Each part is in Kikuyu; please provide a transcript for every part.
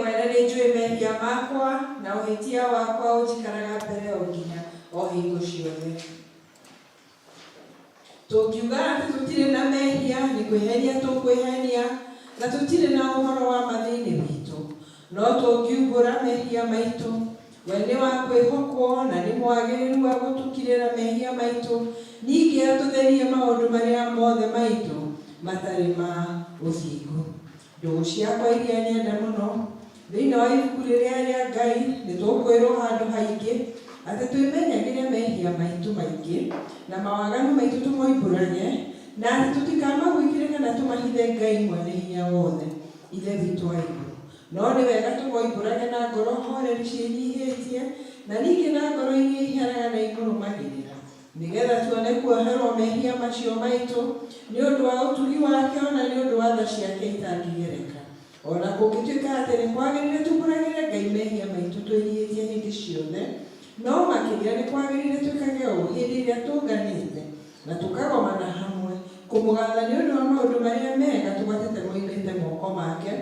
Mwene nĩnjũĩ mehia makwa, na ũhĩtia wakwa ũnjikaraga mbere o nginya o hingo ciothe. Tũngiuga atĩ tũtirĩ na mehia, nĩ kwĩhenia tũkwĩhenia, na tũtirĩ na ũhoro wa ma thĩinĩ witũ. No tũngiumbũra mehia maitũ, we nĩ wa kwĩhokwo na nĩ mwagĩrĩru wa gũtũkirĩra mehia maitũ, ningĩ atũtherie maũndũ marĩa mothe maitũ matarĩ ma ũthingu. Ndũgũ ciakwa iria nyende mũno, thĩinĩ wa ibuku rĩrĩa rĩa Ngai nĩ tũkwĩrwo handũ haingĩ atĩ twĩmenyagĩre mehia maitũ maingĩ na mawaganu maitũ tũmoimbũrage, na atĩ tũtikamaguikĩre kana tũmahithe Ngai mwene hinya wothe, Ithe witũ wa igũrũ. No nĩ wega tũmoimbũrage na ngoro horeri ciĩnyihĩtie, na ningĩ na ngoro iria iheraga na imũrũmagĩrĩra, nĩgetha tuone kuoherwo mehia macio maitũ nĩ ũndũ wa ũtugi wake o na nĩ ũndũ wa tha ciake itangĩgereka. O na kũngĩtuĩka atĩ nĩ kwagĩrĩire tumbũragĩre Ngai mehia maitũ twĩnyihĩtie hĩndĩ ciothe, no makĩria nĩ kwagĩrĩire twĩkage ũũ hĩndĩ ĩrĩa tũnganĩte na tũkagomana hamwe, kũmũgatha nĩ ũndũ wa maũndũ marĩa mega tũgwatĩte moimĩte moko make,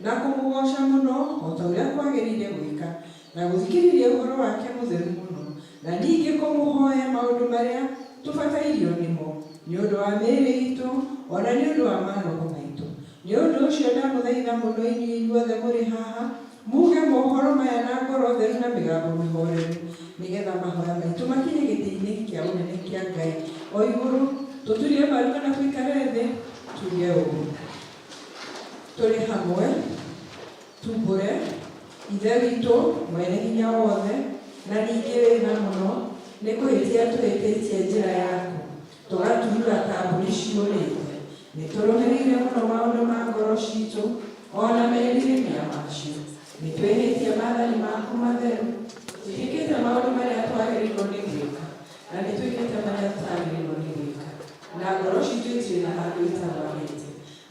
na kũmũgooca mũno o ta ũrĩa kwagĩrĩire gwĩka, na gũthikĩrĩria ũhoro wake mũtheru mũno, na ningĩ kũmũhoya maũndũ marĩa tũbatairio nĩmo, nĩ ũndũ wa mĩĩrĩ itũ, o na nĩ ũndũ wa maroho maitũ. Nĩ ũndũ ũcio ndamũthaitha mũno inyuĩ inyuothe mũrĩ haha, muuge mohoro maya na ngoro theru na mĩgambo mĩhoreru, nĩgetha mahoya maitũ makinye gĩtĩ-inĩ kĩa ũnene kĩa Ngai o igũrũ. Tũturie maru kana tũikare thĩ, tuge ũũ tũrĩ hamwe, tumbũre Ithe witũ mwene hinya wothe, na ningĩ wĩ tha mũno, nĩ kũhĩtia tũhĩtĩtie njĩra yaku, tũgaturura ta mbũri ciũrĩte. Nĩ tũrũmĩrĩire mũno maũndũ ma ngoro ciitũ, o na merirĩria macio. Nĩ twĩhĩtie maathani maku matheru, tũtiĩkĩte maũndũ marĩa twagĩrĩirwo nĩ gwĩka, na nĩ twĩkĩte marĩa tũtagĩrĩirwo nĩ gwĩka, na ngoro ciitũ itirĩ na handũ itarwarĩte.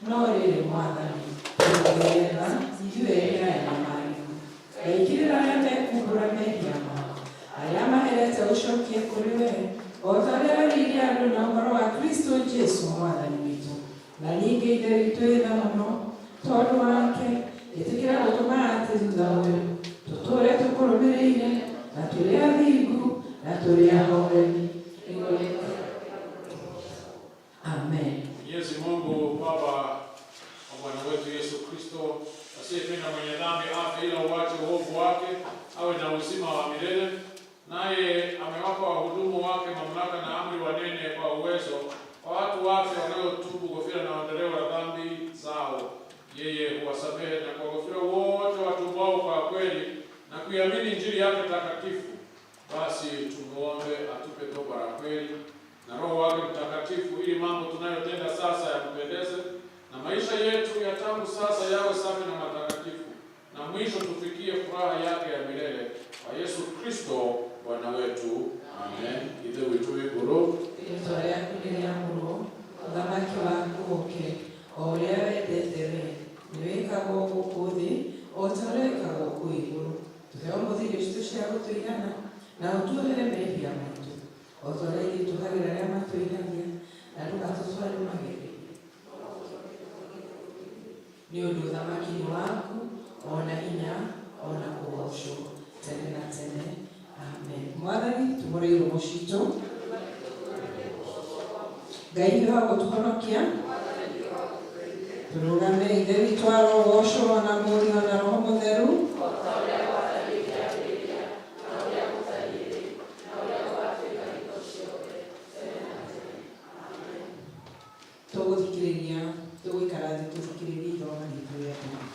No rĩrĩ, Mwathani, tũiguĩre tha, ithuĩ ene aya anyamarĩku. Ngaikĩrĩra arĩa mekuumbũra mehia mao, arĩa maherete ũcokie kũrĩ wee, o ta ũrĩa werĩire andũ na ũhoro wa Kristo Jesu Mwathani witũ. Na ningĩ Ithe witũ wĩ tha mũno, tondũ wake, ĩtĩkĩra gũtũma atĩ thutha ũyũ tũtũũre tũkũrũmĩrĩire, na tũrĩ athingu, na tũrĩ ahoreri. Amen. Mwenyezi Mungu Baba wa Bwana wetu Yesu Kristo, asiyependa mwenye dhambi afe, ila uache uovu wake awe na uzima wa milele, naye amewapa wahudumu wake mamlaka na amri wanene kwa uwezo kwa watu wake waliotubu ghofira na ondoleo la dhambi zao. Yeye huwasamehe na kuwaghofira wote watubao kwa kweli na kuiamini Injili yake takatifu. Basi tumuombe atupe toba la kweli na Roho wake Mtakatifu, ili mambo tunayotenda sasa yampendeze na maisha yetu ya tangu sasa yawe safi na matakatifu, na mwisho tufikie furaha yake ya milele kwa Yesu Kristo Bwana wetu. Amen. Ithe witũ wĩ igũrũ, Rĩĩtwa rĩaku nĩrĩamũrwo, ũthamaki waku ũũke, o ũrĩa wendete wee, nĩ wĩkagwo gũkũ thĩ o ta ũrĩa wĩkagwo kũu igũrũ. Tũhe ũmũthĩ irio citũ cia gũtũigana, na ũtuohere mehia maitũ, o ta ũrĩa ithuĩ tuohagĩra arĩa matwĩhagia, na ndũgatũtware magerio-inĩ. Nĩ ũndũ ũthamaki nĩ waku, o na hinya, o na kũgoocwo, tene na tene. Amen. Mwathani, tumũre iromo citũ. Ngai nĩ wa gũtũhonokia. Tũrũgame. Ithe witũ arogocwo, na Mũriũ, na Roho Mũtheru. Tũgũthikĩrĩria, tũgũikara thĩ tũthikĩrĩrie ithoma ritũ rĩa mbere.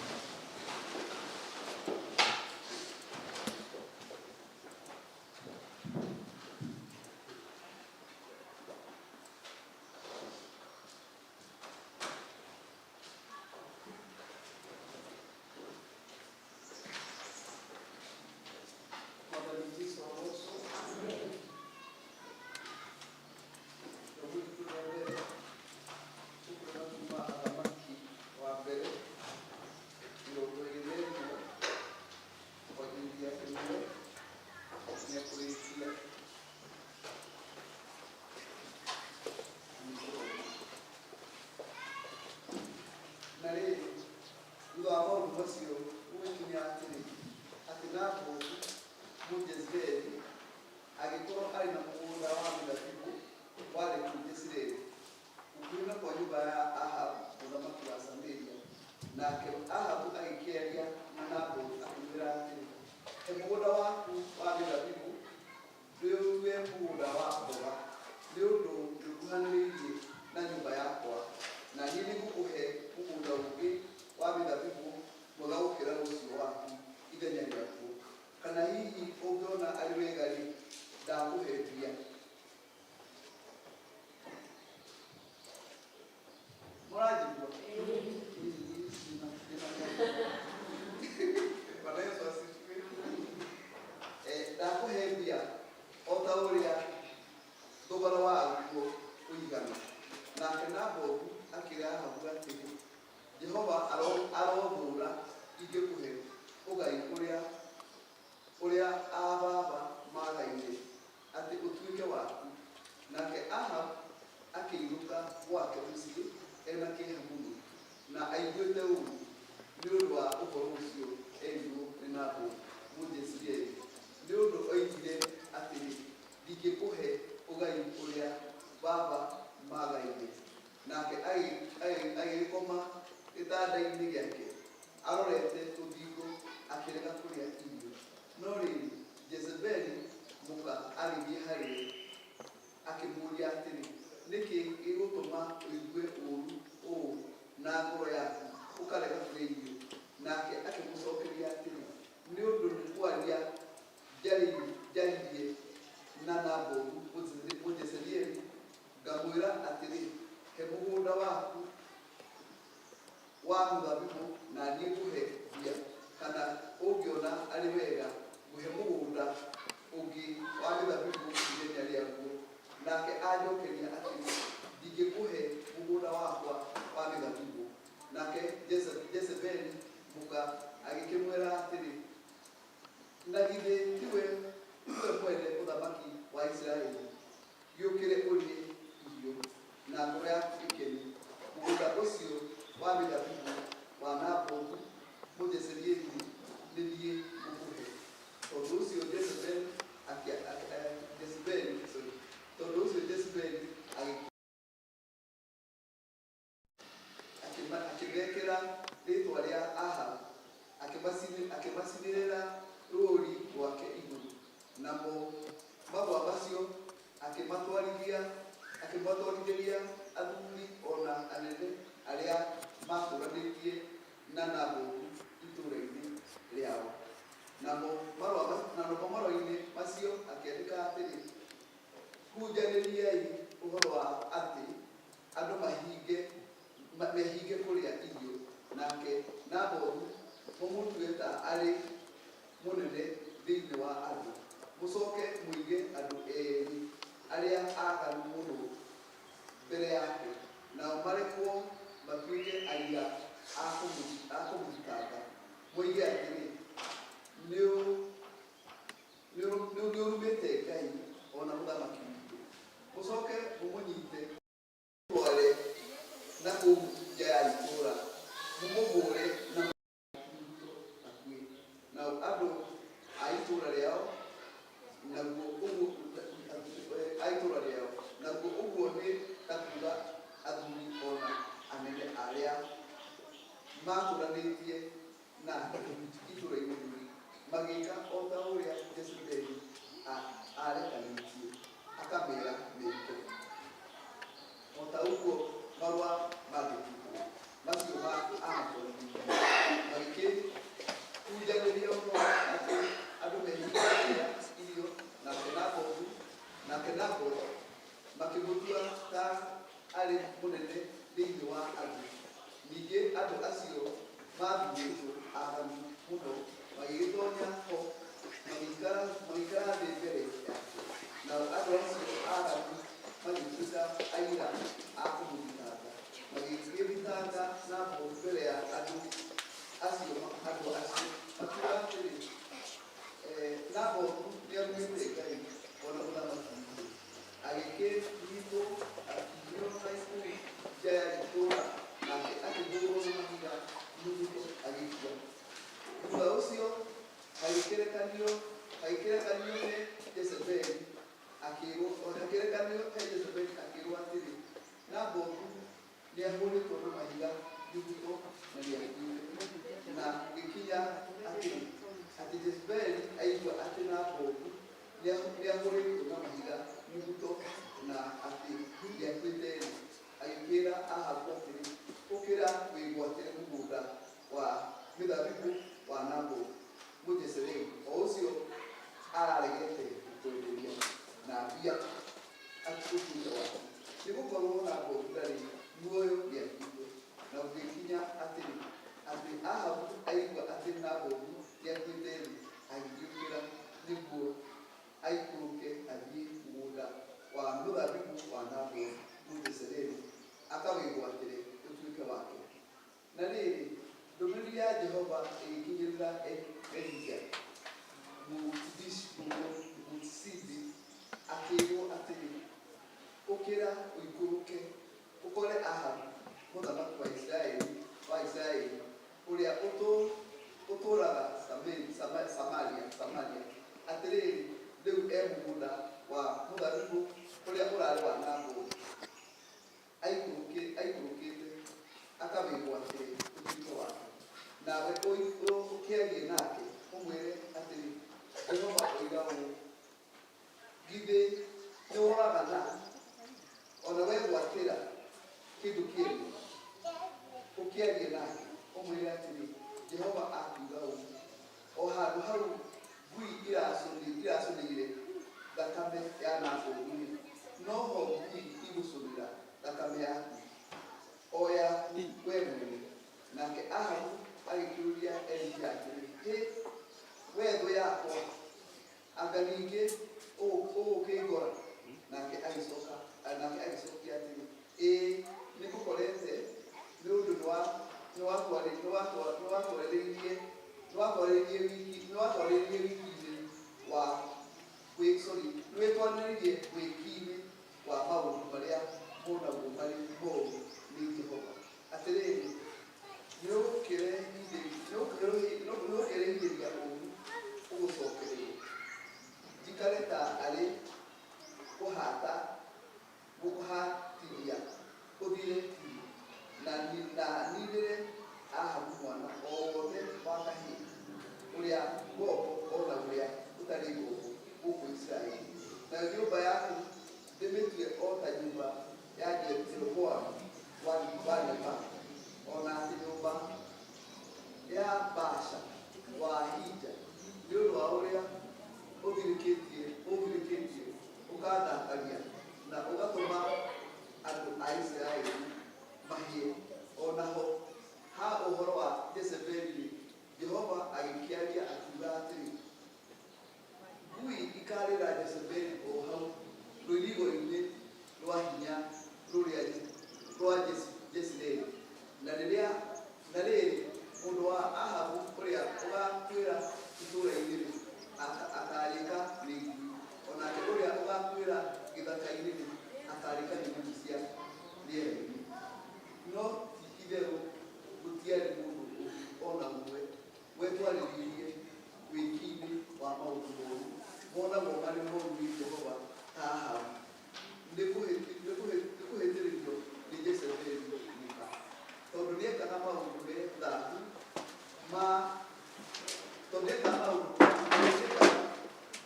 Kana hihi ũngĩona arĩ wega-rĩ, ndakũhe mbia. Mũranjigua? Bwana Yesu asifiwe. Ndakũhe mbia o ta ũrĩa thogora waguo ũigana. Nake Nabothu akĩĩra Ahabu atĩrĩ, Jehova arothũũra ingĩkũhe ũgai ũrĩa aa baba maagaire atĩ ũtuĩke waku. Nake Ahabu akĩinũka gwake mũciĩ ena kĩeha mũno, na aiguĩte ũũru nĩ ũndũ wa ũhoro ũcio erirwo nĩ Nabothu Mũjezireeli, nĩ ũndũ oigire atĩrĩ, ndingĩkũhe ũgai ũrĩa baba maagaire. Nake agĩgĩkoma gĩtanda-inĩ gĩake arorete rũthingo, akĩrega kũrĩa irio. No rĩrĩ, Jezebeli mũka agĩthiĩ harĩ we, akĩmũũria atĩrĩ, nĩkĩ gĩgũtũma ũigue ũũru ũũ na ngoro yaku, ũkarega kũrĩa irio? Nake akĩmũcookeria atĩrĩ, nĩ ũndũ nĩ kwaria njaririe na Nabothu Mũjezireeli, ngamwĩra atĩrĩ, he mũgũnda waku wa mũthabibũ na niĩ ngũhe mbia, kana ũngĩona arĩ wega ngũhe mũgũnda ũngĩ wa mĩthabibũ ithenya rĩaguo. Nake anjookeria atĩrĩ, ndingĩkũhe mũgũnda wakwa wa mĩthabibũ. Nake Jezebeli mũka agĩkĩmwĩra atĩrĩ, na githĩ tiwe mwene ũthamaki wa Isiraeli? Gĩũkĩre ũrĩe irio na ngoro yaku ĩkene. Mũgũnda ũcio wa mĩthabibũ wa Nabothu Mũjezireeli nĩ niĩ ngũkũhe. Tondũ ũcio Jezebeli akĩmekĩra rĩĩtwa rĩa Ahabu, akĩmacinĩrĩra rũũri rwake igũrũ. Namo marũa macio akĩmatwarithĩria athuri o na anene arĩa maatũũranĩtie na Nabothu itũũra-inĩ rĩao. Namo marũa-inĩ macio akĩandĩka atĩrĩ, hunjanĩriai ũhoro wa atĩ andũ mehinge kũrĩa irio, nake Nabothu mũmũtue ta arĩ mũnene thĩinĩ wa andũ. Mũcooke mũige andũ eerĩ arĩa aaganu mũno mbere yake, nao marekwo matuĩke aira a kũmũthitanga, moige atĩrĩ, nĩũrumĩte Ngai o na mũthamaki witũ. Mũcooke mũmũnyiite mũmũtware na kũu nja ya itũũra, mũmũhũũre na nyuguto akue. Nao andũ a itũũra rĩao naguo ũguo nĩ ta kuuga athuri o na anene arĩa maatũũranĩtie nake itũũra-inĩ rĩu, magĩĩka o ta ũrĩa Jezebeli aarekanĩtie akameera meke. O ta ũguo marũa maandĩkĩtwo macio aamatwarithirie, magĩkĩhunjanĩria ũhoro atĩ andũ mehinge kũrĩa irio, nake Nabothu makĩmũtua ta arĩ mũnene thĩinĩ wa andũ. Ningĩ andũ acio maathuurĩtwo aaganu mũno magĩgĩtoonya ho, magĩikara thĩ mbere yake. Nao andũ acio aaganu magĩtuĩka aira a kũmũthitanga, magĩgĩthitanga Nabothu mbere ya andũ acio makiuga atĩrĩ, Nabothu nĩarumĩte Ngai o na mũthamaki witũ. Agĩkĩnyiitwo akinyio na kũu nja ya itũũra, nake akĩhũũrwo na mahiga nyuguto agĩkua. Thuutha ũcio hagĩkĩrekanio he Jezebeli akĩĩrwo atĩrĩ, Nabothu nĩahũũrĩtwo na mahiga nyuguto na nĩakuĩte. Na gũgĩkinya atĩrĩ, atĩ Jezebeli aigua atĩ Nabothu nĩahũũrĩtwo na mahiga nyuguto na atĩ nĩakuĩte-rĩ, agĩkĩĩra Ahabu atĩrĩ, ũkĩra wĩgwatĩre mũgũnda wa mĩthabibũ wa Nabothu Mũjezireeli, o ũcio Agĩgĩũkĩra nĩguo aikũrũke athiĩ mũgũnda wa mũthabibũ wa Nabothu Mũjezireeli akawĩgwatĩre ũtuĩke wake. Na rĩrĩ, ndũmĩrĩri ya Jehova ĩgĩkinyĩrĩra Elija Mũtishibi, akĩĩrwo atĩrĩ, "Ũkĩra ũikũrũke ũkore Ahabu mũthamaki wa Isiraeli ũrĩa ũtũũraga Samaria. Atĩrĩrĩ, rĩu e mũgũnda wa mũthabibũ ũrĩa ũrarĩ wa Nabothu, aikũrũkĩte akawĩgwatĩre ũtuĩke wake. Nawe ũkĩarie nake, ũmwĩre atĩrĩ, 'Jehova oiga ũũ: Githĩ nĩworagana ona wegwatĩra kĩndũ kĩene?' Ũkĩarie nake, ũmwĩre atĩrĩ, 'Jehova akiuga ũũ: O handũ hau ngui iracũnĩire thakame ya Nabothu-rĩ, noho ngui igũcũnĩra thakame yaku, o yaku wee mwene." Nake Ahabu agĩkĩũria Elija atĩrĩ, "Hĩ, wee thũ yakwa, anga ningĩ ũgũkĩngora?" Nake agĩcokia atĩrĩ, "Ĩĩ, nĩngũkorete, nĩ ũndũ nĩwĩtwarĩrĩirie wĩki-inĩ wa maũndũ marĩa monagwo marĩ moru nĩ Jehova. Atĩrĩrĩ, nĩũkĩrehithĩria ũũru ũgũcookerere, njikare ta arĩ kũhaata ngũkũhaatithia ũthire biũ, na niinĩre Ahabu mwana o wothe wa kahĩĩ, ũrĩa ngombo o na ũrĩa ũtarĩ ngombo gũkũ Isiraeli. Nayo nyũmba yaku ndĩmĩtue o ta nyũmba ya Jeroboamu wa Nebati, o na atĩ nyũmba ya Baasha wa Ahija, nĩ ũndũ wa ũrĩa ũthirĩkĩtie ũkandakaria na ũgatũma andũ a Isiraeli mahĩe." O naho ha ũhoro wa Jezebeli-rĩ, Jehova agĩkĩaria akiuga atĩrĩ, "Ngui ikarĩra Jezebeli o hau rũirigo-inĩ rwa hinya rũrĩa rwa Jezireeli. Na rĩrĩ, mũndũ wa Ahabu ũrĩa ũgaakuĩra itũũra-inĩ-rĩ, akaarĩĩka nĩ ngui, o nake ũrĩa ũgaakuĩra gĩthaka-inĩ-rĩ, akaarĩĩka nĩ nyoni cia rĩera-inĩ." No ti-itherũ gũtiarĩ mũndũ ũngĩ o na ũmwe wetwarĩrĩirie wĩki-inĩ wa maũndũ mooru monagwo marĩ mooru nĩ Jehova ta Ahabu, nĩ kũhĩtĩrĩrio nĩ Jezebeli mũka, tondũ nĩekaga maũndũ me thaahu ma tondũ nĩekaga maũndũ nĩekaga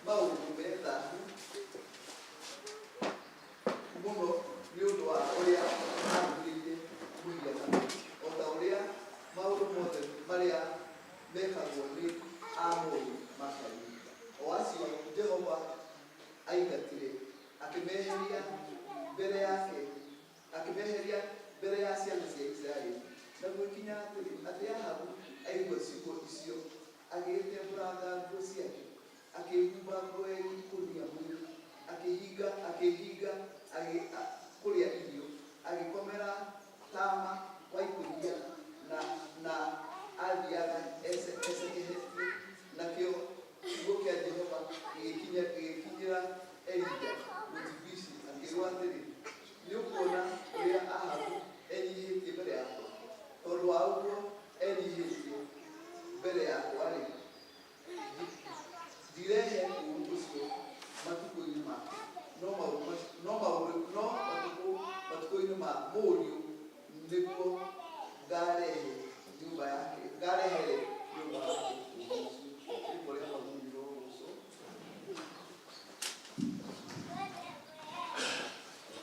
maũndũ me thaahu mũno nĩ ũndũ wa ũrĩa aarũmĩrĩire mũhianano, o ta ũrĩa maũndũ mothe marĩa mekagwo nĩ Aamori maatariĩ, o acio Jehova aingatire akĩmeheria mbere yake, akĩmeheria mbere ya ciana cia Isiraeli. Na gũgĩkinya atĩrĩ, atĩ Ahabu aigua ciugo icio, agĩgĩtembũranga nguo ciake, akĩĩhumba nguo ya ikũnia mwĩrĩ, akĩĩhinga kũrĩa irio, agĩkomera taama wa ikũnia, na aathiiaga ecekehetie. Nakĩo kiugo kĩa Jehova gĩgĩkinyĩra Elija Mũtishibi, akĩĩrwo atĩrĩ, "Nĩũkuona ũrĩa Ahabu enyiihĩtie mbere yakwa? Tondũ wa ũguo enyiihĩtie mbere yakwa-rĩ, ndirehe ũũru ũcio matukũ-inĩ make, no matukũ-inĩ ma mũriũ nĩguo ngaarehe nyũmba yake ngaarehere nyũmba yake ũũru ũcio." Rĩĩtwa rĩa Mwathani rĩrogoocwo.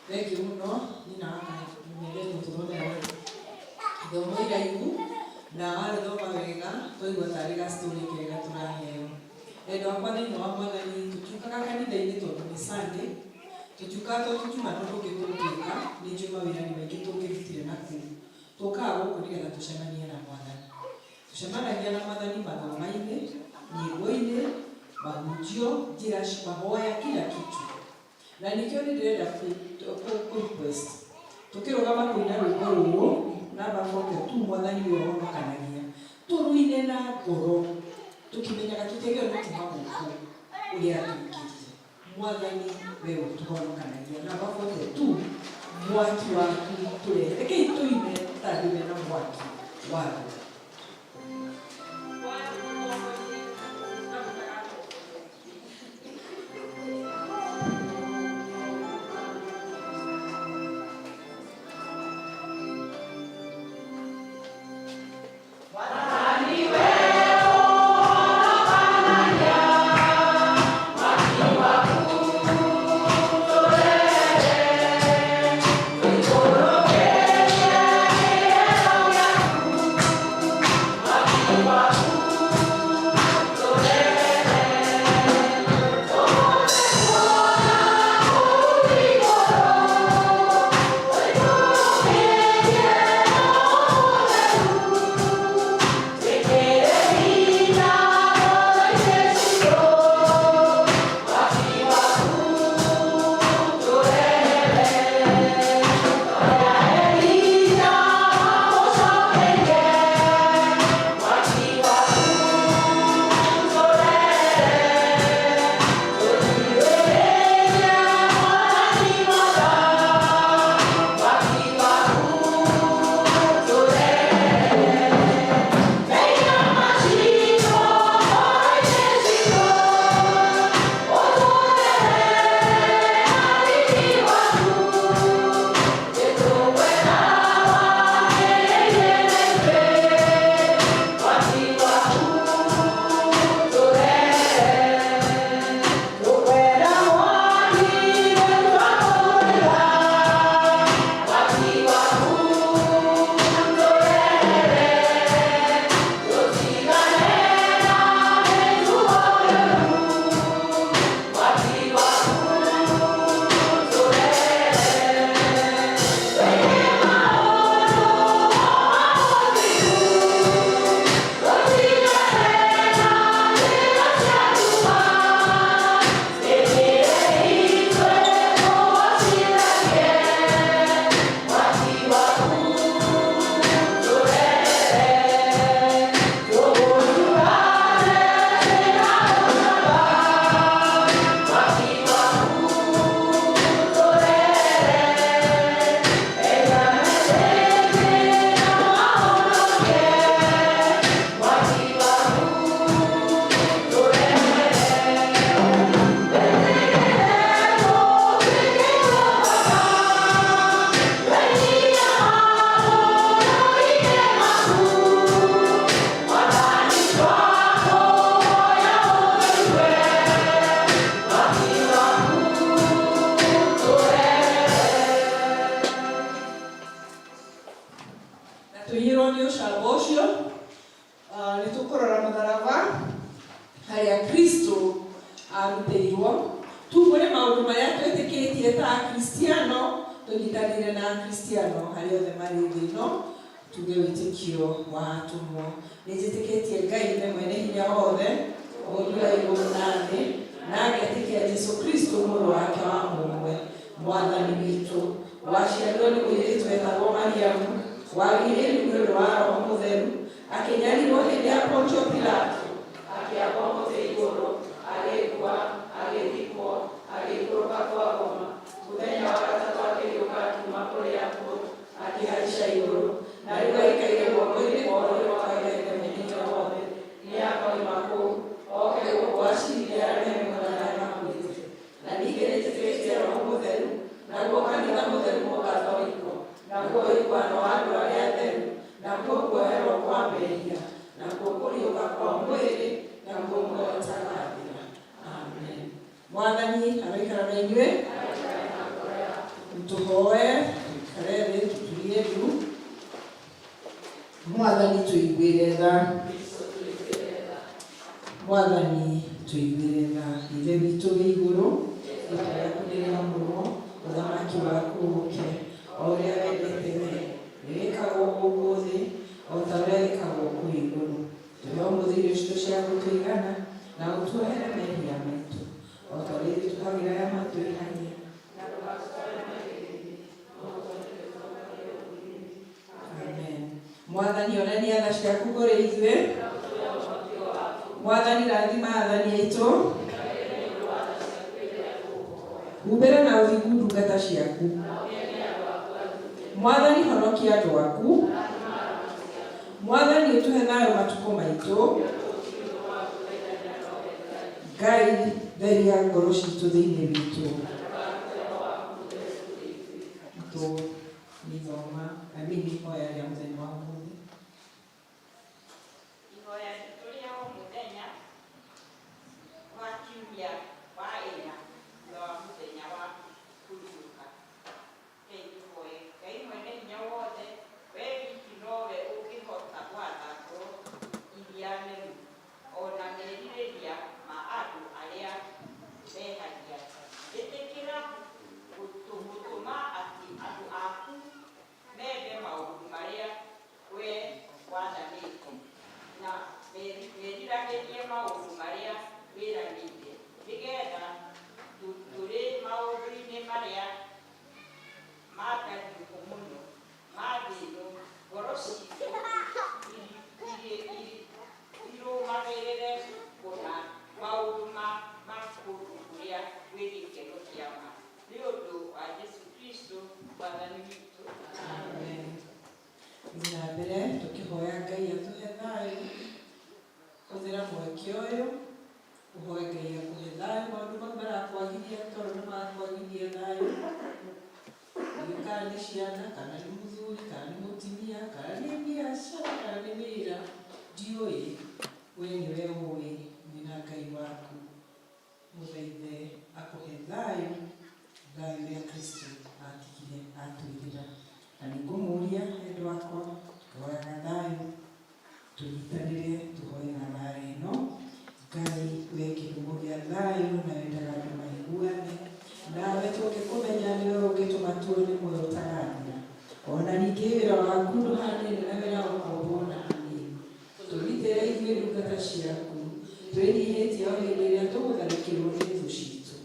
Thengiũ mũno nyina wa Kahĩĩ gũtũthomera ithomo iraihu, na warĩthoma wega twaigua tarĩ ga story kega tũraheo. Endwa akwa thĩinĩ wa Mwathani, tũtiũkaga kanitha-inĩ tondũ nĩ Sunday, tũtiũkaga tondũ tũtiuma na ũndũ ũngĩ tũngĩka, nĩ njũĩ mawĩra nĩ maingĩ tũngĩrutire na kũu. Tũkaga gũkũ nĩgetha tũcemanie na Mwathani. Tũcemanagia na Mwathani mathoma-inĩ, nyĩmbo-inĩ. Mahunjio, njĩra, mahoya, kila kitu. Na nĩkĩo nĩ ndĩrenda kũ request tũkĩrũgama kũina rwĩmbo rũrũ namba 42, Mwathani we ũhonokanagia, tũrũine na ngoro tũkĩmenyaga tũtiagĩrĩirwo nĩ kuma gũkũ ũrĩa tũingĩrire. Mwathani we ũtũhonokanagia, namba 42, mwaki waku tũrehe. Rekei tũine ta andũ mena mwaki waku. Na tũiyũrwo nĩ ũcamba ũcio. Nĩ tũkũrora mũtharaba harĩa Kristo arutĩirwo, tumbũre maũndũ marĩa twĩtĩkĩtie ta Akristiano, tũnyitanĩre na Akristiano harĩa othe marĩ thĩ ĩno, tuge wĩtĩkio wa atũmwo. Nĩ njĩtĩkĩtie Ngai Ithe mwene hinya wothe, mũũmbi wa igũrũ na thĩ, na ngetĩkia Jesu Kristo mũrũ wake wa mũmwe, Mwathani witũ, waciarirwo nĩ mũirĩtu wetagwo Mariamu, wagĩire nĩ ũndũ wa Roho Mũtheru, akĩnyarirwo hĩndĩ ya Pontio Pilato, akĩambwo mũtĩ igũrũ, agĩkua, agĩthikwo, agĩikũrũka kwa ngoma, mũthenya wa gatatũ akĩriũka akiuma kũrĩ akuũ, akĩhaica igũrũ, na rĩu aikaire guoko-inĩ kwa ũrĩo kwa Ngai Ithe mwene hinya wothe. Nĩ akoima kũu oke gũkũ aciirithie arĩa me muoyo na arĩa makuĩte. Na ningĩ nĩnjĩtĩkĩtie Roho Mũtheru, naguo kanitha mũtheru mũgatholiko, naguo ũiguano wa andũ arĩa atheru, nakuo kuoherwo kwa mehia, nakuo kũriũka kwa mwĩrĩ, naguo muoyo ũtagathira. Amen. Mwathani aroikara na inyuĩ. Tũhoe, tũikare thĩ, tũturie ndu. Mwathani tũiguĩre tha. Mwathani tũiguĩre tha. Ithe witũ wĩ igũrũ, rĩĩtwa rĩaku nĩrĩamũrwo, ũthamaki waku ũũke, o ũrĩa wendete we rĩĩkagwo gũkũ thĩ o ta ũrĩa rĩkagwo kũu igũrũ. Tũhe ũmũthĩ irio citũ cia gũtũigana, na ũtuohere mehia. Onania tha ciaku kũrĩ ithuĩ. Mwathani rathima athani aitũ. Humbĩra na ũthingu ndungata ciaku. Mwathani honokia andũ aku. Mwathani ũtũhe thayũ matukũ maitũ. Ngai theria ngoro citũ thĩinĩ witũ. Tũgĩthoma, I mean ihoya rĩa mũthenya wa ũmũthĩ. Ihoya ritũ rĩa o mũthenya wa kiumia wa ĩna thutha wa mũthenya wa kũriũka. Rekei tũhoe. Ngai mwene hinya wothe, we wiki nowe ũngĩhota gwatha ngoro iria nemu ona merirĩria ma andũ arĩa mehagia. Ĩtĩkĩra gũtũma atĩ andũ aku mende maũndũ marĩa we wathanĩte na meriragĩrie maũndũ marĩa wĩranĩire, nĩgetha tũrĩ maũndũ-inĩ marĩa mangariũku mũno ma thĩ ĩno, ngoro citũ irũmagĩrĩre kũna maũndũ ma kũndũ kũrĩa gwĩ gĩkeno kĩa ma. Nĩ ũndũ wa Jesũ Kristũ Mwathani witũ. Amen. Thiĩ na mbere tũkĩhoya Ngai atũhe thayũ. Hũthĩra mweke ũyũ ũhoe Ngai akũhe thayũ maũndũ mau marakwagithia tondũ nĩ marakwagithia thayũ. Ndiũĩ kana nĩ ciana, kana nĩ mũthuri, kana nĩ mũtumia, kana nĩ biacara, kana nĩ wĩra, ndiũĩ. We nĩwe ũĩ mwĩna Ngai waku. Mũthaithe akũhe thayũ, thayũ ũrĩa Kristo atigire atwĩrĩra. Na nĩngũmũria endwa akwa, tũkĩhoyaga thayũ, tũnyitanĩre tũhoe natharĩ ĩno. Ngai we kĩhumo gĩa thayũ na wendaga andũ maiguane, nawe tũngĩkũmenya nĩwe ũngĩtũma tuone muoyo ũtagathira. Ona ningĩ wĩra waku ndũhanaine na wĩra wa ũkombo ona hanini. Tũgitĩre ithuĩ ndungata ciaku, twĩnyihĩtie o hĩndĩ ĩrĩa tũgũtharĩkĩrwo nĩ thũ citũ,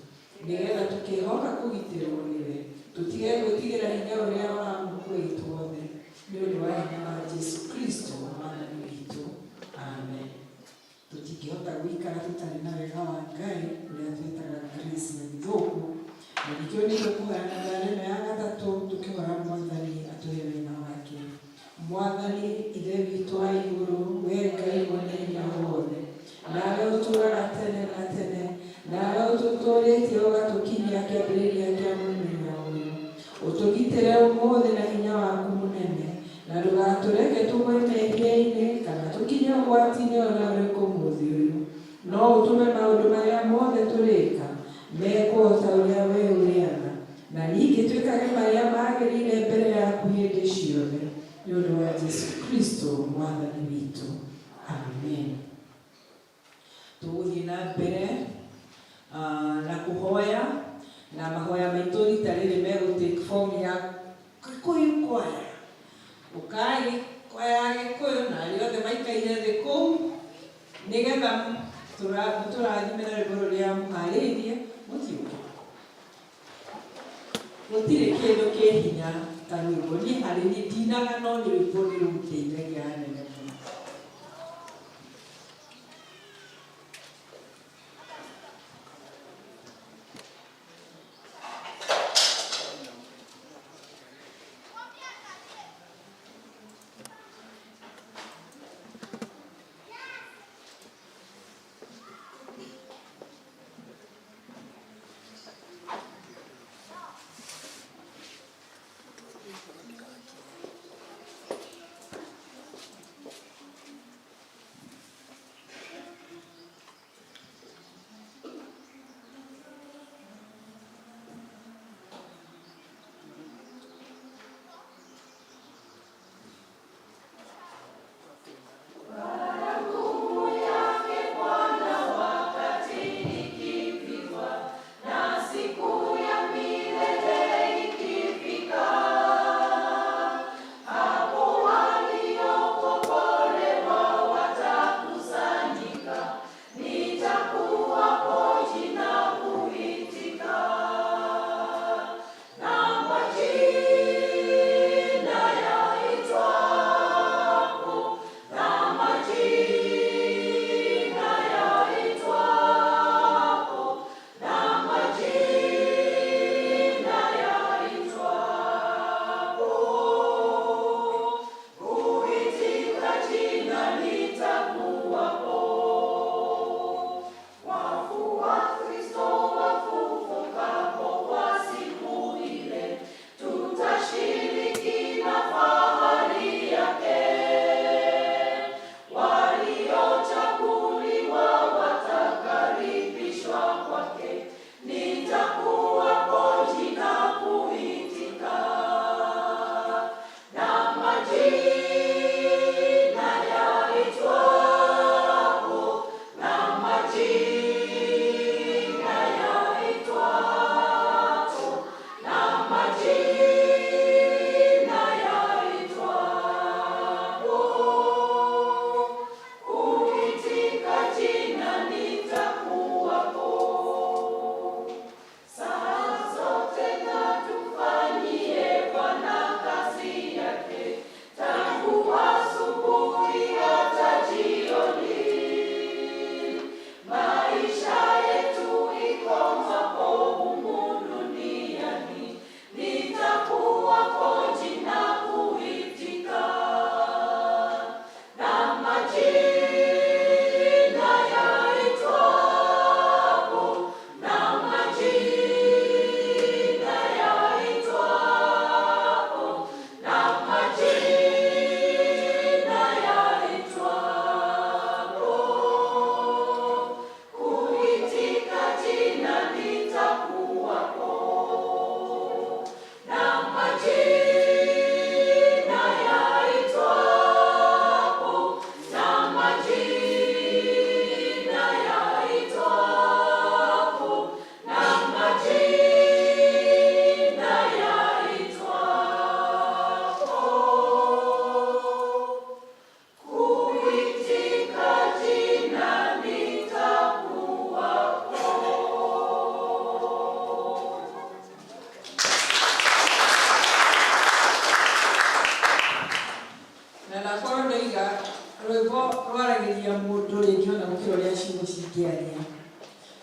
nĩgetha tũkĩhoka kũgitĩrwo nĩwe, tũtige gwĩtigĩra hinya ũrĩa wa mũkwĩitwo othe, nĩ ũndũ wa hinya wa Jesũ Kristo Mwathani witũ. Amen. Tũtingĩhota gũikara tũtarĩ na wega wa Ngai ũrĩa twĩtaga grace na gĩthũngũ, na nĩkĩo nĩ tũkũhoya natharĩ ĩno ya gatatũ tũkĩhoya Mwathani atũhe wega wake. Mwathani Ithe witũ wa igũrũ, we Ngai mwene hinya wothe, nawe ũtũũraga tene na tene, nawe ũtũtũũrĩtie ũgatũkinyia kĩambĩrĩria kĩa mũthenya ũyũ. Ũtũgitĩre ũmũthĩ na hinya waku mũnene, na ndũgatũreke tũgwe mehia-inĩ kana tũkinye ũgwati-inĩ ona ũrĩkũ mũthĩ ũyũ. No ũtũme maũndũ marĩa mothe tũrĩka mekwo o ta ũrĩa we ũrĩaga, na ningĩ twĩkage marĩa magĩrĩire mbere yaku hĩndĩ ciothe, nĩ ũndũ wa Jesũ Kristo Mwathani witũ. Amen. Tũgũthiĩ na mbere na kũhoya, na mahoya maitũ rita rĩrĩ megũ take form ya Gĩkũyũ kwaya. Ũkai kwaya ya Gĩkũyũ na arĩa othe maikaire thĩ kũu, nĩgetha mũtũrathime na rwĩmbo rũrĩa mũharĩirie, mũtiũke. Gũtirĩ kĩndũ kĩ hinya ta rwĩmbo. Niĩ harĩ niĩ ndinaga no nĩ rwĩmbo nĩ rũndeithagia hanene mũno.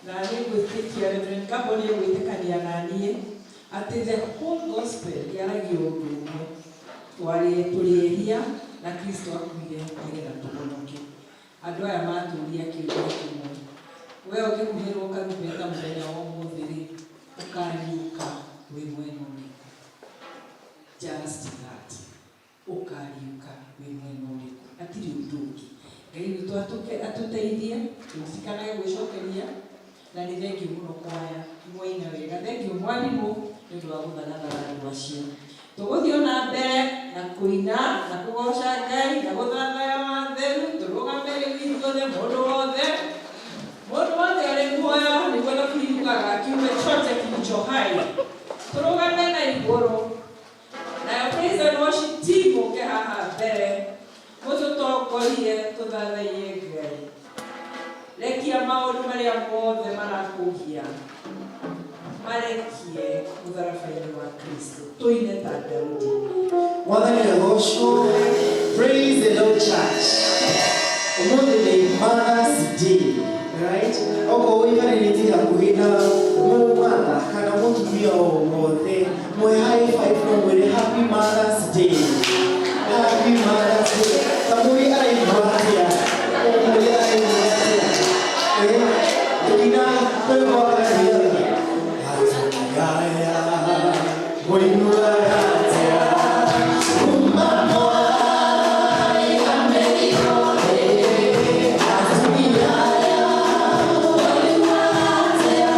Na nĩ ngwĩtĩkia Reverend Gambo nĩ egwĩtĩkania na niĩ atĩ the whole gospel yaragia ũndũ ũmwe, twarĩ tũrĩ ehia na Kristo akuire nĩgetha tũhonoke. Andũ aya matũria kĩũria kĩmwe, we ũkĩhuhĩrwo karumbeta mũthenya wa ũmũthĩ rĩ, ũkariũka wĩ mwena ũrĩkũ? Just that, ũkariũka wĩ mwena ũrĩkũ? Hatirĩ ũndũ ũngĩ. Ngai witũ atũteithie tũririkanage gwĩcokeria. Na nĩ thengiũ mũno kwaya mwaina wega, thengiũ mwarimũ nĩ ũndũ wa gũthagathaga andũ acio. Tũgũthiĩ na mbere na kũina na kũgoca Ngai na gũthathaya watheru. Tũrũgame rĩu ithuothe, mũndũ wothe, mũndũ wothe ũrĩ muoyo, nĩguo thaburi yugaga, kiumbe chote kilicho hai. Tũrũgame na igũrũ, nayo praise and worship team ũke haha mbere mũtũtongorie tũthathaiye Ngai. Rekia maũndũ marĩa mothe marakũgia, marekie mũtharaba-inĩ wa Kristo, tũine ta Daudi. Mwathani agocwo. Praise the Lord, church. Ũmũthĩ nĩ Mother's Day, right? Okorwo ũikarĩrĩtie hakuhĩ na mũmatha kana mũtumia o wothe, mwe high five no mwĩre happy Mother's Day. Happy Mother's Day. Kamũri araigua atĩa? Kamũri araigua atĩa? Eh, tũkina rwĩmbo rwa Atumia aya mũiguaga atĩa? Kuma mwaiga mĩrigo. Atumia aya mũiguaga atĩa?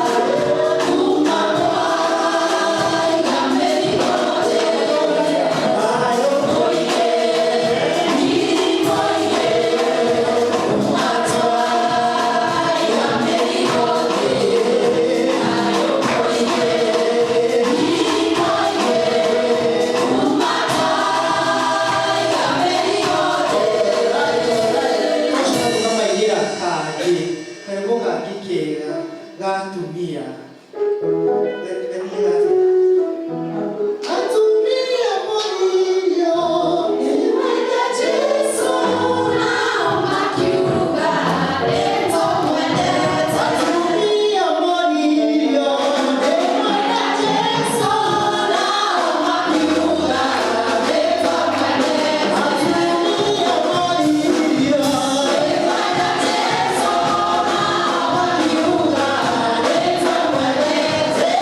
Kuma mwaiga mĩrigo. Ayo mũige, mũige, kuma twaiga mĩrigo. Ayo mũige, mũige, kuma twaiga mĩrigo. Tũkamaigĩra kangĩ karĩmbo kangĩ kega ga atumia. Gathiĩ atĩa? Atumia mũirio nĩmwenda Jesũ. Nao makiuga nĩtũmwendete. Atumia mũirio nĩmwenda Jesũ. Nao makiuga nĩtũmwendete. Atumia mũirio Nĩmwenda Jesũ. Nao makiuga nĩtũmwendete.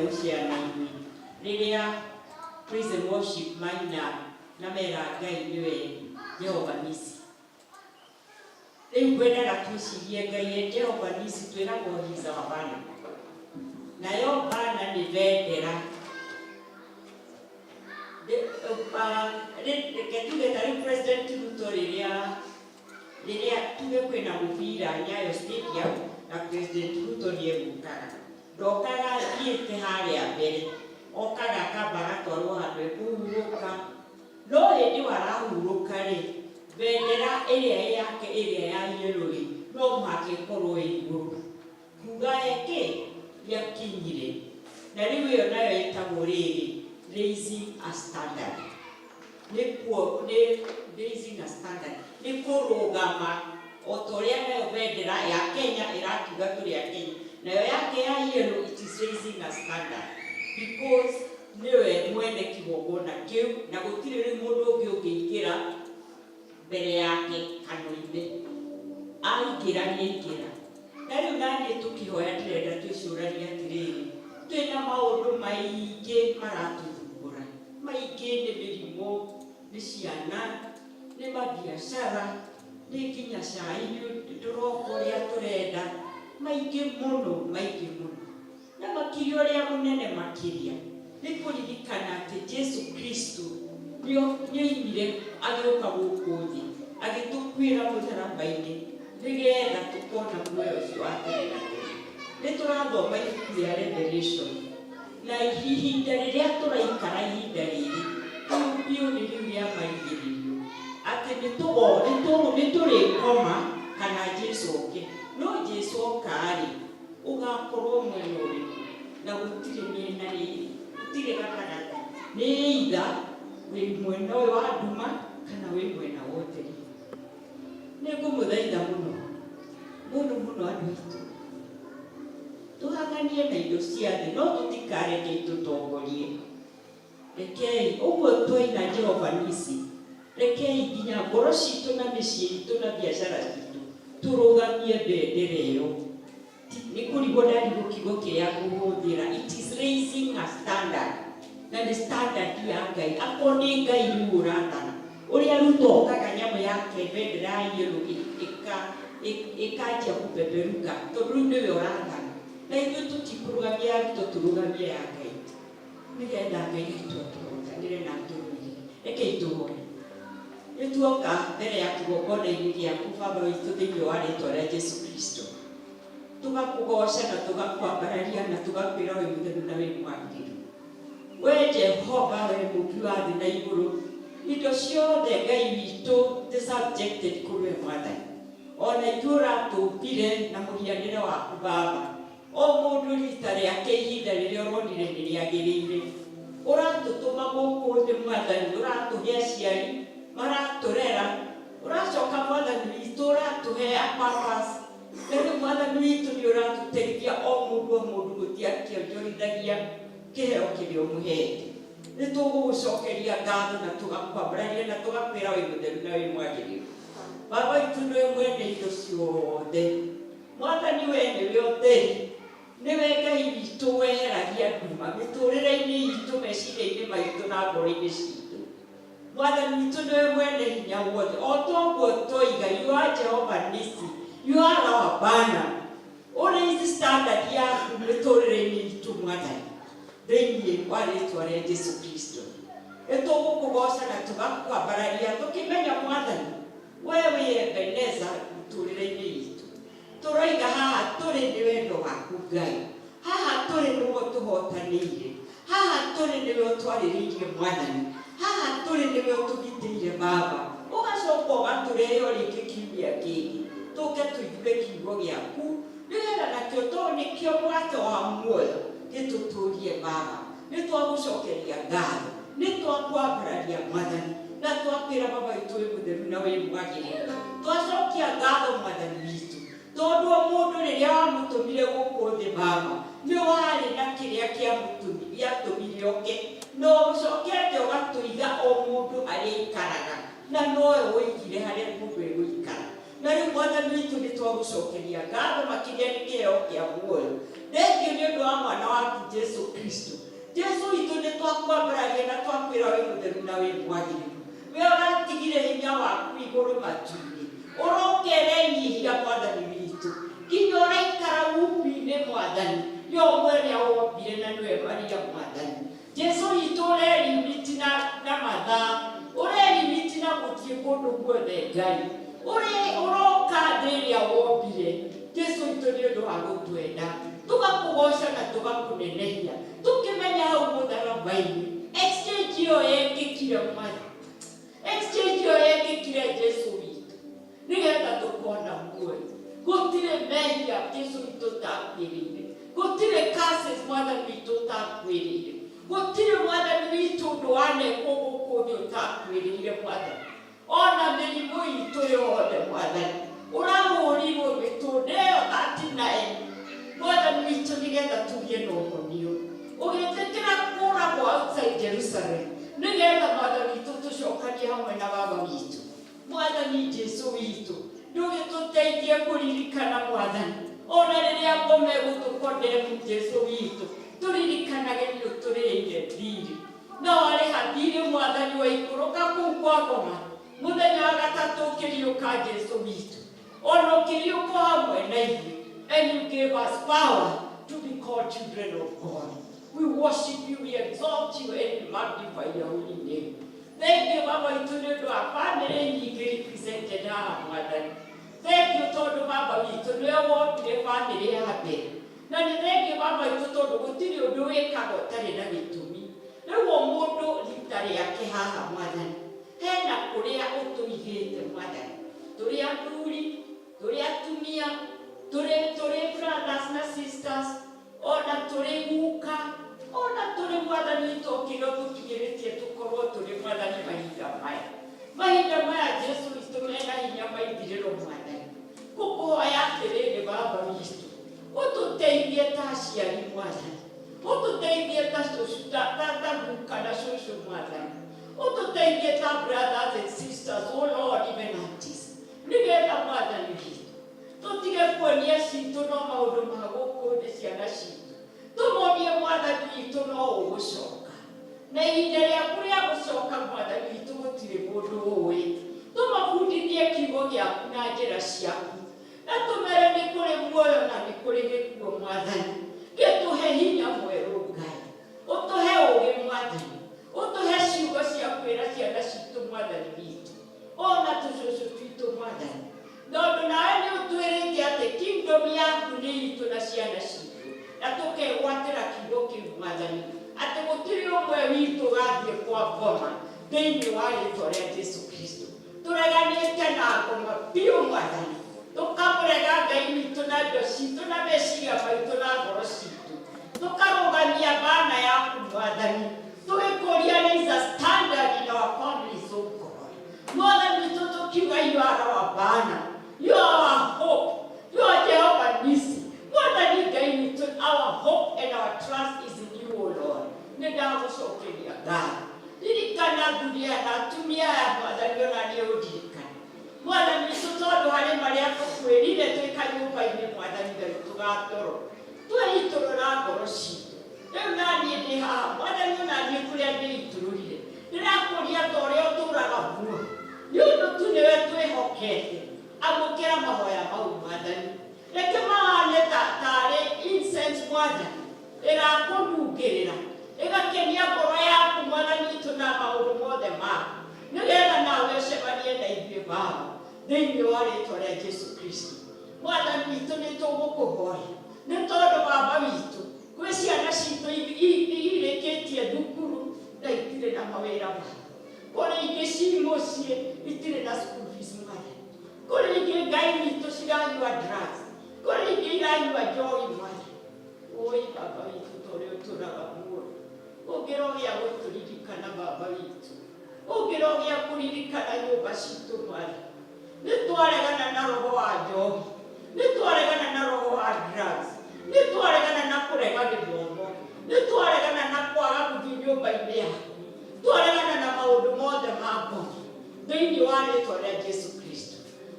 Gũshare na ithuĩ rĩrĩa praise and worship maina na mera Ngai nĩwe Jehova Nisi. Rĩu ngwendaga twĩcirie Ngai e Jehova Nisi, twĩragwo he is our banner, nayo banner nĩ bendera. Reke tuge ta rĩu President Ruto, rĩrĩa tuge kwĩna mũbira Nyayo Stadium na President Ruto nĩ egũkaga, ndokaga athiĩte harĩa mbere, okaga akamba agatwarwo handũ ekũhurũka. No hĩndĩ ĩyo arahurũka rĩ, bendera ĩrĩa yake ĩrĩa ya yellow rĩ, no mũhaka ĩkorwo ĩ igũrũ kuga eke nĩakinyire. Na rĩu ĩyo nayo ĩtagwo rĩrĩ raising a standard. Nĩ kuo nĩ raising a standard, nĩ kũrũgama o ta ũrĩa nayo bendera ya Kenya ĩrakiuga tũrĩ a Kenya. Nayo yake ya yellow, it is raising a standard because nĩwe mwene kĩgongona kĩu na gũtirĩ rĩu mũndũ ũngĩ ũngĩingĩra mbere yake kana oime. Aingĩra nĩ aingĩra. Na rĩu naniĩ tũkĩhoya ndĩrenda twĩcũranie atĩrĩrĩ, twĩna maũndũ maingĩ maratũthumbũra, maingĩ nĩ mĩrimũ, nĩ ciana, nĩ mabiacara, nĩ nginya cai nĩ tũroka ũrĩa tũrenda, maingĩ mũno, maingĩ mũno. Na makĩria ũrĩa mũnene makĩria nĩ kũririkana atĩ Jesu Kristo nĩoimire agĩũka gũkũ thĩ, agĩtũkuĩra mũtharaba-inĩ nĩgetha tũkona muoyo ũcio wa tene na tene. Nĩ tũrathoma ibuku rĩa Revelation, na ihinda rĩrĩa tũraikara, ihinda rĩrĩ rĩu biũ nĩ rĩu rĩa marigĩrĩrio, atĩ nĩ tũrĩkoma kana Jesu oke. No Jesu oka-rĩ, ũgakorwo mwena ũrĩkũ? Na gũtirĩ mĩena rĩrĩ, gũtirĩ gatagatĩ, nĩ either wĩ mwena ũyũ wa nduma kana wĩ mwena wa ũtheri. Nĩ ngũmũthaitha mũno mũno mũno, andũ aitũ, tũhanganie na indo cia thĩ, no tũtikareke itũtongorie. Rekei ũguo twaina Jehova Nisi, rekei nginya ngoro citũ na mĩciĩ itũ na biacara citũ tũrũgamie bendera ĩyo. Nĩ kũrigwo ndarigwo kiugo kĩrĩa ngũhũthĩra. It is raising a standard, na nĩ standard ya Ngai. Akorwo nĩ Ngai rĩu ũrathana ũrĩa Ruto okaga, nyamũ yake bendera ya yellow ĩkanjia kũpeperuka tondũ rĩu nĩwe ũrathana. Na ithuĩ tũtikũrũgamia ya Ruto, tũrũgamie ya Ngai, nĩgetha Ngai witũ atũhotanĩre na atũrũire. Rekei tũhoe. Nĩ tuoka mbere ya kĩgongona-inĩ gĩaku, Baba witũ, thĩinĩ wa rĩtwa rĩa Jesu Kristo, tũgakũgoca na tũgakwambararia na tũgakwĩra wĩ mũtheru na wĩ mwagĩrĩru. We Jehova, we mũmbi wa thĩ na igũrũ, indo ciothe, Ngai witũ, the subjected kũrĩ we Mwathani. Ona ithuĩ ũratũmbire na mũhianĩre waku, Baba. O mũndũ rita rĩake, ihinda rĩrĩa ũronire nĩ rĩagĩrĩire, ũratũtũma gũkũ thĩ, Mwathani. Ũratũhe aciari maratũrera, ũracoka, Mwathani witũ, ũratũhe a purpose. Na rĩu, Mwathani witũ, nĩ ũratũteithia o mũndũ o mũndũ, gũtiakĩonjorithagia kĩheo kĩrĩa ũmũhete. Nĩ tũgũgũcokeria ngatho na tũgakwambararia na tũgakwĩra wĩ mũtheru na wĩ mwagĩrĩru. Baba witũ, nĩwe mwene indo ciothe. Mwathani, we nĩwe ũtheri, nĩwe Ngai witũ weheragia nduma mĩtũrĩre-inĩ itũ, meciria-inĩ maitũ na ngoro-inĩ citũ. Mwathani witũ, nĩwe mwene hinya wothe. O toguo toiga, you are Jehova Nisi, you are our banner. Ũraise standard yaku mĩtũrĩre-inĩ itũ, Mwathani, thĩinĩ wa rĩtwa rĩa Jesu Kristo. Nĩ tũgũkũgoca na tũgakwambararia tũkĩmenya, Mwathani, we wĩ Ebeneza mĩtũrĩre-inĩ itũ. Tũroiga haha tũrĩ nĩ wendo waku, Ngai. Haha tũrĩ nĩguo tũhotanĩire, haha tũrĩ nĩwe ũtwarĩrĩirie, Mwathani. Haha tũrĩ nĩwe ũtũgitĩire, Baba. Ũgacoka ũgatũrehe o rĩngĩ kiumia kĩngĩ tũke tũigue kiugo gĩaku, nĩgetha nakĩo tondũ nĩkĩo mũgate wa muoyo gĩtũtũrie. Baba, nĩ twagũcokeria ngatho, nĩ twakwambararia, Mwathani, na twakwĩra, Baba witũ, wĩ mũtheru na wĩ mwagĩrĩru. Twacokia ngatho, Mwathani witũ, tondũ o mũndũ rĩrĩa wamũtũmire gũkũ thĩ, Baba, nĩ warĩ na kĩrĩa gĩatũmire oke, na ũcokete ũgatũiga o mũndũ harĩa aikaraga, na nowe woigire harĩa mũndũ egũikara. Na rĩu, Mwathani witũ, nĩ twagũcokeria ngatho makĩria nĩ kĩheo kĩa muoyo. Thengio nĩ ũndũ wa mwana waku Jesu Kristo. Jesu witũ, nĩ twakwambararia na twakwĩra wĩ mũtheru na wĩ mwagĩrĩru. We ũratigire hinya waku igũrũ matu-inĩ, ũrokere nyihia, Mwathani witũ, nginya ũraikara wumbi-inĩ, Mwathani, yo ũmwe ũrĩa wombire na nĩwe Maria. Mwathani Jesu witũ, ũrerimiti na mathaa, ũrerimiti na gũthiĩ kũndũ guothe. Ngai ũrĩ ũroka thĩ ĩrĩa wombire, Jesu witũ, nĩ ũndũ wa gũtwenda. Tũgakũgoca na tũgakũnenehia, tũkĩmenya hau mũtharaba-inĩ exchange ĩyo yekĩkire. Mwathani, exchange ĩyo yekĩkire, Jesu witũ, nĩgetha tũkona muoyo. Gũtirĩ mehia Jesu witũ ũtakwĩrĩire, gũtirĩ curses, Mwathani witũ, ũtakwĩrĩire, gũtirĩ, Mwathani witũ, ũndũ wanekwo gũkũ thĩ ũtakwĩrĩire. Mwathani, ona mĩrimũ itũ yothe, Mwathani, ũrahũrirwo mĩtũnda ĩyo 39, Mwathani witũ, nĩgetha tũgĩe na ũhonio. Ũgĩtĩkĩra kũragwo outside Jerusalem nĩgetha, Mwathani witũ, tũcokanie hamwe na Baba witũ. Mwathani Jesu witũ, ndũgĩtũteithie kũririkana, Mwathani, ona rĩrĩa ngoma ĩgũtũkondemu. Jesu witũ, tũririkanage nĩ ũtũrĩire thirĩ no warĩha thirĩ. Mwathani, waikũrũka kũu kwa ngoma mũthenya wa gatatũ, ũkĩriũka, Jesu witũ, ona ũkĩriũka hamwe na ithuĩ, and you gave us power to be called children of God. We worship you, we exalt you, and we magnify your holy name. Thank you, Baba witũ, nĩ ũndũ wa bamĩrĩ nyingĩ represented haha. Mwathani, thank you tondũ Baba witũ nĩwe wombire bamĩrĩ ya mbere, na nĩ thank you, Baba witũ, tondũ gũtirĩ ũndũ wĩkaga ũtarĩ na gĩtũmi. Rĩu o mũndũ rita rĩake haha, Mwathani, hena kũrĩa ũtũigĩte. Mwathani, tũrĩ athuri, tũrĩ atumia, tũrĩ brothers na sisters, ona tũrĩ guka, ona tũrĩ, Mwathani witũ, kĩrĩa tũkinyĩrĩtie tũkorwo tũrĩ. Mwathani, mahinda maya Jesu witũ mena hinya maithirĩro. Mwathani, ngũkũhoya atĩrĩrĩ, Baba witũ, ũtũteithie ta aciari. Mwathani, ũtũteithie ta cũcũ, ta guka na cũcũ. Mwathani, ũtũteithie ta brothers and sisters, oh Lord, even aunties, nĩgetha, Mwathani witũ, tũtige kuonia citũ no maũndũ ma gũkũ thĩ. Ciana citũ tũmonie, Mwathani witũ, no ũgũcoka na ihinda rĩaku rĩa gũcoka. Mwathani witũ, gũtirĩ mũndũ ũĩ. Tũmabundithie kiugo gĩaku na njĩra ciaku, na tũmere nĩ kũrĩ muoyo na nĩ kũrĩ gĩkuo. Mwathani, gĩtũhe hinya mwerũ. Ngai, ũtũhe ũũgĩ. Mwathani, ũtũhe ciugo cia kwĩra ciana citũ, Mwathani witũ, ona tũcũcũ twitũ. Mwathani, tondũ nawe nĩ ũtwĩrĩte atĩ kingdom yaku nĩ itũ na ciana citũ, na tũkegwatĩra kiugo kĩu, Mwathani, atĩ gũtirĩ ũmwe witũ gathiĩ kwa ngoma. Thĩinĩ wa rĩtwa rĩa Jesu Kristo, tũreganĩte na ngoma biũ. Mwathani, tũkamũrega Ngai witũ na indo citũ na meciria maitũ na ngoro citũ. Tũkarũgamia bana yaku, Mwathani, tũgĩkũria there is a standard in our families, oh God. Mwathani witũ, tũkiuga you are our banner, you are our hope, you are Jehovah Nisi. Mwathani Ngai witũ, our hope and our trust is in you, oh Lord. Nĩ ndagũcokeria ngatho. Ririkana athuri aya na atumia aya, Mwathani, ona nĩ ũndirikana, Mwathani witũ, tondũ harĩ marĩa tũkwĩrire twĩ kanyũmba-inĩ. Mwathani Ngai, tũgatoro tweitũrũra ngoro citũ. Rĩu naniĩ ndĩ haha, Mwathani, ona niĩ kũrĩa ndĩitũrũrire, ndĩrakũria ta ũrĩa ũtũraga muoyo, nĩ ũndũ tu nĩwe twĩhokete. Amũkĩra mahoya mau, Mwathani. Reke mahane tarĩ incense, Mwathani, ĩrakũnungĩrĩra, ĩgakenia ngoro yaku, Mwathani witũ, na maũndũ mothe maku, nĩgetha nawe ũcemanie na ithuĩ, Baba, thĩinĩ wa rĩtwa rĩa Jesu Kristo. Mwathani witũ, nĩ tũgũkũhoya nĩ tondũ, Baba witũ, gwĩ ciana citũ irĩkĩtie thukuru na itirĩ na mawĩra mao. Kũrĩ ingĩ ci mũciĩ itirĩ na school fees. Mwathani, kũrĩ ingĩ, Ngai witũ, ciranyua drugs, kũrĩ ingĩ iranyua njohi. Mwathani, ũi Baba witũ, ta ũrĩa ũtũraga muoyo, ũngĩrogĩa gũtũririkana, Baba witũ, ũngĩrogĩa kũririkana nyũmba citũ. Mwathani, nĩ twaregana na roho wa njohi, nĩ twaregana na roho wa drugs, nĩ twaregana na kũrega gĩthomo, nĩ twaregana na kwaga gũthiĩ nyũmba-inĩ yaku, twaregana na maũndũ mothe ma ngoma thĩinĩ wa rĩtwa rĩa Jesu Kristo.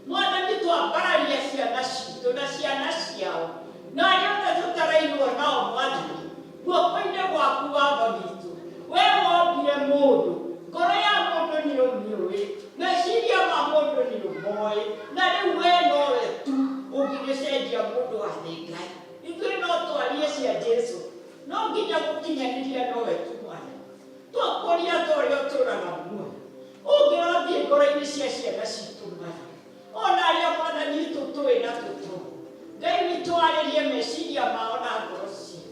Mwathani, twambararia ciana citũ na ciana ciao na arĩa othe tũtarainwo. Gũkinyanĩria nowe tu Mwathani. Twakũria ta ũrĩa ũtũũraga muoyo, ũngĩrothiĩ ngoro-inĩ cia ciana citũ Mwathani, ona arĩa Mwathani witũ tũĩ na tũtũĩ, Ngai witũ, arĩrie meciria mao na ngoro ciao.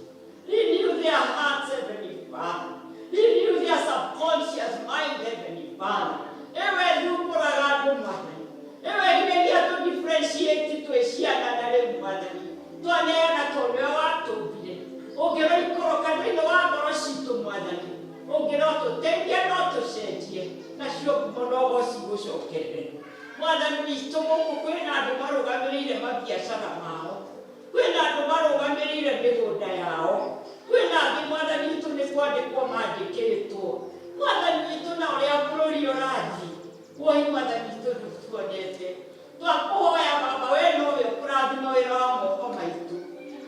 Renew their hearts, Heavenly Father. Renew their subconscious mind, Heavenly Father. Ewe thumbũraga andũ Mwathani, ewe nginyagia tũ differentiate twĩ ciana na rĩu Mwathani twaneana tondũ we watũmbire. Ũngĩroikũrũka thĩinĩ wa ngoro citũ Mwathani, ũngĩrotũteithia no tũcenjie, nacio ngumo no gũcigũcokerere Mwathani witũ. Gũkũ kwĩna andũ marũgamĩrĩire mabiacara mao, kwĩna andũ marũgamĩrĩire mĩgũnda yao, kwĩna angĩ Mwathani witũ nĩ kwandĩkwo mandĩkĩtwo Mwathani witũ, na ũrĩa bũrũri ũrathiĩ woi Mwathani witũ ndũtuonete. Twakũhoya Baba, we nowe ũkũrathima wĩra wa moko maitũ,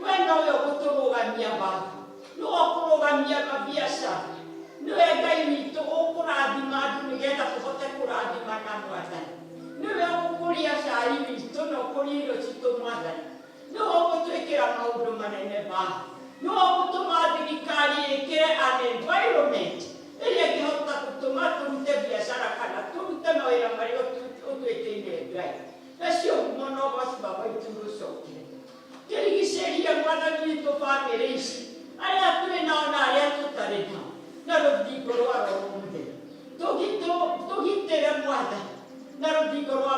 we nowe ũgũtũrũgamia Baba, nĩwe ũkũrũgamia mabiacara, nĩwe Ngai witũ ũkũrathima andũ nĩgetha tũhote kũrathimana Mwathani, nĩwe ũgũkũria cai witũ na ũkũrie irio citũ Mwathani, nĩwe ũgũtwĩkĩra maũndũ manene Baba, nĩwe ũgũtũma thirikari ĩkĩre an environment ĩrĩa ĩngĩhota gũtũma tũrute biacara kana tũrute mawĩra marĩa ũtwĩtĩire Ngai. Nacio ngumo no goci Baba witũ igũcokere. Kĩrigicĩrie Mwathani witũ bamĩrĩ ici, arĩa twĩ nao na arĩa tũtarĩ nao, na rũthingo rwa Roho Mũtheru. Tũgitĩre Mwathani na rũthingo rwa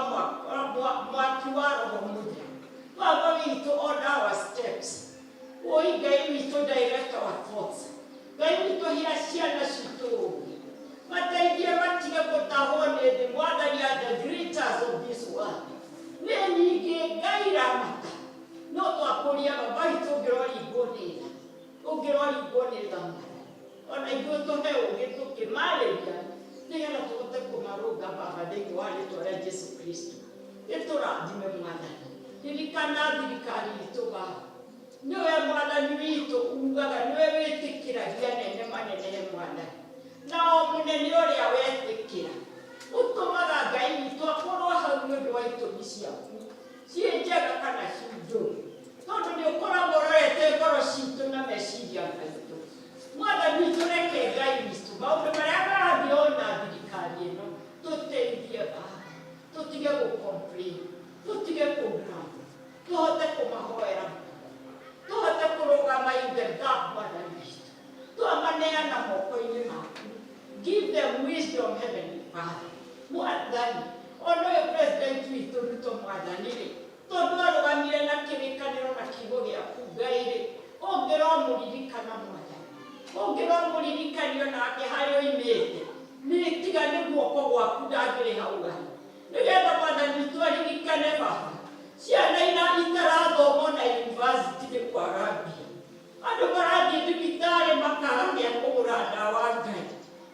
mwaki wa Roho Mũtheru. Baba witũ, order our steps. Oi Ngai witũ, direct our thoughts. Ngai witũ, hia ciana citũ ũũgĩ, mateithie matige gũtahwo nĩ thĩ Mwathani, are the greatest of this world nĩ nyingĩ. Ngai ramata, no twakũria Baba witũ, ũngĩroringwo nĩ tha, ũngĩroringwo nĩ tha Mwathani, ona ithuĩ tũhe ũũgĩ tũkĩmarĩria nĩgetha tũhote kũmarũnga Baba, thĩinĩ wa rĩtwa rĩa Jesu Kristo. Gĩtũrathime Mwathani. Ririkana thirikari itũ Baba, nĩwe Mwathani witũ ugaga nĩwe wĩtĩkĩragia nene manenehe Mwathani, na o mũnene ũrĩa wetĩkĩra ũtũmaga Ngai witũ akorwo hau nĩ ũndũ wa itũmi ciaku, ciĩ njega kana ci njũru, tondũ nĩ ũkoragwo ũrorete ngoro citũ na meciria maitũ Mwathani witũ. Reke Ngai witũ maũndũ marĩa marathiĩ ona thirikari ĩno tũteithie Baba, tũtige gũ-complain, tũtige kũ-grumble, tũhote kũmahoera, tũhote kũrũgama in the gap Mwathani witũ. Twamaneana moko-inĩ maku. Give them wisdom, Heavenly Father. Mwathani, ona ũyũ president witũ Ruto Mwathani rĩ, tondũ arũgamire na kĩrĩkanĩro na kiugo gĩaku Ngai rĩ, ũngĩromũririkana Mwathani, ũngĩromũririkanio nake harĩa oimĩte, nĩ tiga nĩ guoko gwaku ndangĩrĩ hau arĩ, nĩgetha Mwathani witũ aririkane Baba ciana ina itarathoma na university nĩ kwaga mbia, andũ marathiĩ thibitarĩ makaga gĩa kũgũra ndawa Ngai,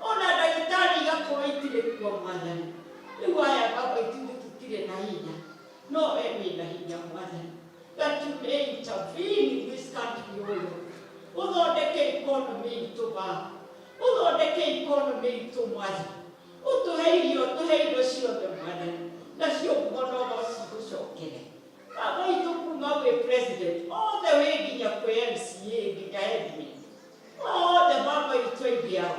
ona ndagĩtarĩ igakorwo itirĩ kuo Mwathani. Rĩu aya Baba ithuĩ tũtirĩ na hinya, no we wĩna hinya Mwathani, that you may intervene in this country, O Lord. Ũthondeke economy itũ Baba, ũthondeke economy itũ Mwathani, ũtũhe irio, ũtũhe indo ciothe Mwathani, nacio ngumo no cigũcokere Baba witũ, kuma gwĩ president all the way nginya kwĩ MCA nginya headman othe Baba witũ, aingĩ ao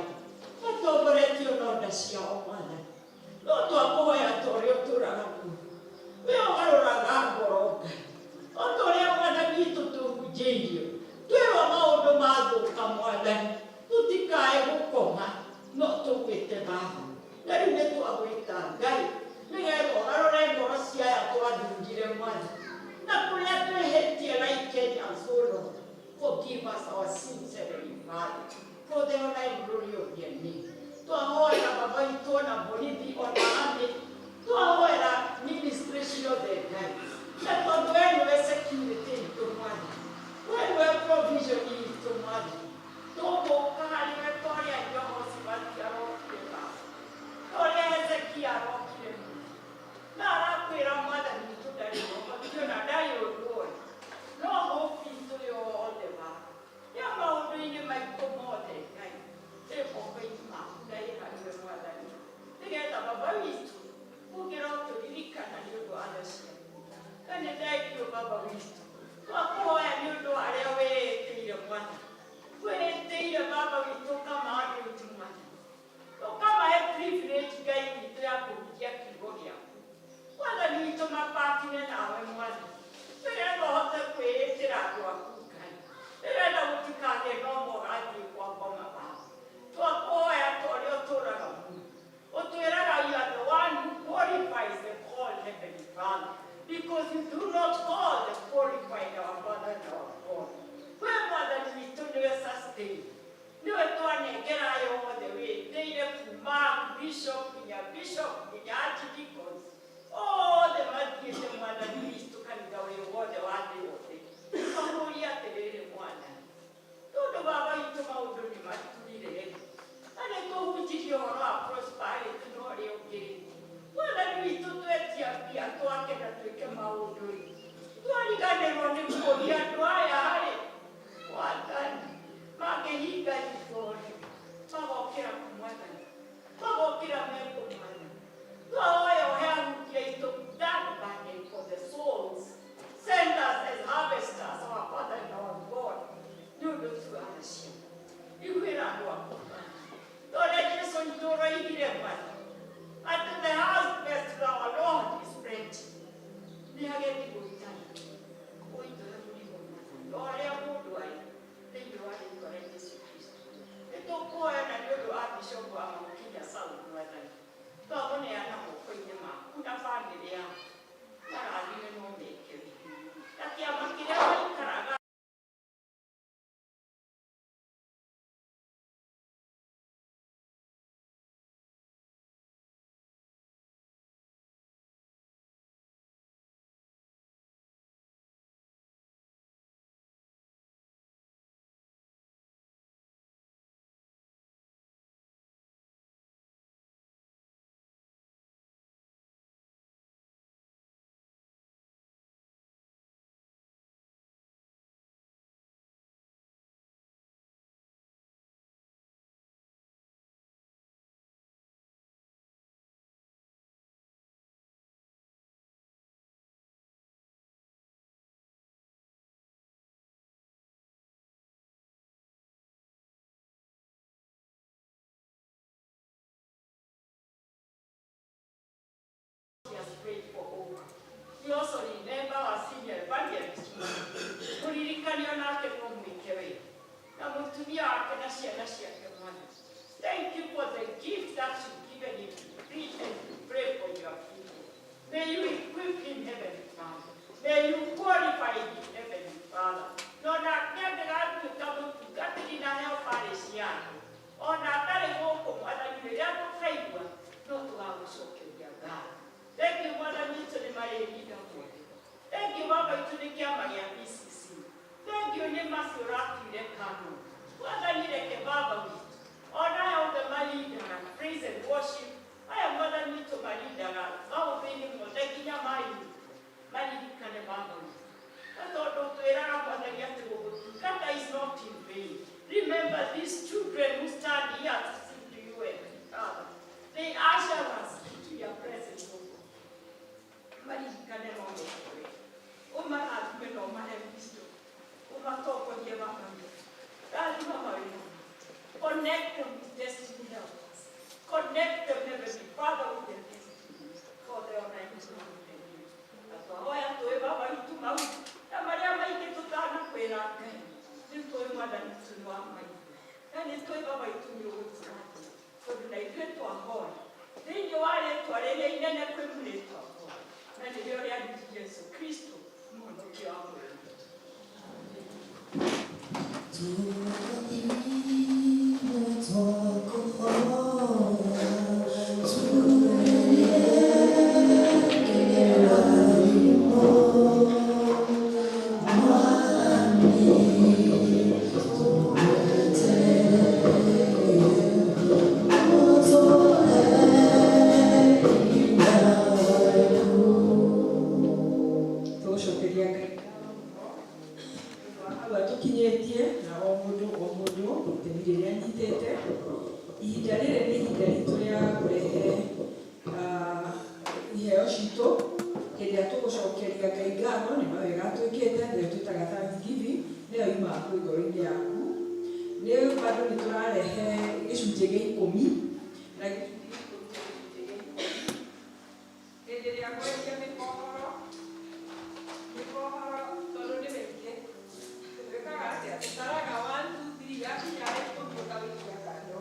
matongoretio na nda ciao Mwathani. No twakũhoya ta ũrĩa ũtũraga muoyo, we ũgarũraga ngoro Ngai, o ta ũrĩa Mwathani witũ tũhunjĩirio, twĩrwo maũndũ mathũka Mwathani tũtikae gũkoma, no tũgwĩte Baba. Na rĩu nĩ twagwĩta Ngai nĩgetha ũgarũre ngoro cia aya twathurire Mwathani, na kũrĩa twĩhĩtie like Kenyans, O Lord, forgive us our sins, Heavenly Father, for the honor and glory of your name. Twahoera Baba witũ ona borithi ona army, twahoera ministry ciothe Ngai, na tondũ we nĩwe security itũ Mwathani, we nĩwe provision itũ Mwathani, tũgũka harĩ we ta ũrĩa Jehoshafat arokire Baba, ta ũrĩa Hezekia arokire na arakwĩra Mwathani witũ ndarĩ na ũhoti ona ndarĩ ũndũ oĩ, no hope itũ yothe Baba ya maũndũ-inĩ maitũ mothe Ngai ĩ moko-inĩ maku na ĩ harĩ we Mwathani, nĩgetha Baba witũ ũngĩroka. Bishop nginya bishop nginya archdeacons othe mathiĩte Mwathani witũ kanitha wĩ wothe wa thĩ yothe. Tũkũria atĩrĩrĩ Mwathani, tondũ baba witũ maũndũ nĩ maturire na nĩ tũhunjirie ũhoro wa prosperity na ũrĩa ũngĩ rĩ, Mwathani witũ twetia mbia twake na twĩke maũndũ rĩ, twariganĩrwo nĩ kũria andũ aya rĩ, Mwathani mangĩhinga ritho rĩ, magokĩra kũ Mwathani, magokĩra mekũ Mwathani. Twahoya ũhe ahunjia aitũ that burden for the souls. Send us as harvesters, our Father and our God. Nĩ ũndũ tu acio. Iguĩra andũ aku. Tondũ Jesu witũ ũroigire Mwathani, atĩ the harvest of our Lord is plenty. Nĩ agethi gũitana. Ũitũhe mũrigo Mwathani. O harĩa mũndũ arĩ, thĩinĩ wa rĩtwa rĩa Jesu Kristo. Nĩ tũkũhoya na nĩ ũndũ wa Bishop wa Mount Kenya South Mwathani. Twamũneana moko-inĩ maku na bamĩrĩ yaku. Marathime no meke wega. Na kĩama kĩrĩa maikaraga he has prayed for over. We also remember our senior evangelist. Kũririkanio nake no mwĩke wega. Na mũtumia wake na ciana ciake Mwathani. Thank you for the gift that you've given him to preach and to pray for your people. May you equip him, Heavenly Father. May you qualify him, Heavenly Father. No nake angĩgatuĩka mũtungatĩri na heo parish yake, ona atarĩ gũkũ Mwathani rĩrĩa tũkaigua no tũgagũcokeria ngatho. Thank you Mwathani witũ nĩ marĩhinda mothe. Thank you Baba witũ nĩ kĩama gĩa PCC. Thank you nĩ macio ũratuire kano. Mwathani reke Baba witũ ona aya othe marindaga praise and worship, aya Mwathani witũ marindaga maũndũ-inĩ mothe nginya ma youth, maririkane Baba witũ. Na tondũ twĩraga Mwathani atĩ gũgũtungata is not in vain. Remember these children who stand here to sing to you every Father. They usher us into your presence, O God. Maririkane no meke wega. Ũmarathime na ũmahe wisdom. Ũmatongorie Baba witũ. Rathima mawĩra mao. Connect them with destiny helpers. Connect them, Heavenly Father, with their destiny. For the honor and glory. Na twahoya tũĩ Baba witũ mau na marĩa maingĩ tũtanakwĩra Ngai. Nĩ tũĩ Mwathani witũ nĩ wa maitũ. Na nĩ tũĩ Baba witũ nĩ ũgũtũrathima. Tondũ na ithuĩ twahoya thĩinĩ wa rĩtwa rĩrĩa inene kwĩ rĩtwa na nĩrĩo rĩa Jesu Kristo mũhonokia wa muoyo witũ. Tũgũcokeria Ngai ngatho mũno nĩ ũndũ wa hau atũkinyĩtie na o mũndũ o mũndũ itemi rĩrĩa anyitĩte. Ihinda rĩrĩ nĩ ihinda ritũ rĩa kũrehe iheo citũ hĩndĩ ĩrĩa tũgũcokeria Ngai ngatho nĩ mawega atwĩkĩte, nĩyo twĩtaga thanksgiving, nĩyo yumaga kwĩ ngoro-inĩ yaku. Nĩ bado nĩ tũrarehe gĩcunjĩ gĩa ikũmi na gĩcunjĩ gĩa ikũmi nĩ gĩcunjĩ gĩa ikũmi. Hĩndĩ ĩrĩa ngwendia mĩkohoro, mĩkohoro tondũ nĩ mĩingĩ, twĩkaga atĩa? Tũtaraga 1 2 3, yakinya 10 ũkawĩkia kando,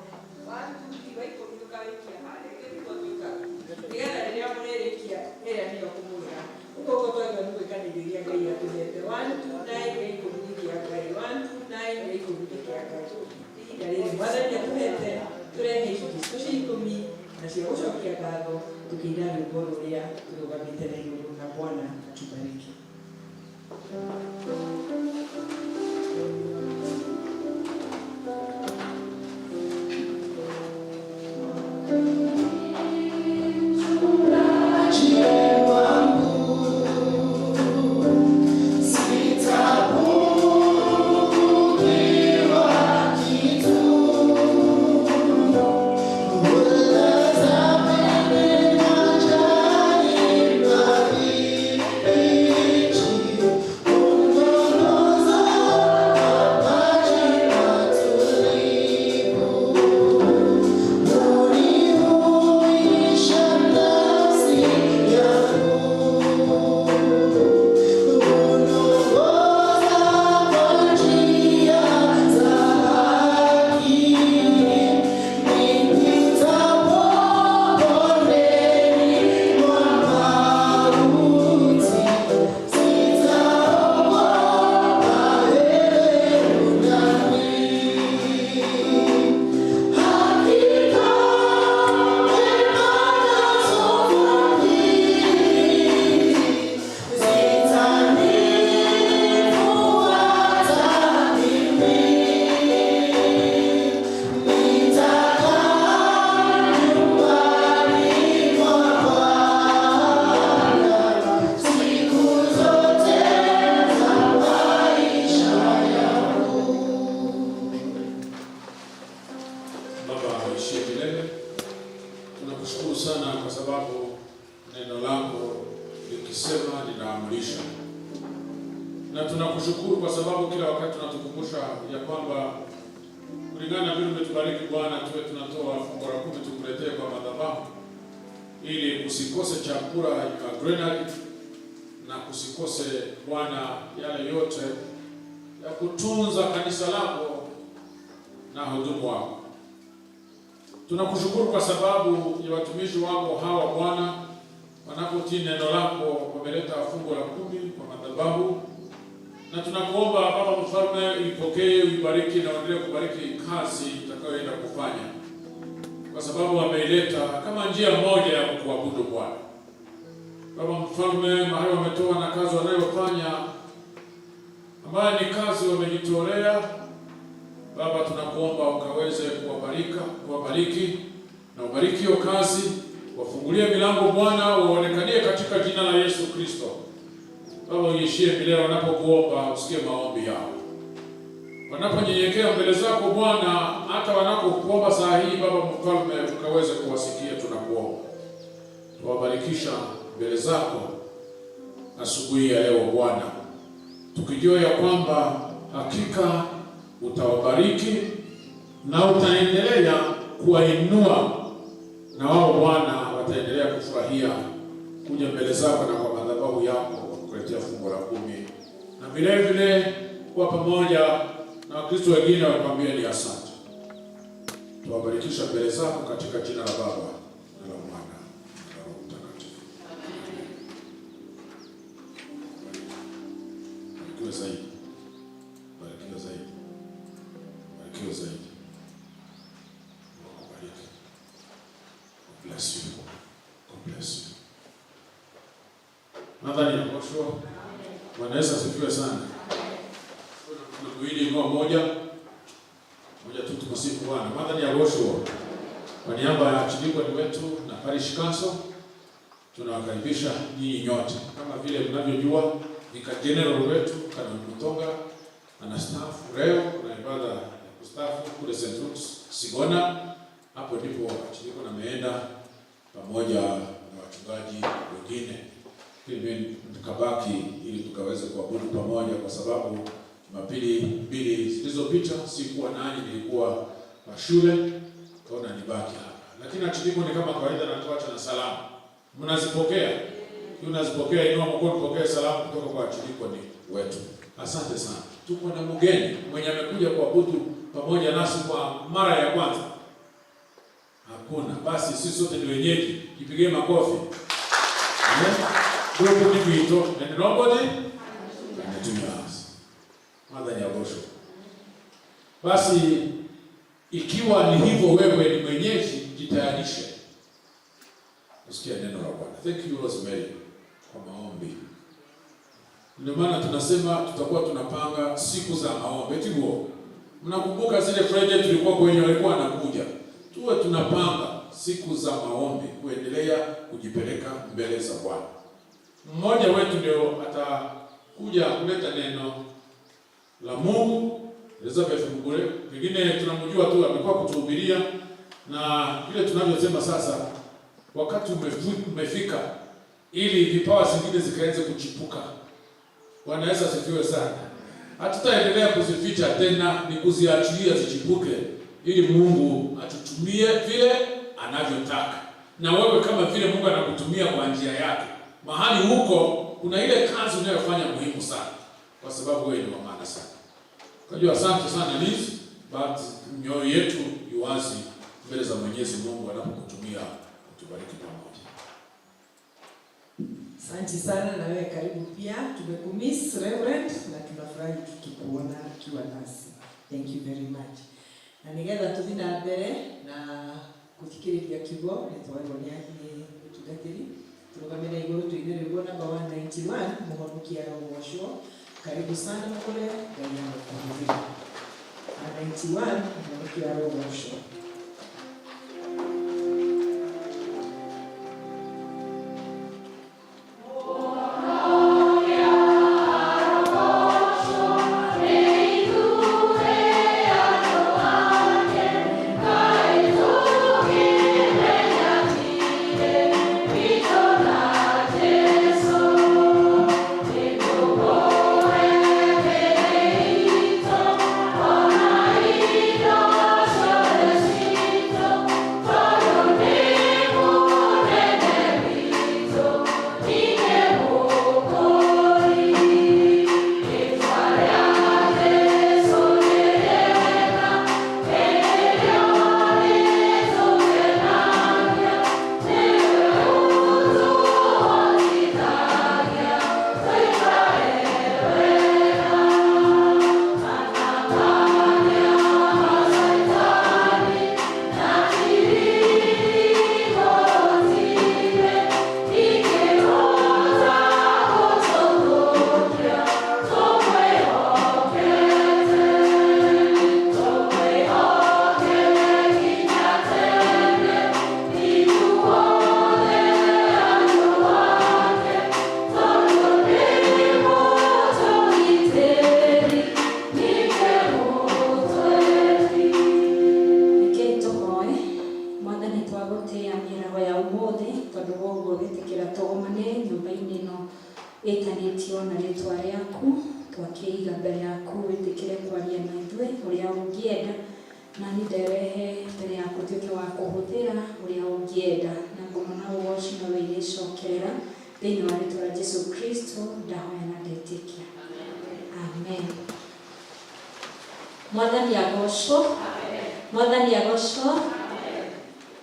1 2 3, wa 10 ũkawĩkia harĩa. Githĩ tiguo twĩkaga? Nĩgetha rĩrĩa mũrĩrĩkia ĩrĩa nĩyo kũmwĩra ũguo ũguo twagĩrĩirwo nĩ gwĩka nĩ indo iria Ngai atũhete. 1 2 9 gĩa 10 nĩ kĩa Ngai, 1 2 9 gĩa 10 nĩ kĩa Ngai. Ihinda rĩrĩ Mwathani atũhete tũrehe icunjĩ citũ cia ikũmi na Na cia gũcokia ngatho tũkĩina rwĩmbo rũrĩa tũrũgamĩte na igũrũ na Bwana atubariki. Baba aishie milele, tunakushukuru sana kwa sababu neno lako likisema linaamrisha, na tunakushukuru kwa sababu kila wakati tunatukumbusha ya kwamba kulingana na vile umetubariki Bwana, tuwe tunatoa fungu la 10 tukuletee kwa madhabahu, ili usikose chakula ya granary na kusikose Bwana yale yote ya kutunza kanisa lako na hudumu wako. Tunakushukuru kwa sababu ya watumishi wako hawa Bwana, wanapotii neno lako wameleta fungu la 10 kwa madhabahu, na tunakuomba Baba Mfalme, ipokee, uibariki na uendelee kubariki kazi itakayoenda kufanya, kwa sababu wameileta kama njia moja ya kuabudu Bwana. Baba Mfalme, mahali wametoa na kazi wanayofanya ambayo ni kazi wamejitolea, Baba tunakuomba ukaweze kuwabariki na ubariki hiyo kazi, wafungulie milango Bwana, waonekanie katika jina la Yesu Kristo. Baba uishie milele, wanapokuomba usikie maombi yao, wanaponyenyekea mbele zako Bwana, hata wanapokuomba saa hii Baba Mfalme ukaweze kuwasikia. Tunakuomba tuwabarikisha mbele zako asubuhi ya leo Bwana, tukijua ya kwamba hakika utawabariki na utaendelea kuwainua, na wao Bwana wataendelea kufurahia kuja mbele zako na kwa madhabahu yako kukuletea fungu la 10, na vile vile kuwa pamoja na Wakristo wengine wakwambia ni asante. Tuwabarikisha mbele zako katika jina la Baba na la Mwana na la Roho Mtakatifu. Barikiwe zaidi, barikiwe zaidi, barikiwe zaidi. Mungu akubariki. God bless you. God bless you. Nadhani ya mwisho. Bwana Yesu asifiwe sana. Kuna inua moja moja tu, tumsifu Bwana. Nadhani ya mwisho, kwa niaba ya archdeacon wetu na parish council tunawakaribisha nyinyi nyote. Kama vile mnavyojua, Vicar General wetu Canon Mutonga anastaafu leo, kuna ibada ya kustaafu kule St. Luke's Sigona. Hapo ndipo archdeacon ameenda pamoja na wachungaji wengine. Mimi nikabaki ili tukaweze kuabudu pamoja, kwa sababu Jumapili 2 zilizopita sikuwa nani, nilikuwa kwa shule, kaona nibaki hapa. Lakini archdeacon ni kama kawaida anatuacha na salamu. Mnazipokea? Unazipokea? Inua mkono pokea salamu kutoka kwa archdeacon wetu. Asante sana. Tuko na mgeni mwenye amekuja kuabudu pamoja nasi kwa mara ya kwanza. Hakuna. Basi sisi sote ni wenyeji. Jipigie makofi. Amen. Ndugu ni wito and nobody can do us. Mother Nyagosho. Basi ikiwa ni hivyo, wewe ni mwenyeji, jitayarishe. kusikia neno la Bwana. Thank you Rosemary kwa maombi. Ndio maana tunasema tutakuwa tunapanga siku za maombi. Eti huo. Mnakumbuka zile Friday tulikuwa kwenye walikuwa wanakuja. Tuwe tunapanga siku za maombi kuendelea kujipeleka mbele za Bwana. Mmoja wetu ndio atakuja kuleta neno la Mungu. Elizabeth Mugure, pengine tunamjua tu, amekuwa kutuhubiria, na vile tunavyosema sasa, wakati umefika ili vipawa zingine zikaanze kuchipuka. Bwana Yesu asifiwe sana. Hatutaendelea kuzificha tena, ni kuziachilia zichipuke, ili Mungu atutumie vile anavyotaka. Na wewe kama vile Mungu anakutumia kwa njia yake, mahali huko kuna ile kazi unayofanya muhimu sana, kwa sababu wewe ni wa maana sana. Kwa hiyo asante sana Liz, but mioyo yetu iwazi mbele za Mwenyezi Mungu anapokutumia kutubariki pamoja. Asante sana na wewe karibu pia. Tumekumiss Reverend na tunafurahi tukikuona ukiwa nasi. Thank you very much. Na nigetha tuthi na mbere na kuthikiriria kiugo nĩ twaĩrwo nĩ mũtungatĩri tũrũgame na igũrũ tũine rwĩmbo namba 191 mũhonokia arogocwo. Karibu sana mũkũre Ngai arokũhũthĩra. 191 mũhonokia arogocwo. Rekei tũhoe. Mwathani, twagũtĩĩa mĩaraho ya ũmũthĩ tondũ wa ũguo wĩtĩkĩra tũgomane nyũmba-inĩ ĩno ĩtanĩtio na rĩtwa rĩaku. Twakĩiga mbere yaku wĩtĩkĩre kwaria na ithuĩ ũrĩa ũngĩenda, na niĩ nderehe mbere yaku tuĩke wa kũhũthĩra ũrĩa ũngĩenda, na ngumo na ũgoci nowe irĩcokerera thĩinĩ wa rĩtwa rĩa Jesu Kristo ndahoya na ndetĩkia, amen. Mwathani agocwo. Mwathani agocwo.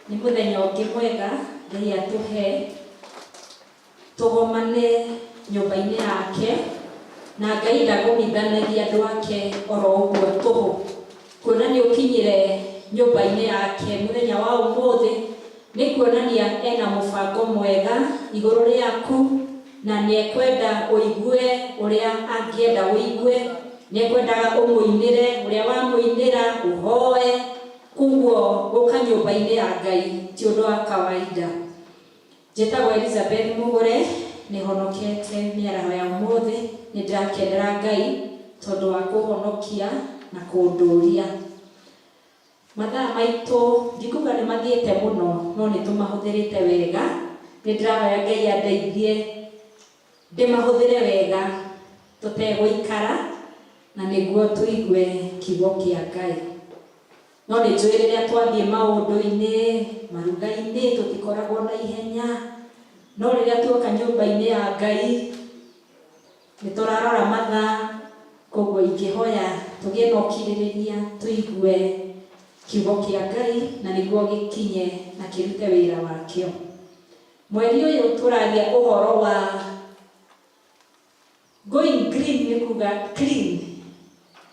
Nĩ mũthenya ũngĩ mwega Ngai atũhe tũgomane nyũmba-inĩ yake, na Ngai ndagomithanagia andũ ake oro ũguo tũhũ. Kuona nĩ ũkinyire nyũmba-inĩ yake mũthenya wa ũmũthĩ nĩ kuonania ena mũbango mwega igũrũ rĩaku, na nĩ ekwenda ũigue ũrĩa angĩenda ũigue, nĩ ekwendaga ũmũinĩre ũrĩa wamũinĩra, ũhoe. Koguo gũka nyũmba-inĩ ya Ngai ti ũndũ wa kawaida. Njĩtagwo Elizabeth Mũgũre, nĩ honokete mĩaraho ya ũmũthĩ. Nĩ ndĩrakenera Ngai tondũ wa kũhonokia na kũndũria. Mathaa maitũ ndikuga nĩ mathiĩte mũno, no nĩ tũmahũthĩrĩte wega. Nĩ ndĩrahoya Ngai andeithie ndĩmahũthĩre wega tũtegũikara, na nĩguo tũigue kiugo kĩa Ngai. No nĩ njũĩ rĩrĩa twathiĩ maũndũ-inĩ, maruga-inĩ, tũtikoragwo na ihenya, no rĩrĩa tuoka nyũmba-inĩ ya Ngai nĩ tũrarora mathaa. Koguo ingĩhoya tũgĩe na ũkirĩrĩria tũigue kiugo kĩa Ngai na nĩguo gĩkinye na kĩrute wĩra wakĩo. Mweri ũyũ tũraria ũhoro wa going green, nĩ kuga clean,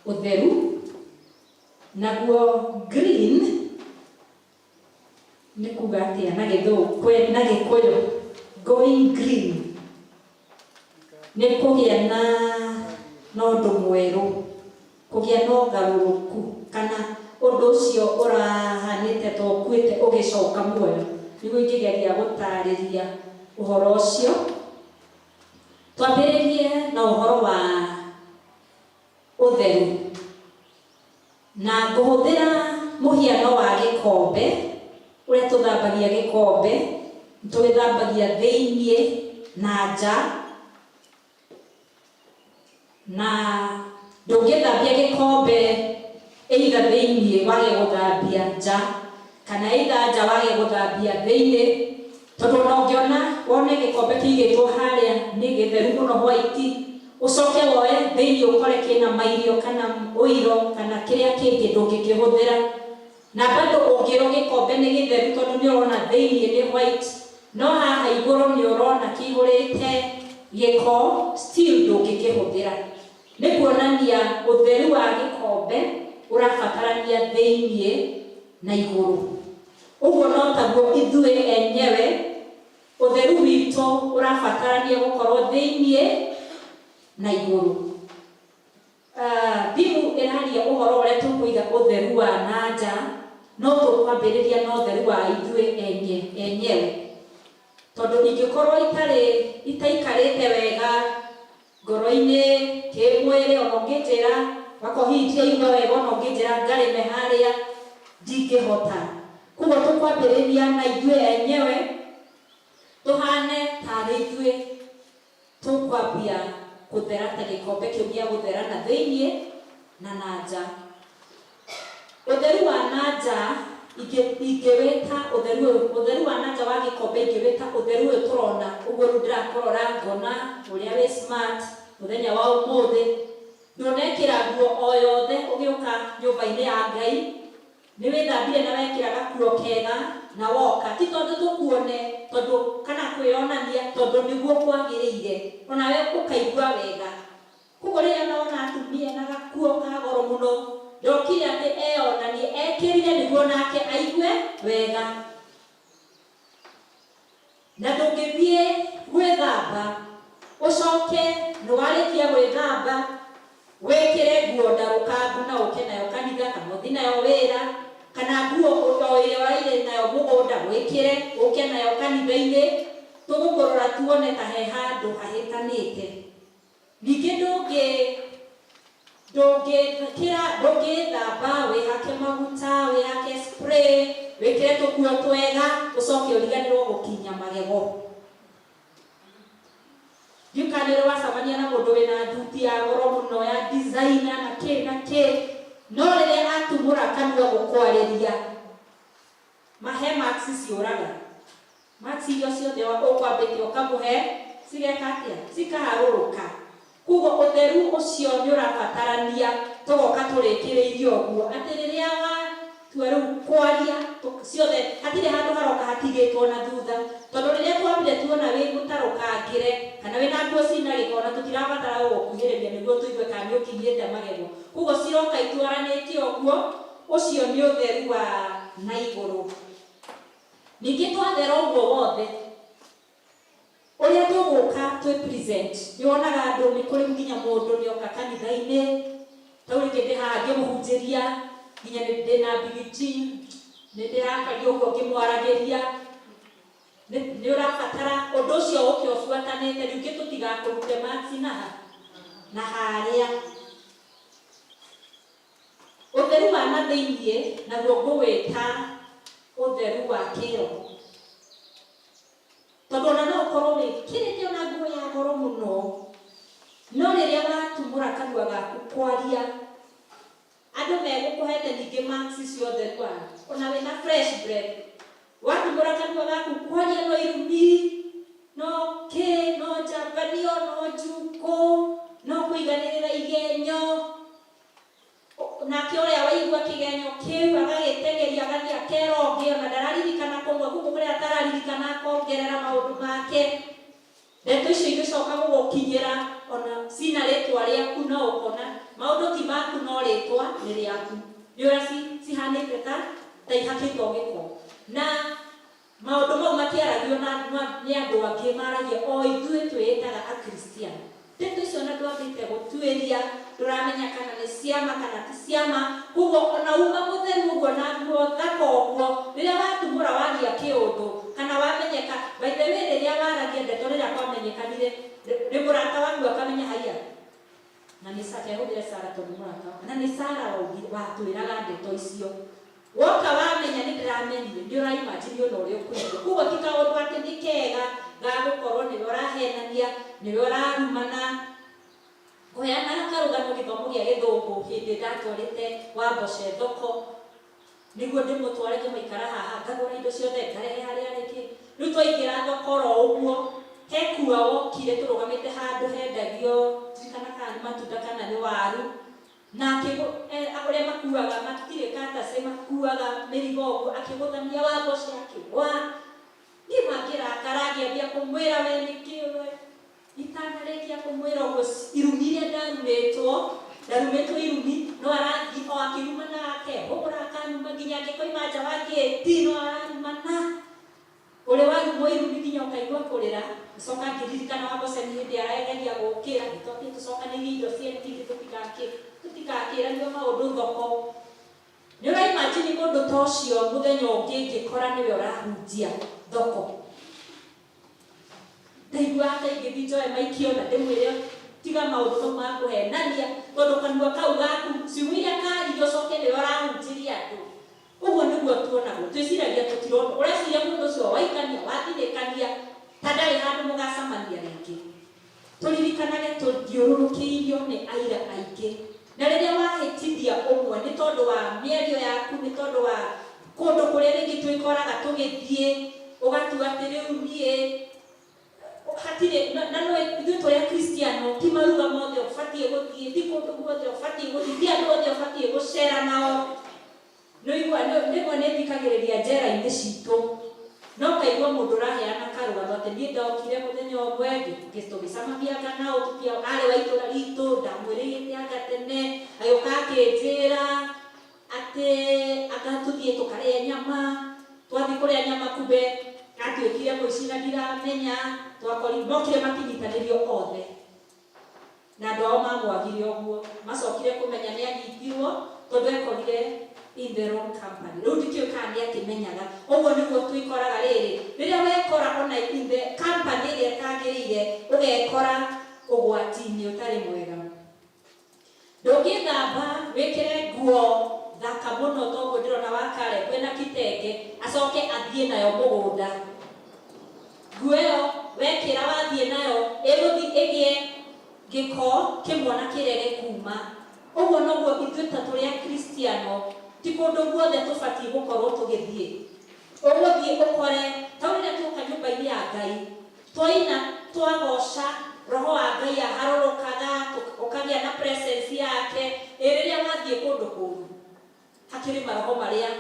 ũtheru. Naguo green Nĩ kuga atĩa na gĩthũngũ na gĩkũyũ going green nĩ kũgĩa na ũndũ mwerũ, kũgĩa na ũgarũrũku kana ũndũ ũcio ũrahanĩte ta ũkuĩte ũgĩcoka muoyo. Nĩguo ingĩgeria gũtarĩria ũhoro ũcio. Twambĩrĩrie na ũhoro wa ũtheru na ngũhũthĩra mũhiano wa gĩkombe ũrĩa tũthambagia gĩkombe, tũgĩthambagia thĩiniĩ na nja, na ndũngĩthambia gĩkombe either thĩiniĩ wage gũthambia nja kana either nja wage gũthambia thĩiniĩ, tondũ ona ũngĩona wone gĩkombe kĩigĩtwo harĩa nĩ gĩtheru mũno white, ũcoke woe thĩiniĩ ũkore kĩna mairio kana ũiro kana kĩrĩa kĩngĩ ndũngĩkĩhũthĩra. Na bado ũngĩrwo gĩkombe nĩ gĩtheru tondũ nĩ ũrona thĩiniĩ nĩ white, no haha igũrũ nĩ ũrona kĩihũrĩte gĩko, still ndũngĩkĩhũthĩra. Nĩ kuonania ũtheru wa gĩkombe ũrabatarania thĩiniĩ na igũrũ. Ũguo no taguo ithuĩ enyewe ũtheru witũ ũrabatarania gũkorwo thĩiniĩ na igũrũ. Thimu ĩraria ũhoro ũrĩa tũkũiga ũtheru wa na nja, no tũkwambĩrĩria na ũtheru wa ithuĩ enyewe. Tondũ ingĩkorwo itaikarĩte wega ngoro-inĩ kĩmwĩrĩ, ona ũngĩnjĩra wakorwo hihi ndiraigua wega, ona ũngĩnjĩra ngarĩme harĩa ndingĩhota. Koguo tũkwambĩrĩria na ithuĩ enyewe tũhane tarĩ ithuĩ tũkwambia kũthera ta gĩkombe kĩu gĩa gũthera na thĩiniĩ na na nja. Ũtheru wa na nja ingĩwĩta ũtheru wa na nja wa gĩkombe ingĩwĩta ũtheru ũyũ tũrona ũguo rĩu ndĩrakũrora ngona ũrĩa wĩ smart mũthenya wa ũmũthĩ. Ndũnekĩra nguo o yothe ũgĩũka nyũmba-inĩ ya Ngai, nĩ wĩthambire na wekĩra gakuo kega na woka, ti tondũ tũkuone tondũ kana kwĩyonania, tondũ nĩguo kwagĩrĩire onawe ũkaigua wega. Koguo rĩrĩa wona atumia na gakuo ka goro mũno, ndokire atĩ eyonanie, ekĩrire nĩguo nake aigue wega. Na ndũngĩthiĩ gwĩthamba ũcoke nĩ warĩkia gwĩthamba wĩkĩre nguo ndarũkangu na ũke nayo kanitha kana ũthiĩ nayo wĩra, kana nguo o ĩrĩa ũraire nayo mũgũnda wĩkĩre ũke nayo kanitha-inĩ, tũgũkũrora tuone ta he handũ hahĩtanĩte. Ningĩ ndũngĩthamba wĩhake maguta, wĩhake spray, wĩkĩre tũkuo twega, ũcoke ũriganĩrwo gũkinya magego. Ndiũĩ nĩ ũrĩ wacemania na mũndũ wĩna thuti ya goro mũno ya designer na kĩ na kĩ, no rĩrĩa atumũra kanua gũkwarĩria mahe marks ciũraga. Marks iria ciothe ũkwambĩte ũkamũhe cigeka atĩa? Cikaharũrũka. Koguo ũtheru ũcio nĩ ũrabatarania tũgoka tũrĩkĩrĩirie ũguo atĩ rĩrĩa watua rĩu kwaria ciothe hatirĩ handũ haroka hatigĩtwo na thutha, tondũ rĩrĩa twambire tuona wĩ mũtarũkangĩre kana wĩna nguo cina gĩko na tũtirabatara gũgũkuhĩrĩria nĩguo tũigue kana nĩ ũkinyĩte magego. Koguo ciroka itwaranĩte ũguo, ũcio nĩ ũtheru wa na igũrũ. Ningĩ twathera ũguo wothe ũrĩa tũgũka twĩ present, nĩ wonaga andũ nĩ kũrĩ nginya mũndũ nĩ oka kanitha-inĩ, tau rĩngĩ ndĩ haha ngĩmũhunjĩria, nginya nĩ ndĩna bigiji, nĩ ndĩrakaria ũguo ngĩmwaragĩria, nĩ ũrabatara ũndũ ũcio ũke ũbuatanĩte, ningĩ tũtigakũrute marks na harĩa. Ũtheru wa na thĩiniĩ naguo ngũwĩta ũtheru wa kĩroho, tondũ ona no ũkorwo wĩkĩrĩte ona nguo ya goro mũno, no rĩrĩa watumũra kanua gaku kwaria andũ megũkũhete ningĩ marks ciothe kwa ona wĩna fresh breath, watumũra kanua gaku kwaria no irumi, no kĩ, no njambanio, no njukũ, no kũiganĩrĩra igenyo, nake ũrĩa waigua kĩgenyo kĩu agagĩtegeria agathiĩ akera ũngĩ ona ndararirikana kũmwe gũkũ kũrĩa atararirikana akongerera maũndũ make. Ndeto icio igĩcoka gũgũkinyĩra ona cina rĩtwa rĩaku, no ũkona maũndũ ti maku no rĩtwa nĩ rĩaku. Nĩ ũrĩa cihanĩte ta ihakĩtwo gĩko. Na Maũndũ mau matiaragio nĩ andũ angĩ, maragia o ithuĩ twĩĩtaga Akristiano. Ndeto icio na ndwambĩte gũtuĩria, ndũramenya kana nĩ ciama kana ti ciama. Koguo ona uma mũtheru ũguo na nguo thaka ũguo, rĩrĩa watumũra waria kĩũndũ kana wamenyeka, by the way, rĩrĩa waragia ndeto rĩrĩa kwamenyekanire, rĩ mũrata waku akamenya haiya na nĩ Sara, hũthĩre Sara tondũ mũrata wakwa na nĩ Sara watwĩraga ndeto icio. Woka wamenya nĩ ndĩramenyire, nĩ ũraimagine ona ũrĩa ũkũigua. Koguo ti kaũndũ atĩ nĩ kega ga gũkorwo nĩwe ũrahenania, nĩwe ũrarumana. Ngũheanaga karũgano gĩthomo gĩa gĩthũngũ hĩndĩ ndatwarĩte Wamboce thoko nĩguo ndĩmũtware ngĩmũikara haha, ngagũra indo ciothe ngarehe harĩa rĩngĩ. Rĩu twaingĩra thoko oro ũguo, he kua wokire tũrũgamĩte handũ hendagio, ndirikana kana nĩ matunda kana nĩ waru, na ũrĩa makuaga matirĩ katacĩ, makuaga mĩrigo ũguo, akĩgũthania Wamboce akĩgwa. Niĩ mangĩrakara ngĩambia kũmwĩra we nĩkĩ we itanarĩkia kũmwĩra ũguo, irumi iria ndarumĩtwo, ndarumĩtwo irumi, no arathiĩ o akĩrumana, akehũgũra akanuma nginya angĩkoima nja wa ngĩti no ararumana. Ũrĩa warumwo irumi nginya ũkaigua kũrĩra. Gĩcoka ngĩririkana Wamboce nĩ hĩndĩ arageria gũkĩra, gĩtwathiĩ tũcokanĩrie indo ciene ningĩ tũtigakĩranio maũndũ thoko. Nĩ ũraimagine mũndũ ta ũcio mũthenya ũngĩ ngĩkora nĩwe ũrahunjia thoko. Ndaiguaga ta ingĩthiĩ njoe maikio na ndĩmwĩre tiga maũndũ mau ma kũhenania, tondũ kanua kau gaku ciugo iria karirie ũcoke nĩwe ũrahunjĩria andũ. Ũguo nĩguo tuonagwo, twĩciragia tũtirona. Ũreciria mũndũ ũcio waikania wathinĩkania ta ndarĩ handũ mũgacemania rĩngĩ. Tũririkanage tũthiũrũrũkĩirio nĩ aira aingĩ, na rĩrĩa wahĩtithia ũmwe nĩ tondũ wa mĩario yaku, nĩ tondũ wa kũndũ kũrĩa rĩngĩ twĩkoraga tũgĩthiĩ, ũgatua atĩ rĩu niĩ hatirĩ na no ithuĩ tũrĩ Akristiano, ti maruga mothe ũbatiĩ gũthiĩ, ti kũndũ guothe ũbatiĩ gũthiĩ, ti andũ othe ũbatiĩ gũcera nao. Nĩũigua rĩmwe nĩ thikagĩrĩria njera-inĩ citũ, no kaigua mũndũ ũraheana karũgano atĩ niĩ ndokire mũthenya ũmwe tũgĩcemania anga nao, arĩ wa itũra ritũ, ndamwĩrĩgĩte anga tene, agĩũka akĩnjĩra atĩ anga tũthiĩ tũkarĩe nyama. Twathiĩ kũrĩa nyama kumbe atuĩkire mũici na ndiramenya. Twakori mokire makĩnyitanĩrio othe na andũ ao mamwagire ũguo, macokire kũmenya nĩ anyitirwo tondũ ekorire in the wrong company. Rĩu ndikĩũĩ kana nĩ akĩmenyaga. Ũguo nĩguo twĩkoraga rĩrĩ, rĩrĩa wekora ona in the company ĩrĩa ĩtagĩrĩire, ũgekora ũgwati-inĩ ũtarĩ mwega. Ndũngĩthamba wĩkĩre nguo thaka mũno toguo ndĩrona wa Karen kwĩna kitenge, acoke athiĩ nayo mũgũnda. Nguo ĩyo wekĩra wathiĩ nayo ĩgũthiĩ ĩgĩe gĩko kĩmwe na kĩrege kuma. Ũguo noguo ithuĩ ta tũrĩ Akristiano, ti kũndũ guothe tũbatiĩ gũkorwo tũgĩthiĩ. Ũgũthiĩ ũkore ta rĩrĩa tuoka nyũmba-inĩ ya Ngai, twaina twagoca, roho wa Ngai aharũrũkaga, ũkagĩa na presence yake. Ĩ rĩrĩa wathiĩ kũndũ kũũru, hakĩrĩ maroho marĩa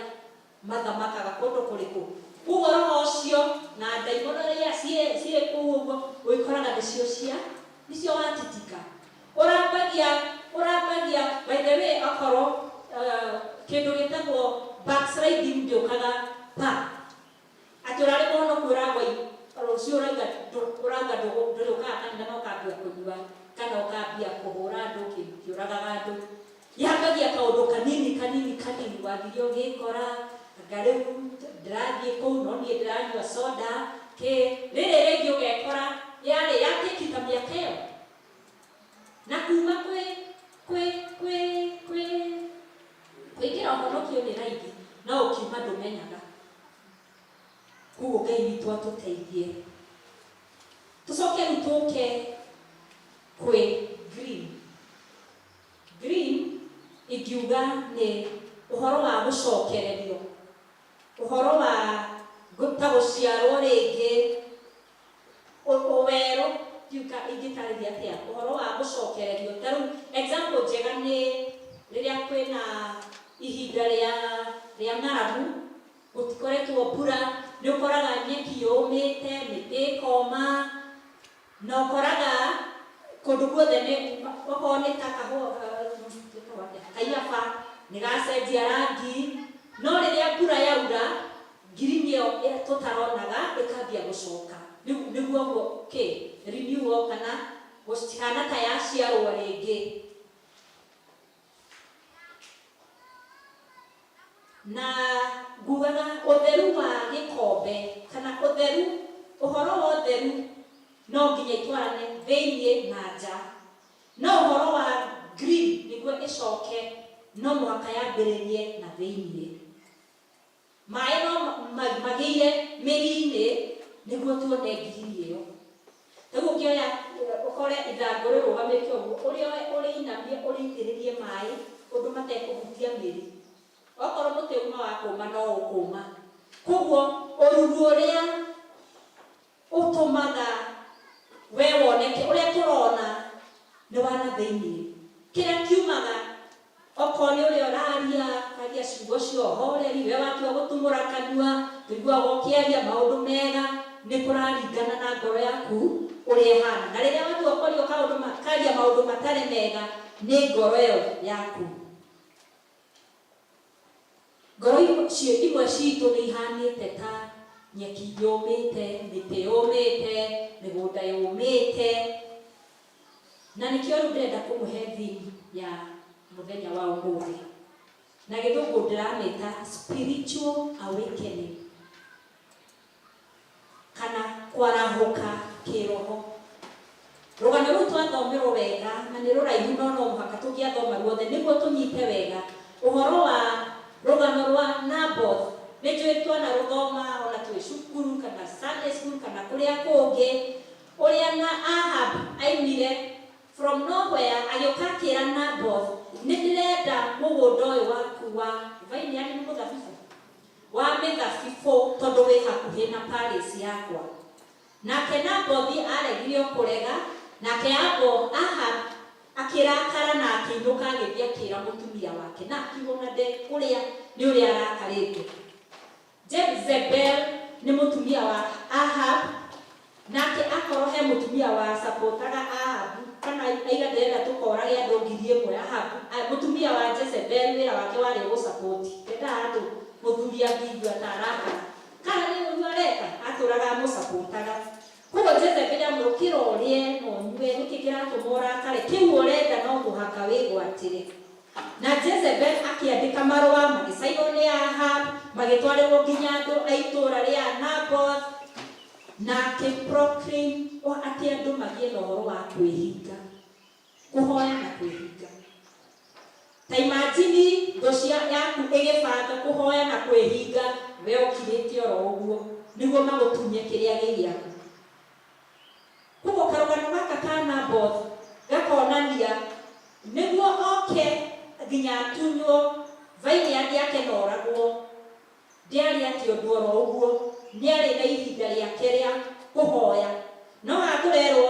mathamakaga kũndũ kũrĩkũ. Koguo roho ũcio na ndaimono iria ciĩ kũu ũguo wĩkoraga nĩcio cia nĩcio watitika. Ũrambagia by the way, okorwo kĩndũ gĩtagwo backsliding ndĩũkaga pa atĩ ũrarĩ mũhonoku, ũragwa rũciũ ũrauga ũrauga ndũrĩũkaga kanitha na ũkambia kũnyua kana ũkambia kũhũra andũ kĩũragaga andũ. Yambagia kaũndũ kanini kanini kanini, wathire ũgĩkora anga rĩu ndĩrathiĩ kũu no niĩ ndĩranyua soda kĩ rĩrĩ rĩngĩ, ũgekora yarĩ yatĩkita mĩaka ĩyo na kuma kwĩ kwĩ kwĩ kwĩ kũingĩra ũhonokio nĩ raithi, no ũkiuma ndũmenyaga. Koguo Ngai witũ atũteithie. Tũcoke rĩu tũke kwĩ green. Green ingiuga nĩ ũhoro wa gũcokererio, ũhoro wa ta gũciarwo rĩngĩ, ũwerũ. Ndiũka ingĩtarĩria atĩa ũhoro wa gũcokererio. Ta rĩu example njega nĩ rĩrĩa kwĩna ihinda rĩa ng'aragu, gũtikoretwo mbura, nĩ ũkoraga nyeki yũmĩte, mĩtĩ ĩkoma, na ũkoraga kũndũ guothe nĩ okorwo nĩ ta kahũa, kaiyaba nĩ gacenjia rangi. No rĩrĩa mbura yaura, ngirini ĩyo tũtaronaga Ĩkambia gũcoka. Rĩu nĩguo kĩ renewal kana gũcihana ta yaciarwo rĩngĩ. Na ngugaga ũtheru wa gĩkombe kana ũtheru, ũhoro wa ũtheru no nginya itwarane thĩiniĩ na nja. No ũhoro wa green nĩguo ĩcoke no mũhaka yambĩrĩrie na thĩiniĩ. Maĩ no magĩire mĩri-inĩ nĩguo tuone ngirini ĩyo. Rĩu ũngĩoya ũkore ithangũ rĩrũgamĩte ũguo, ũrĩoe ũrĩinamie ũrĩitĩrĩrie maĩ ũndũ matekũhutia mĩri. Okorwo mũtĩ uma wa kũma no ũkũma. Koguo ũruru ũrĩa ũtũmaga we woneke, ũrĩa tũrona nĩ wa na thĩiniĩ. Kĩrĩa kiumaga okorwo nĩ ũrĩa ũraria, ũkaria ciugo cia ũhoreri, we watua gũtumũra kanua, tũiguaga ũkĩaria maũndũ mega, nĩ kũraringana na ngoro yaku ũrĩa ĩhana. Na rĩrĩa watua kwaria kaũndũ karia maũndũ matarĩ mega, nĩ ngoro ĩyo yaku. Ngoro imwe citũ nĩ ihanĩte ta nyeki yũmĩte, mĩtĩ yũmĩte, mĩgũnda yũmĩte. Na nĩkĩo rĩu ndĩrenda kũmũhe theme ya mũthenya wa ũmũthĩ. Na gĩthũngũ ndĩramĩta spiritual awakening kana kwarahũka kĩroho. Rũgano rũu twathomerwo wega na nĩ rũraihu no no mũhaka tũngĩathoma ruothe nĩguo tũnyite wega ũhoro wa rũgano rwa Naboth. Nĩ njũĩ twanarũthoma ona twĩ cukuru kana Sunday school kana kũrĩa kũngĩ, ũrĩa na Ahab aimire from nowhere agĩũka akĩra Naboth, nĩ ndĩrenda mũgũnda ũyũ waku wa vineyard, nĩ mũthabibũ, wa mĩthabibũ, tondũ wĩ hakuhĩ na palace yakwa. Nake Nabothi aregire o kũrega, nake Ahab akĩrakara na akĩinũka agĩthiĩ akĩra mũtumia wake, na akiuga ona ndekũrĩa nĩ ũrĩa arakarĩte. Jezebel nĩ mũtumia wa Ahab, nake akorwo he mũtumia wa supportaga Ahab kana aiga ndĩrenda tũkorage andũ 1,000, Ahab, mũtumia wa Jezebel wĩra wake warĩ gũsupport. Ndendaga andũ mũthuri angĩigua ta arakara kana nĩ ũru areka, atũraga amũsupportaga. Koguo Jezebel amwĩra, ũkĩra ũrĩe na ũnyue, nĩkĩ kĩratũma ũrakare? Kĩu ũrenda no mũhaka wĩgwatĩre. Na Jezebel akĩandĩka marũa magĩcainwo nĩ Ahab, magĩtwarĩrwo nginya andũ a itũũra rĩa Naboth, na akĩproclaim atĩ andũ magĩe na ũhoro wa kwĩhinga, kũhoya na kwĩhinga. Ta imagine thũ cia yaku ĩgĩbanga kũhoya na kwĩhinga, we ũkirĩte oro ũguo nĩguo magũtunye kĩrĩa gĩ gĩaku. Koguo karũgano gaka ka Naboth gakonania nĩguo oke nginya atunywo vineyard yake na oragwo, ndĩarĩ atĩ ũndũ oro ũguo, nĩarĩ na ihinda rĩake rĩa kũhoya. No haha tũrerwo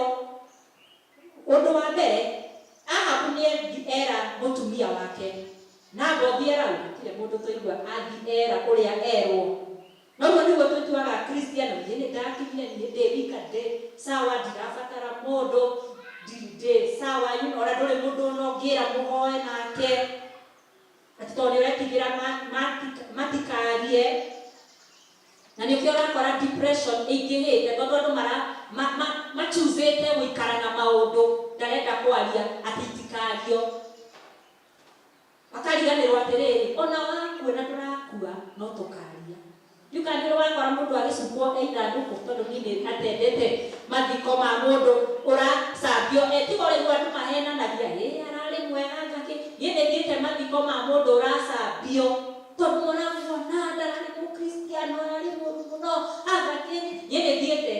ũndũ wa mbere, Ahabu nĩ era mũtumia wake, Nabothi erau, gũtirĩ mũndũ tũigua athi era ũrĩa erwo. Noguo nĩguo twĩtuaga Kristiano, niĩ nĩ ndakinyire, niĩ ndĩ wika, ndĩ sawa, ndirabatara mũndũ, ndĩ sawa, ona ndũrĩ mũndũ ona ũngĩra mũhoe nake, atĩ tondũ nĩ ũretigĩra matikarie. Na nĩkĩo ũrakora depression ĩingĩhĩte, tondũ andũ machoosĩte gũikara na maũndũ ndarenda kwaria atĩ itikario. Makariganĩrwo atĩrĩrĩ, ona wakua na ndũrakua no tũkaria. Ndiũ kana nĩ wakora mũndũ agĩcukwo e ithandũkũ, tondũ niĩ nĩ atendete mathiko ma mũndũ ũracambio. Tiga ũrĩguo andũ mahenanagia, ĩ ararĩ mwega ngakĩ. Niĩ nĩ thiĩte mathiko ma mũndũ ũracambio, tondũ mũramuona ndararĩ mũkristiano, ararĩ mũru mũno, anga kĩ. Niĩ nĩ thiĩte.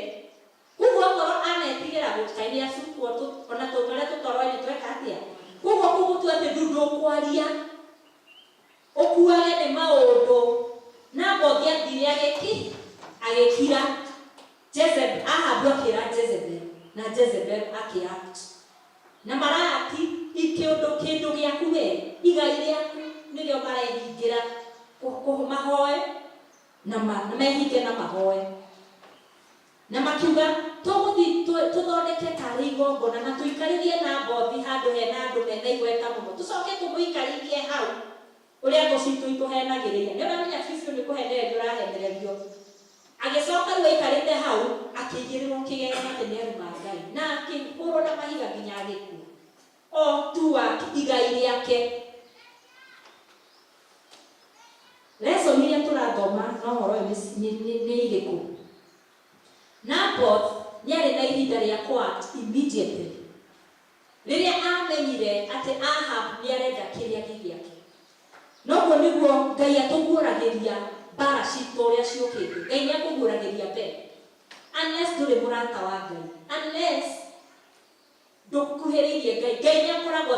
Koguo okorwo anetigĩra gũkaĩ nĩ acukwo, ona tũrĩa tũtoro-inĩ tweka atĩa. Koguo kũgũtua atĩ ndũkwaria, ũkuage nĩ maũndũ. Nabothi athire agĩkira. Jezebel, Ahabu akĩra Jezebel, na Jezebel akĩact. Na marati kĩũndũ kĩndũ gĩaku we, igai rĩaku nĩrĩo marehingĩra mahoe na mehinge na mahoe. Na makiuga tũgũthiĩ tũthondeke tarĩ igongona na tũikarĩrie Nabothi handũ hena andũ mena igweta mũno, tũcoke tũmũikarĩrie hau ũrĩa thũ citũ itũhenagĩrĩria. Nĩ ũramenya biũ nĩ kũhenererio ũrahenererio. Agĩcoka rĩu aikarĩte hau akĩigĩrĩrwo kĩgeranio atĩ nĩaruma Ngai na akĩhũrwo na mahiga nginya agĩkua. O tu wa igai rĩake. Lesson iria tũrathoma na ũhoro ũyũ nĩ irĩkũ? Naboth nĩarĩ na ihinda rĩa kũ act immediately rĩrĩa amenyire atĩ Ahab nĩarenda kĩrĩa gĩ gĩake. Noguo nĩguo Ngai atũguũragĩria mbara citũ ũrĩa ciũkĩte. Ngai nĩakũguũragĩria mbere. Unless ndũrĩ mũrata wa Ngai. Unless ndũkuhĩrĩirie Ngai. Ngai nĩakoragwo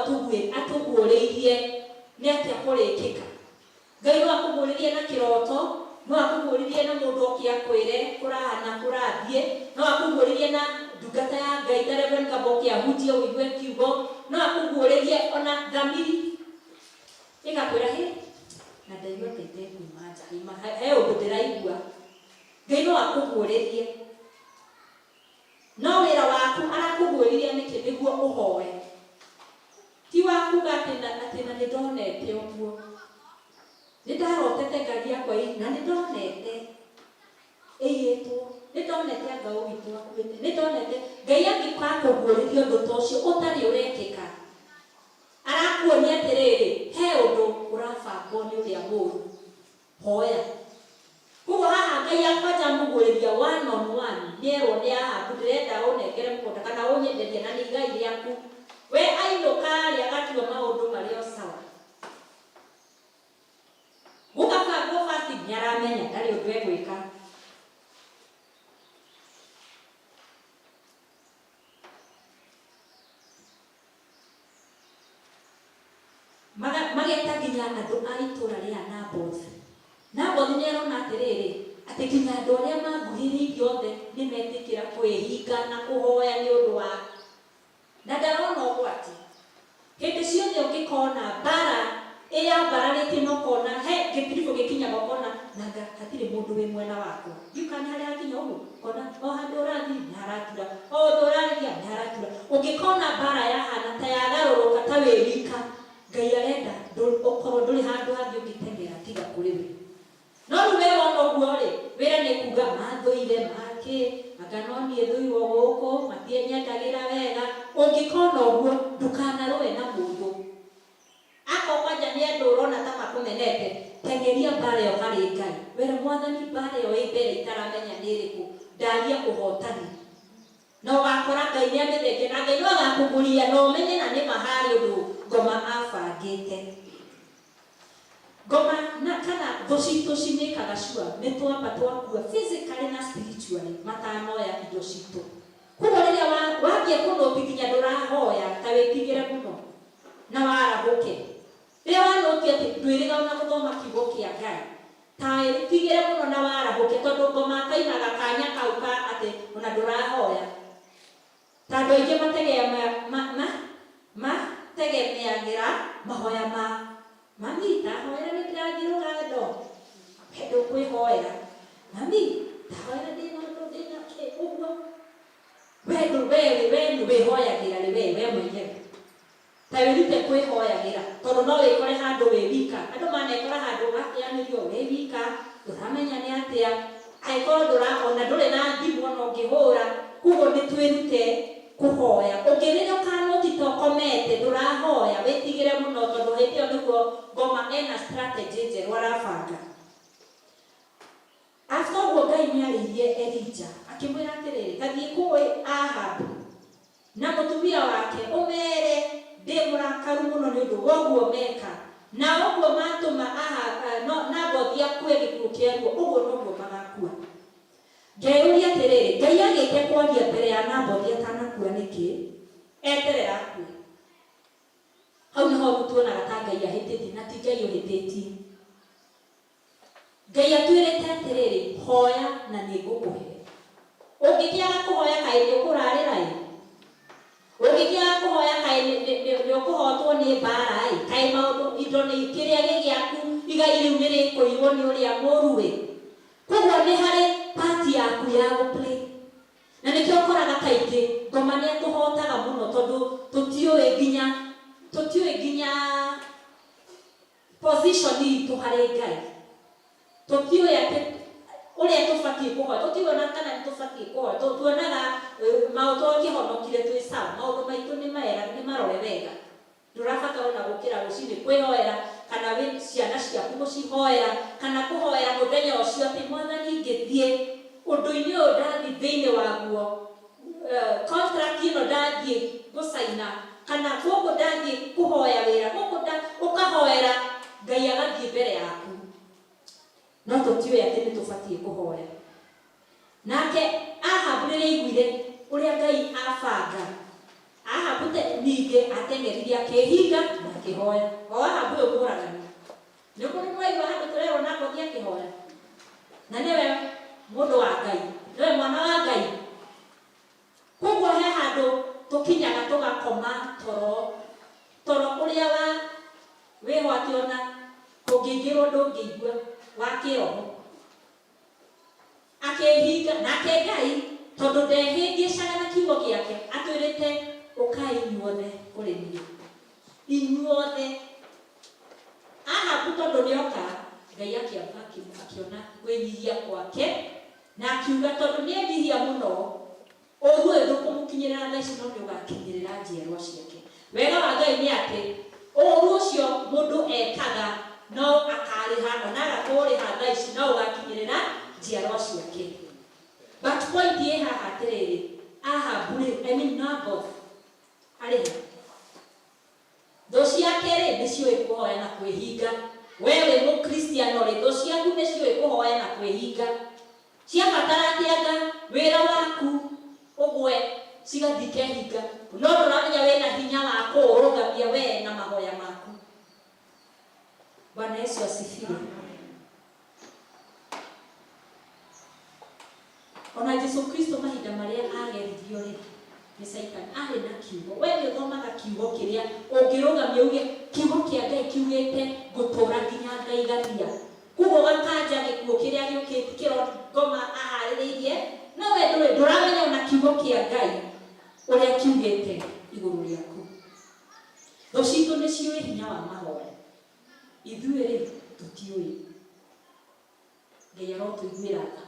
atũguũrĩirie nĩ atĩa kũrĩkĩka. Ngai no akũguũrĩrie na kĩroto, no akũguũrĩrie na mũndũ oke akwĩre kũrahana kũrathiĩ, no akũguũrĩrie na ndungata ya Ngai ta Reverend Ngabo oke ahunjie ũigue kiugo, no akũguũrĩrie ona thamiri ĩgakwĩra hĩ na ndaigua ta itekuma nja, he ũndũ ndĩraigua. Ngai no akũguũrĩrie. No wĩra waku arakũguũrĩria nĩkĩ? Nĩguo ũhoe. Ti wa kuga atĩ na atĩ na nĩndonete ũguo. Nĩndarotete ngari yakwa na nĩndonete ĩiyĩtwo. Nĩndonete anga ũ witũ akuĩte. Nĩndonete Ngai angĩgakũguũrĩria ũndũ ta ũcio ũtarĩ ũrekĩka. Arakuonia atĩrĩrĩ, he ũndũ ũrabangwo nĩ ũrĩa mũũru. Hoya. Koguo haha Ngai akwanja amũguũrĩria one on one, nĩerwo nĩ Ahabu ndĩrenda ũnengere mũgũnda kana ũnyenderie na nĩ igai rĩaku. We ainũka-rĩ agatua maũndũ marĩ o sawa. Gũgabangwo fasting nĩaramenya ndarĩ ũndũ egwĩka. Mageta nginya andũ a itũũra rĩa Naboth. Naboth nĩ arona atĩrĩrĩ, atĩ nginya andũ arĩa manguhĩrĩirie othe nĩ metĩkĩra kwĩhinga na kũhoya nĩ ũndũ wa, na ndarona ũgwati. Hĩndĩ ciothe ũngĩkona mbara ĩyambararĩtie na ũkona he gĩtiribũ gĩkinyaga ũkona nanga hatirĩ mũndũ wĩ mwena wakwa. Ndiũĩ kana nĩ harĩ hakinya ũguo, ũkona o handũ ũrathiĩ nĩ haratura, o ũndũ ũrarĩria nĩ haratura. Ũngĩkona mbara yahana ta yagarũrũka ta wĩ wika, Ngai arenda ũkorwo ndũrĩ handũ hangĩ ũngĩteng'era tiga kũrĩ we. No rĩu we wona ũguo-rĩ, wĩra nĩ kuga mathũire makĩ, anga no niĩ thũirwo gũkũ, matinyendagĩra wega. Ũngĩkona ũguo, ndũkanarũe na mũndũ. Akorwo kwanja nĩ andũ ũrona ta makũmenete, teng'eria mbara ĩyo harĩ Ngai. Wĩre Mwathani mbara ĩyo ĩ mbere itaramenya nĩ ĩrĩkũ, ndaria ũhotani. Na ũgakora Ngai nĩ amĩthengia, na Ngai no agakũguria na ũmenye na nĩma harĩ ũndũ ngoma abangĩte. Ngoma na kana thũ citũ cimĩkaga sure nĩ twamba twakua physically na spiritually matanoya indo citũ. Koguo rĩrĩa wambia kũnũti nginya ndũrahoya ta wĩtigĩre mũno na warahũke. Rĩrĩa wanũti atĩ ndwĩrĩga ona gũthoma kiugo kĩa Ngai, ta wĩtigĩre mũno na warahũke tondũ ngoma akaimaga kanya kau ka atĩ ona ndũrahoya. Ta andũ aingĩ mategemeagĩra mahoya ma mami tahoera nĩ ndĩrathiĩ rũgendo, we ndũkwĩhoera, mami tahoera ndĩna ũndũ ndĩna kĩ ũguo, we we wĩhoyagĩra rĩ we we mwenyewe. Ta wĩrute kwĩhoyagĩra tondũ no wĩkore handũ wĩ wika. Andũ manekora handũ ũgateanĩrio wĩ wika, ndũramenya nĩ atĩa, angĩkorwo ndũra ona ndũrĩ na thimũ ona ũngĩhũra. Koguo nĩ twĩrute kũhoya. Ũngĩrĩra ũkanũti ta ũkomete ndũrahoya, wĩtigĩre mũno tondũ hĩndĩ ĩyo nĩguo ngoma ena strategy njerũ arabanga. After ũguo Ngai nĩarĩirie Elijah akĩmwĩra atĩrĩrĩ, ta thiĩ kũĩ Ahabu na mũtumia wake ũmeere ndĩ mũrakaru mũno nĩ ũndũ wa ũguo meka, na ũguo matũma Nabothi akue gĩkuũ kĩa ruo, ũguo noguo magakua. Ngeyũria atĩrĩrĩ, Ngai agĩte kwaria mbere ya Nabothi atanakua nĩkĩ? Eterera akue. Hau nĩho rĩu tuonaga ta Ngai ahĩtĩtie, na ti Ngai ũhĩtĩtie. Ngai atwĩrĩte atĩrĩrĩ, hoya na nĩ ngũkũhe. Ũngĩkĩaga kũhoya kaĩ nĩ ũkũrarĩra ĩ? Ũngĩkĩaga kũhoya kaĩ nĩ ũkũhotwo nĩ mbara ĩ? Kaĩ maũndũ indo nĩ kĩrĩa gĩ gĩaku igai rĩu nĩ rĩkũiywo nĩ ũrĩa mũru ĩ? Koguo nĩ harĩ part yaku ya gũ play. Na nĩkĩo ũkoraga kaingĩ ngoma nĩ atũhotaga mũno tondũ tũtiũĩ nginya tũtiũĩ nginya position itũ harĩ Ngai. Tũtiũĩ atĩ ũrĩa Ũrĩa tũbatiĩ kũhoya, tũtiũĩ ona kana nĩ tũbatiĩ kũhoya. Tuonaga maũ twakĩhonokire twĩ sawa, maũndũ maitũ nĩ mega, nĩ marore wega. Ndũrabatara ona gũkĩra rũcinĩ kwĩhoera, kana wĩ ciana ciaku gũcihoera, kana kũhoera mũthenya ũcio atĩ Mwathani ngĩthiĩ ũndũ-inĩ ũyũ ndathiĩ thĩinĩ waguo, contract ĩno ndathiĩ gũcaina, kana gũkũ ndathiĩ kũhoya wĩra, gũkũ ũkahoera Ngai agathiĩ mbere yaku. No tũtiũĩ atĩ nĩ tũbatiĩ kũhoya. Nake Ahabu rĩrĩa aiguire ũrĩa Ngai abanga, Ahabu ningĩ ateng'erire akĩĩhinga na akĩhoya. O Ahabu ũyũ mũũragani. Nĩ kũrĩ mwaigua handũ tũrerwo Nabothi akĩhoya? Na nĩwe mũndũ wa Ngai, nĩwe mwana wa Ngai. Koguo he handũ tũkinyaga tũgakoma toro, toro ũrĩa wa wĩho atĩ ona kũngĩingĩrwo ndũngĩigua, wa kĩroho. Akĩĩhinga, nake Ngai tondũ ndehĩngĩcaga na kiugo gĩake, atwĩrĩte ũkai inyuothe kũrĩ niĩ. Inyuothe. Ahabu tondũ nĩoka, Ngai akĩamba akĩona kwĩnyihia kwake, na akiuga tondũ nĩenyihia mũno, ũũru ũyũ ndũkũmũkinyĩrĩra thaa ici no nĩũgakinyĩrĩra njiarwa ciake. Wega wa Ngai nĩ atĩ, ũũru ũcio mũndũ ekaga no akarĩha, ona aga kũũrĩha thaa ici no ũgakinyĩrĩra njiarwa ciake. But point ĩ haha atĩrĩrĩ, Ahabu rĩ, I mean Naboth arĩ ha? Thũ ciake rĩ, nĩciũĩ kũhoya na kwĩhinga. We wĩ Mũkristiano rĩ, thũ ciaku nĩciũĩ kũhoya na kwĩhinga. Ciabatara atĩ anga wĩra waku ũgwe, cigathiĩ ikehinga. No ndũramenya wĩna hinya wa kũũrũgamia we na mahoya maku. Bwana Yesu asifiwe. Ona Jesu Kristo mahinda marĩa ageririo rĩ, nĩ Caitani, arĩ na kiugo. We nĩ ũthomaga kiugo kĩrĩa ũngĩrũgamia uge kiugo kĩa Ngai kiugĩte ngũtũra nginya ngaigania. Koguo ũgakanja gĩkuũ kĩrĩa gĩũkĩte kĩrongoma aharĩrĩirie, no we ndũĩ, ndũramenya ona kiugo kĩa Ngai ũrĩa kiugĩte igũrũ rĩaku. Thũ citũ nĩ ciũĩ hinya wa mahoya, ithuĩ rĩ tũtiũĩ. Ngai arotũiguĩra tha.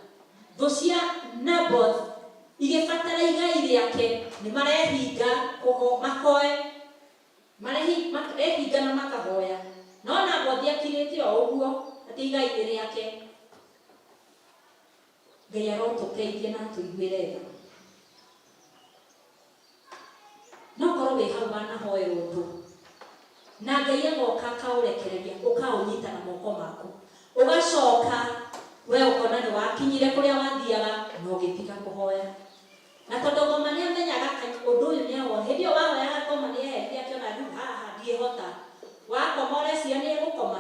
Thũ cia Naboth igĩbatara igai rĩake, nĩ marehinga mahoe, marehinga na makahoya. No Nabothi akirĩte o ũguo atĩ igai nĩ rĩake. Ngai arotũteithia na atũiguĩre tha. No korwo wĩ hau wanahoerwo ũndũ na Ngai agoka akaũrekereria, ũkaũnyita na moko maku, ũgacoka we ũkona nĩ wakinyire kũrĩa wathiaga na ũgĩtiga kũhoya. Na tondũ ngoma nĩ amenyaga ũndũ ũyũ nĩ awona, hĩndĩ ĩyo wahoyaga ngoma nĩ eherire akĩona rĩu haha ndiĩhota. Wakoma ũreciria nĩ egũkoma?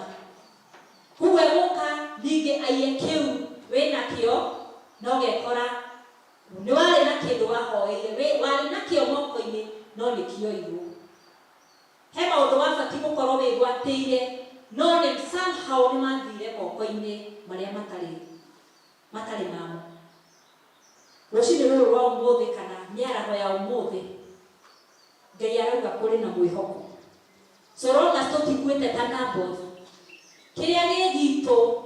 Koguo egũka ningĩ aiye kĩu wĩnakĩo na ũgekora nĩ warĩ na kĩndũ wahoeire, warĩ nakĩo moko-inĩ no nĩ kĩoirwo. He maũndũ wabatiĩ gũkorwo wĩgwatĩire no nĩ somehow nĩ mathire moko-inĩ marĩa matarĩ mamo. Rũcinĩ rũrũ rwa ũmũthĩ kana mĩaraho ya ũmũthĩ, Ngai arauga kũrĩ na mwĩhoko. So long as tũtikuĩte ta Naboth, kĩrĩa gĩ gitũ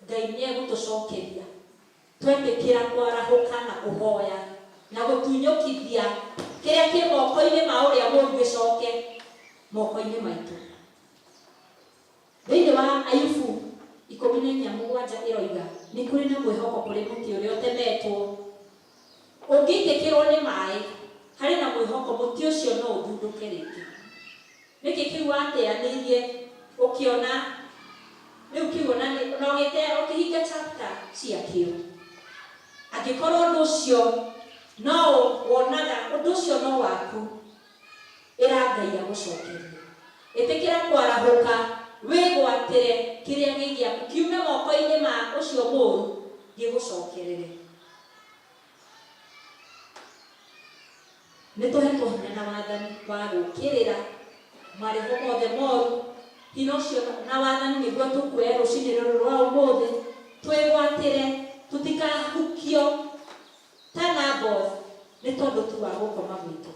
Ngai nĩ egũtũcokeria. Twetĩkĩra kwarahũka na kũhoya na gũtunyũkithia kĩrĩa kĩ moko-inĩ ma ũrĩa mũũru gĩcoke moko-inĩ maitũ. Thĩinĩ wa Ayubu 14:7 ĩroiga nĩ kũrĩ na mwĩhoko kũrĩ mũtĩ ũrĩa ũtemetwo. Ũngĩitĩkĩrwo nĩ maĩ, harĩ na mwĩhoko mũtĩ ũcio no ũthundũke rĩngĩ. Nĩkĩ kĩu wateanĩirie ũkĩona rĩu kĩu ona nĩ na ũgĩte ũkĩhinga chapter ciakĩo. Angĩkorwo ũndũ ũcio no wonaga ũndũ ũcio no waku, ĩra Ngai agũcokerie. Ĩtĩkĩra kwarahũka wĩgwatĩre kĩrĩa gĩ gĩaku kiume moko-inĩ ma ũcio mũũru gĩgũcokerere. Nĩ tũhetwo hinya na wathani wa gũũkĩrĩra marĩho mothe moru. Hinya ũcio na wathani nĩguo tũkuoya rũcinĩ rũrũ rwa ũmũthĩ, twĩgwatĩre tũtikahukio ta Naboth nĩ tondũ tu wa gũkoma gwitũ.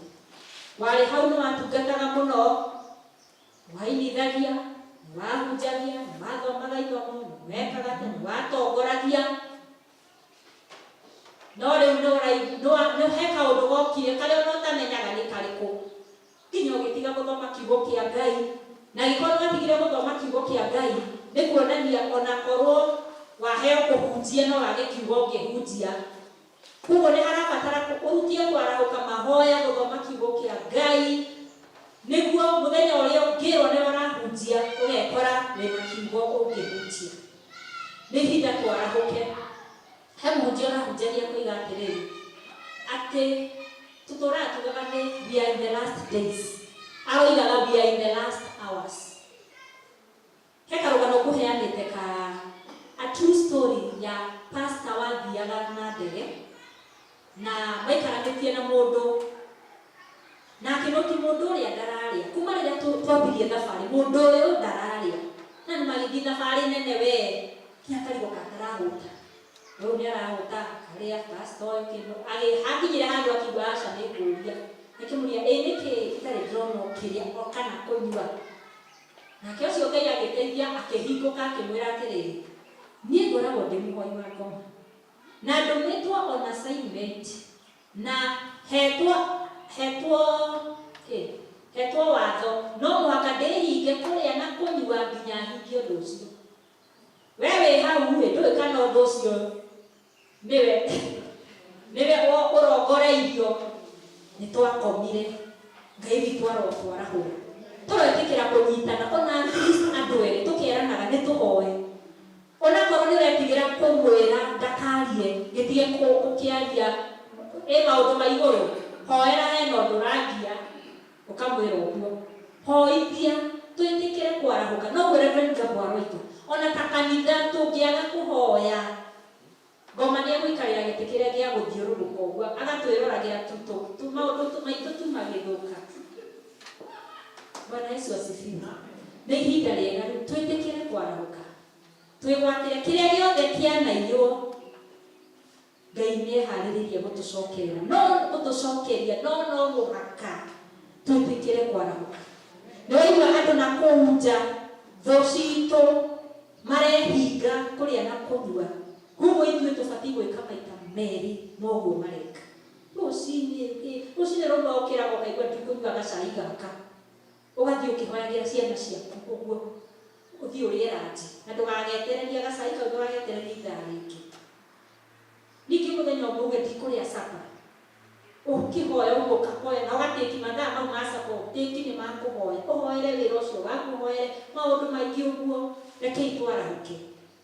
Warĩ hau nĩ watungataga mũno, nĩ wainithagia, nĩ wahunjagia, nĩ wathomaga ithomo, nĩ wekaga atĩa, nĩ watongoragia. gokire karĩa ona ũtamenyaga nĩ karĩkũ nginya ũgĩtiga gũthoma kiugo kĩa Ngai na gĩkorwo nĩwatigire gũthoma kiugo kĩa Ngai nĩ kuonania onakorwo waheo kũhunjia no wage kiugo ũngĩhunjia. Koguo nĩ harabatara ũrutie kwarahũka mahoya gũthoma kiugo kĩa Ngai nĩguo mũthenya ũrĩa ũngĩrwo nĩ ũrahunjia ũgekora wĩna kiugo ũngĩhunjia. Nĩ ihinda twarahũke. He mũhunjia ũrahunjagia koiga atĩrĩrĩ atĩ tũtũraga tugaga nĩ we are in the last days, aroigaga we are in the last hours. He karũgano ngũheanĩte ka a true story ya pastor wathiaga na ndege na maikaranĩtie na mũndũ na akĩnoti mũndũ ũrĩa ndararĩa kuma rĩrĩa twambirie thabarĩ mũndũ ũyũ ndararĩa na nĩ magĩthiĩ thabarĩ nene we nginya karigũ katarahũta ũyũ nĩ arahũta karĩa pastor ũyũ kĩndũ hakinyire handũ akiuga aca nĩ ngũria akĩmũria ĩ nĩkĩ itarĩ ndĩrona ũkĩrĩa o kana kũnyua. Nake ũcio Ngai agĩteithia akĩhingũka akĩmwĩra atĩrĩrĩ niĩ ngoragwo ndĩ mũhoi wa ngoma na ndũmĩtwo on assignment na hetwo hetwo kĩ hetwo watho no mũhaka ndĩhinge kũrĩa na kũnyua nginya hingie ũndũ ũcio. We wĩ hau ĩ ndũĩ kana ũndũ ũcio nĩwe nĩwe ũrongoreirio. Nĩ twakomire Ngai witũ arotwarahũra tũretĩkĩra kũnyitana ona at least andũ erĩ tũkeranaga nĩ tũhoe onakorwo nĩ ũretigĩra kũmwĩra ndakarie gĩtige gũkĩaria ĩ maũndũ ma igũrũ hoera hena ũndũ ũrangia ũkamwĩra ũguo hoithia twĩtĩkĩre kwarahũka. Noguo Reverend Gabo aroiga ona ta kanitha tũngĩaga kũhoya ngoma nĩ egũikarĩra gĩtĩ kĩrĩa gĩa gũthiũrũrũka ũguo agatwĩroragĩra tu maũndũ maitũ tu magĩthũka. Bwana Yesu asifiwe. Nĩ ihinda rĩega rĩu twĩtĩkĩre kwarahũka twĩgwatĩre kĩrĩa gĩothe kĩanaiywo. Ngai nĩ eharĩrĩirie gũtũcokerera no gũtũcokeria no no mũhaka twĩtĩkĩre kwarahũka. Nĩ waigua andũ na kũu nja thũ citũ marehinga kũrĩa na kũnyua koguo ithuĩ tũbatiĩ gwĩka maita merĩ moguo mareka. Rũcinĩ rũcinĩ rũmwe ũkĩraga ũkaigua ndikũnyua gacai gaka ũgathiĩ ũkĩhoyagĩra ciana ciaku ũguo ũthiĩ ũrĩe ranji na ndũgagetereria gacai kau ndũgagetereria ithaa rĩngĩ. Ningĩ mũthenya ũmwe uge ndikũrĩa sapa ũkĩhoya ũguo ũkahoya na ũgatĩki mathaa mau ma sapa ũtĩki nĩ makũhoya ũhoere wĩra ũcio waku ũhoere maũndũ maingĩ ũguo. Rekei twarahũke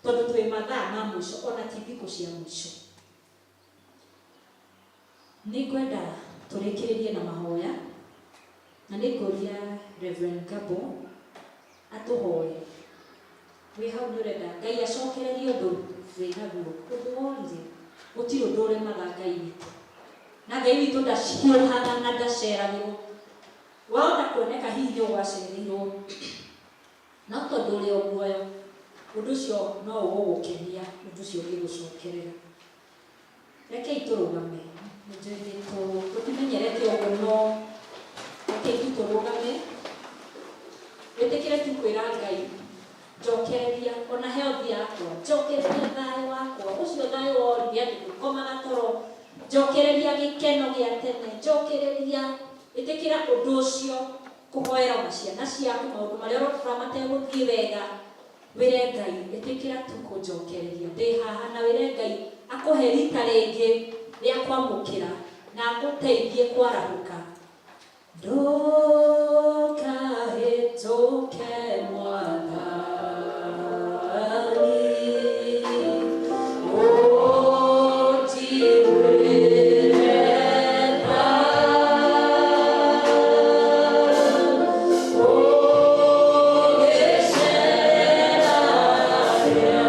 tondũ twĩ mathaa ma mũico ona ti thikũ cia mũico. Nĩ ngwenda tũrĩkĩrĩrie na mahoya na nĩ ngũria Reverend Gabo atũhoe. Wĩ hau nĩ ũrenda Ngai acokererie ũndũ wĩ naguo ũndũ worire gũtirĩ ũndũ ũremaga Ngai witũ na Ngai witũ ndahiũhaga na ndaceragĩrwo. Wahota kuoneka hihi nĩ ũgwacereirwo no tondũ ũrĩ o muoyo ũndũ ũcio no ũgũgũkenia ũndũ ũcio ũngĩgũcokerera. Rekei tũrũgame nĩnjũĩ tũtimenyerete ũguo no rekei tu tũrũgame wĩtĩkĩre tu kwĩra Ngai njokereria ona health yakwa njokereria thayũ wakwa ũcio thayũ worire atĩ ndũkomaga toro njokereria gĩkeno gĩa tene njokereria ĩtĩkĩra ũndũ ũcio kũhoera ona ciana ciaku maũndũ marĩa ũrona mategũthiĩ wega wĩre Ngai ĩtĩkĩra tu kũnjokereria ndĩ haha na wĩre Ngai akũhe rita rĩngĩ rĩa kwamũkĩra na agũteithie kwarahũka. Ndũkahĩtũke Mwathani ũnjiguĩre tha ũgĩceragĩra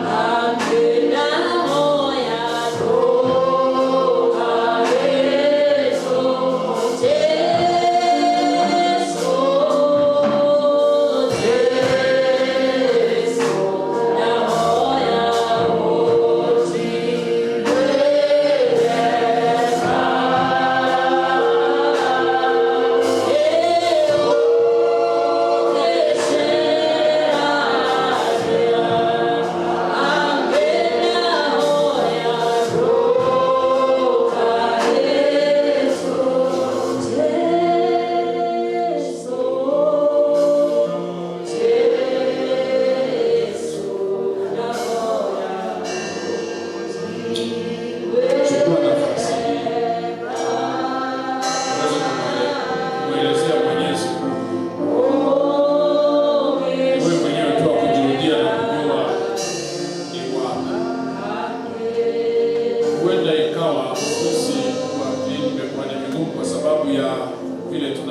hakuhĩ ndahoya ndũkahĩtũke Jesũ, Jesũ.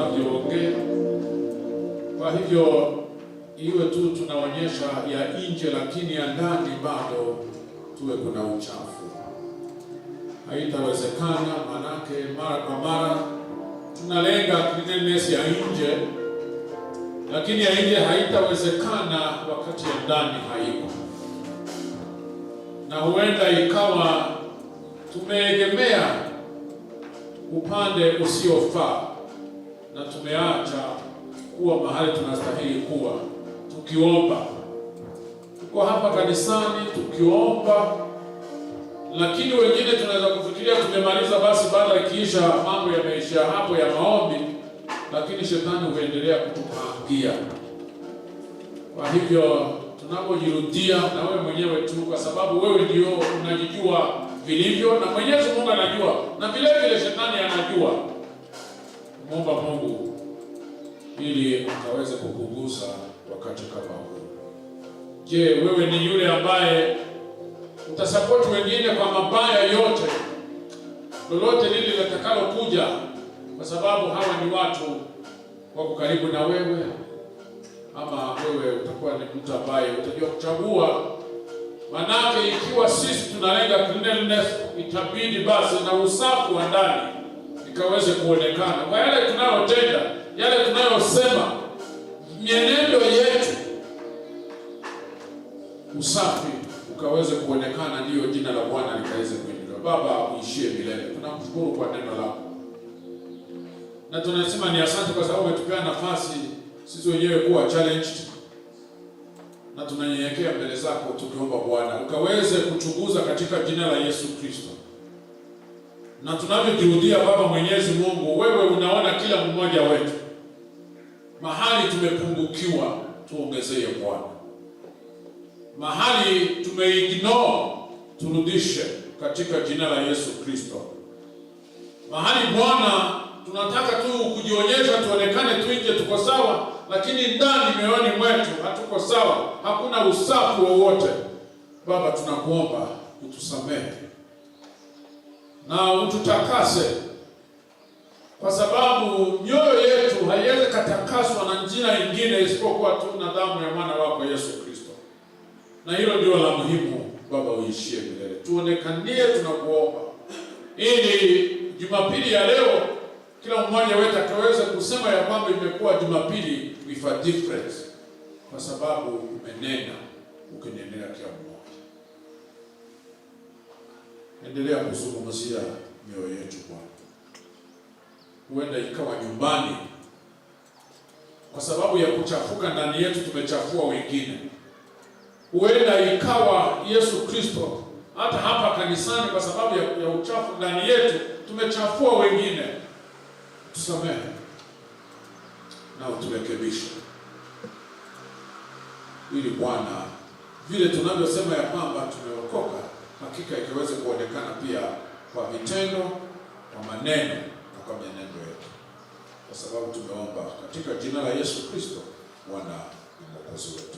tunavyoongea. Kwa hivyo iwe tu tunaonyesha ya nje, lakini ya ndani bado tuwe kuna uchafu. Haitawezekana, manake mara kwa mara tunalenga cleanliness ya nje, lakini ya nje haitawezekana wakati ya ndani haiko, na huenda ikawa tumeegemea upande usiofaa na tumeacha kuwa mahali tunastahili kuwa tukiomba. Tuko hapa kanisani tukiomba, lakini wengine tunaweza kufikiria tumemaliza, basi baada ikiisha mambo yameishia hapo ya maombi, lakini shetani huendelea kutupangia. Kwa hivyo tunapojirudia na wewe mwenyewe tu, kwa sababu wewe ndio unajijua vilivyo na Mwenyezi Mungu anajua na vile vile shetani anajua. Muomba Mungu ili akaweze kupunguza wakati kama huu. Je, wewe ni yule ambaye utasapoti wengine kwa mabaya yote, lolote lile litakalokuja, kwa sababu hawa ni watu wako karibu na wewe, ama wewe utakuwa ni mtu ambaye utajua kuchagua? Manake ikiwa sisi tunalenga cleanliness, itabidi basi na usafi wa ndani ikaweze kuonekana kwa yale tunayotenda, yale tunayosema, mienendo yetu, usafi ukaweze kuonekana, ndiyo jina la Bwana likaweze kuinuliwa. Baba uishie milele, tunakushukuru kwa neno lako na tunasema ni asante kwa sababu umetupea nafasi sisi wenyewe kuwa challenged, na tunanyenyekea mbele zako tukiomba Bwana ukaweze kuchunguza katika jina la Yesu Kristo. Na tunavyojirudia, Baba Mwenyezi Mungu, wewe unaona kila mmoja wetu mahali tumepungukiwa, tuongezee Bwana. Mahali tumeignore, turudishe katika jina la Yesu Kristo. Mahali Bwana tunataka tu kujionyesha, tuonekane tu nje tuko sawa, lakini ndani mioyoni mwetu hatuko sawa, hakuna usafi wowote. Baba, tunakuomba utusamehe na ututakase, kwa sababu mioyo yetu haiwezi katakaswa na njia ingine isipokuwa tu na damu ya mwana wako Yesu Kristo, na hilo ndio la muhimu. Baba, uishie milele, tuonekanie, tunakuomba ili Jumapili ya leo kila mmoja wetu akaweza kusema ya kwamba imekuwa Jumapili with a difference, kwa sababu umenena ukinenea kila mmoja. Endelea kuzungumzia mioyo yetu Bwana. Huenda ikawa nyumbani, kwa sababu ya kuchafuka ndani yetu tumechafua wengine. Huenda ikawa Yesu Kristo hata hapa kanisani, kwa sababu ya uchafu ndani yetu tumechafua wengine. Tusamehe na uturekebishe, ili Bwana, vile tunavyosema ya kwamba tumeokoka, hakika ikaweze kuonekana pia kwa vitendo, kwa maneno na kwa mienendo yetu, kwa sababu tumeomba katika jina la Yesu Kristo, Bwana na Mwokozi wetu.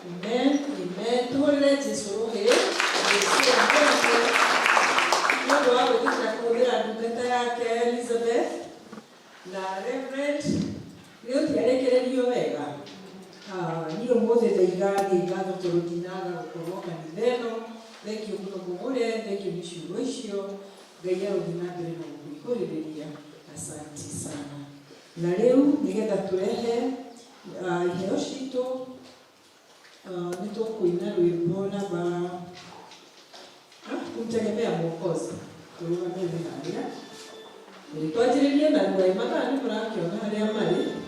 Amen, amen. Tuhũrĩre Jesũ rũhĩ. Jesũ akwende. Nĩ ũndũ wa gwĩtĩkĩra kũhũthĩra ndungata yake Elizabeth na Reverend nĩ ũtiarĩkĩrĩrio wega. Ah, niĩ ũmũthĩ ndaiga thiĩ ngatho tondũ ndinaga gũkorwo kanitha ĩno. Thengiũ mũno mũgũre, thengiũ nĩ ciugo icio. Ngai arothiĩ na mbere na gũkũihũrĩrĩria. Asanti sana. Na rĩu nĩgetha tũrehe iheo citũ, nĩ tũkũina rwĩmbo namba kumtegemea Mwokozi. Tũrũgamĩrĩre harĩa. Twanjĩrĩrie na ruai mathaa nĩ mũrakĩona harĩa marĩ. Yesu.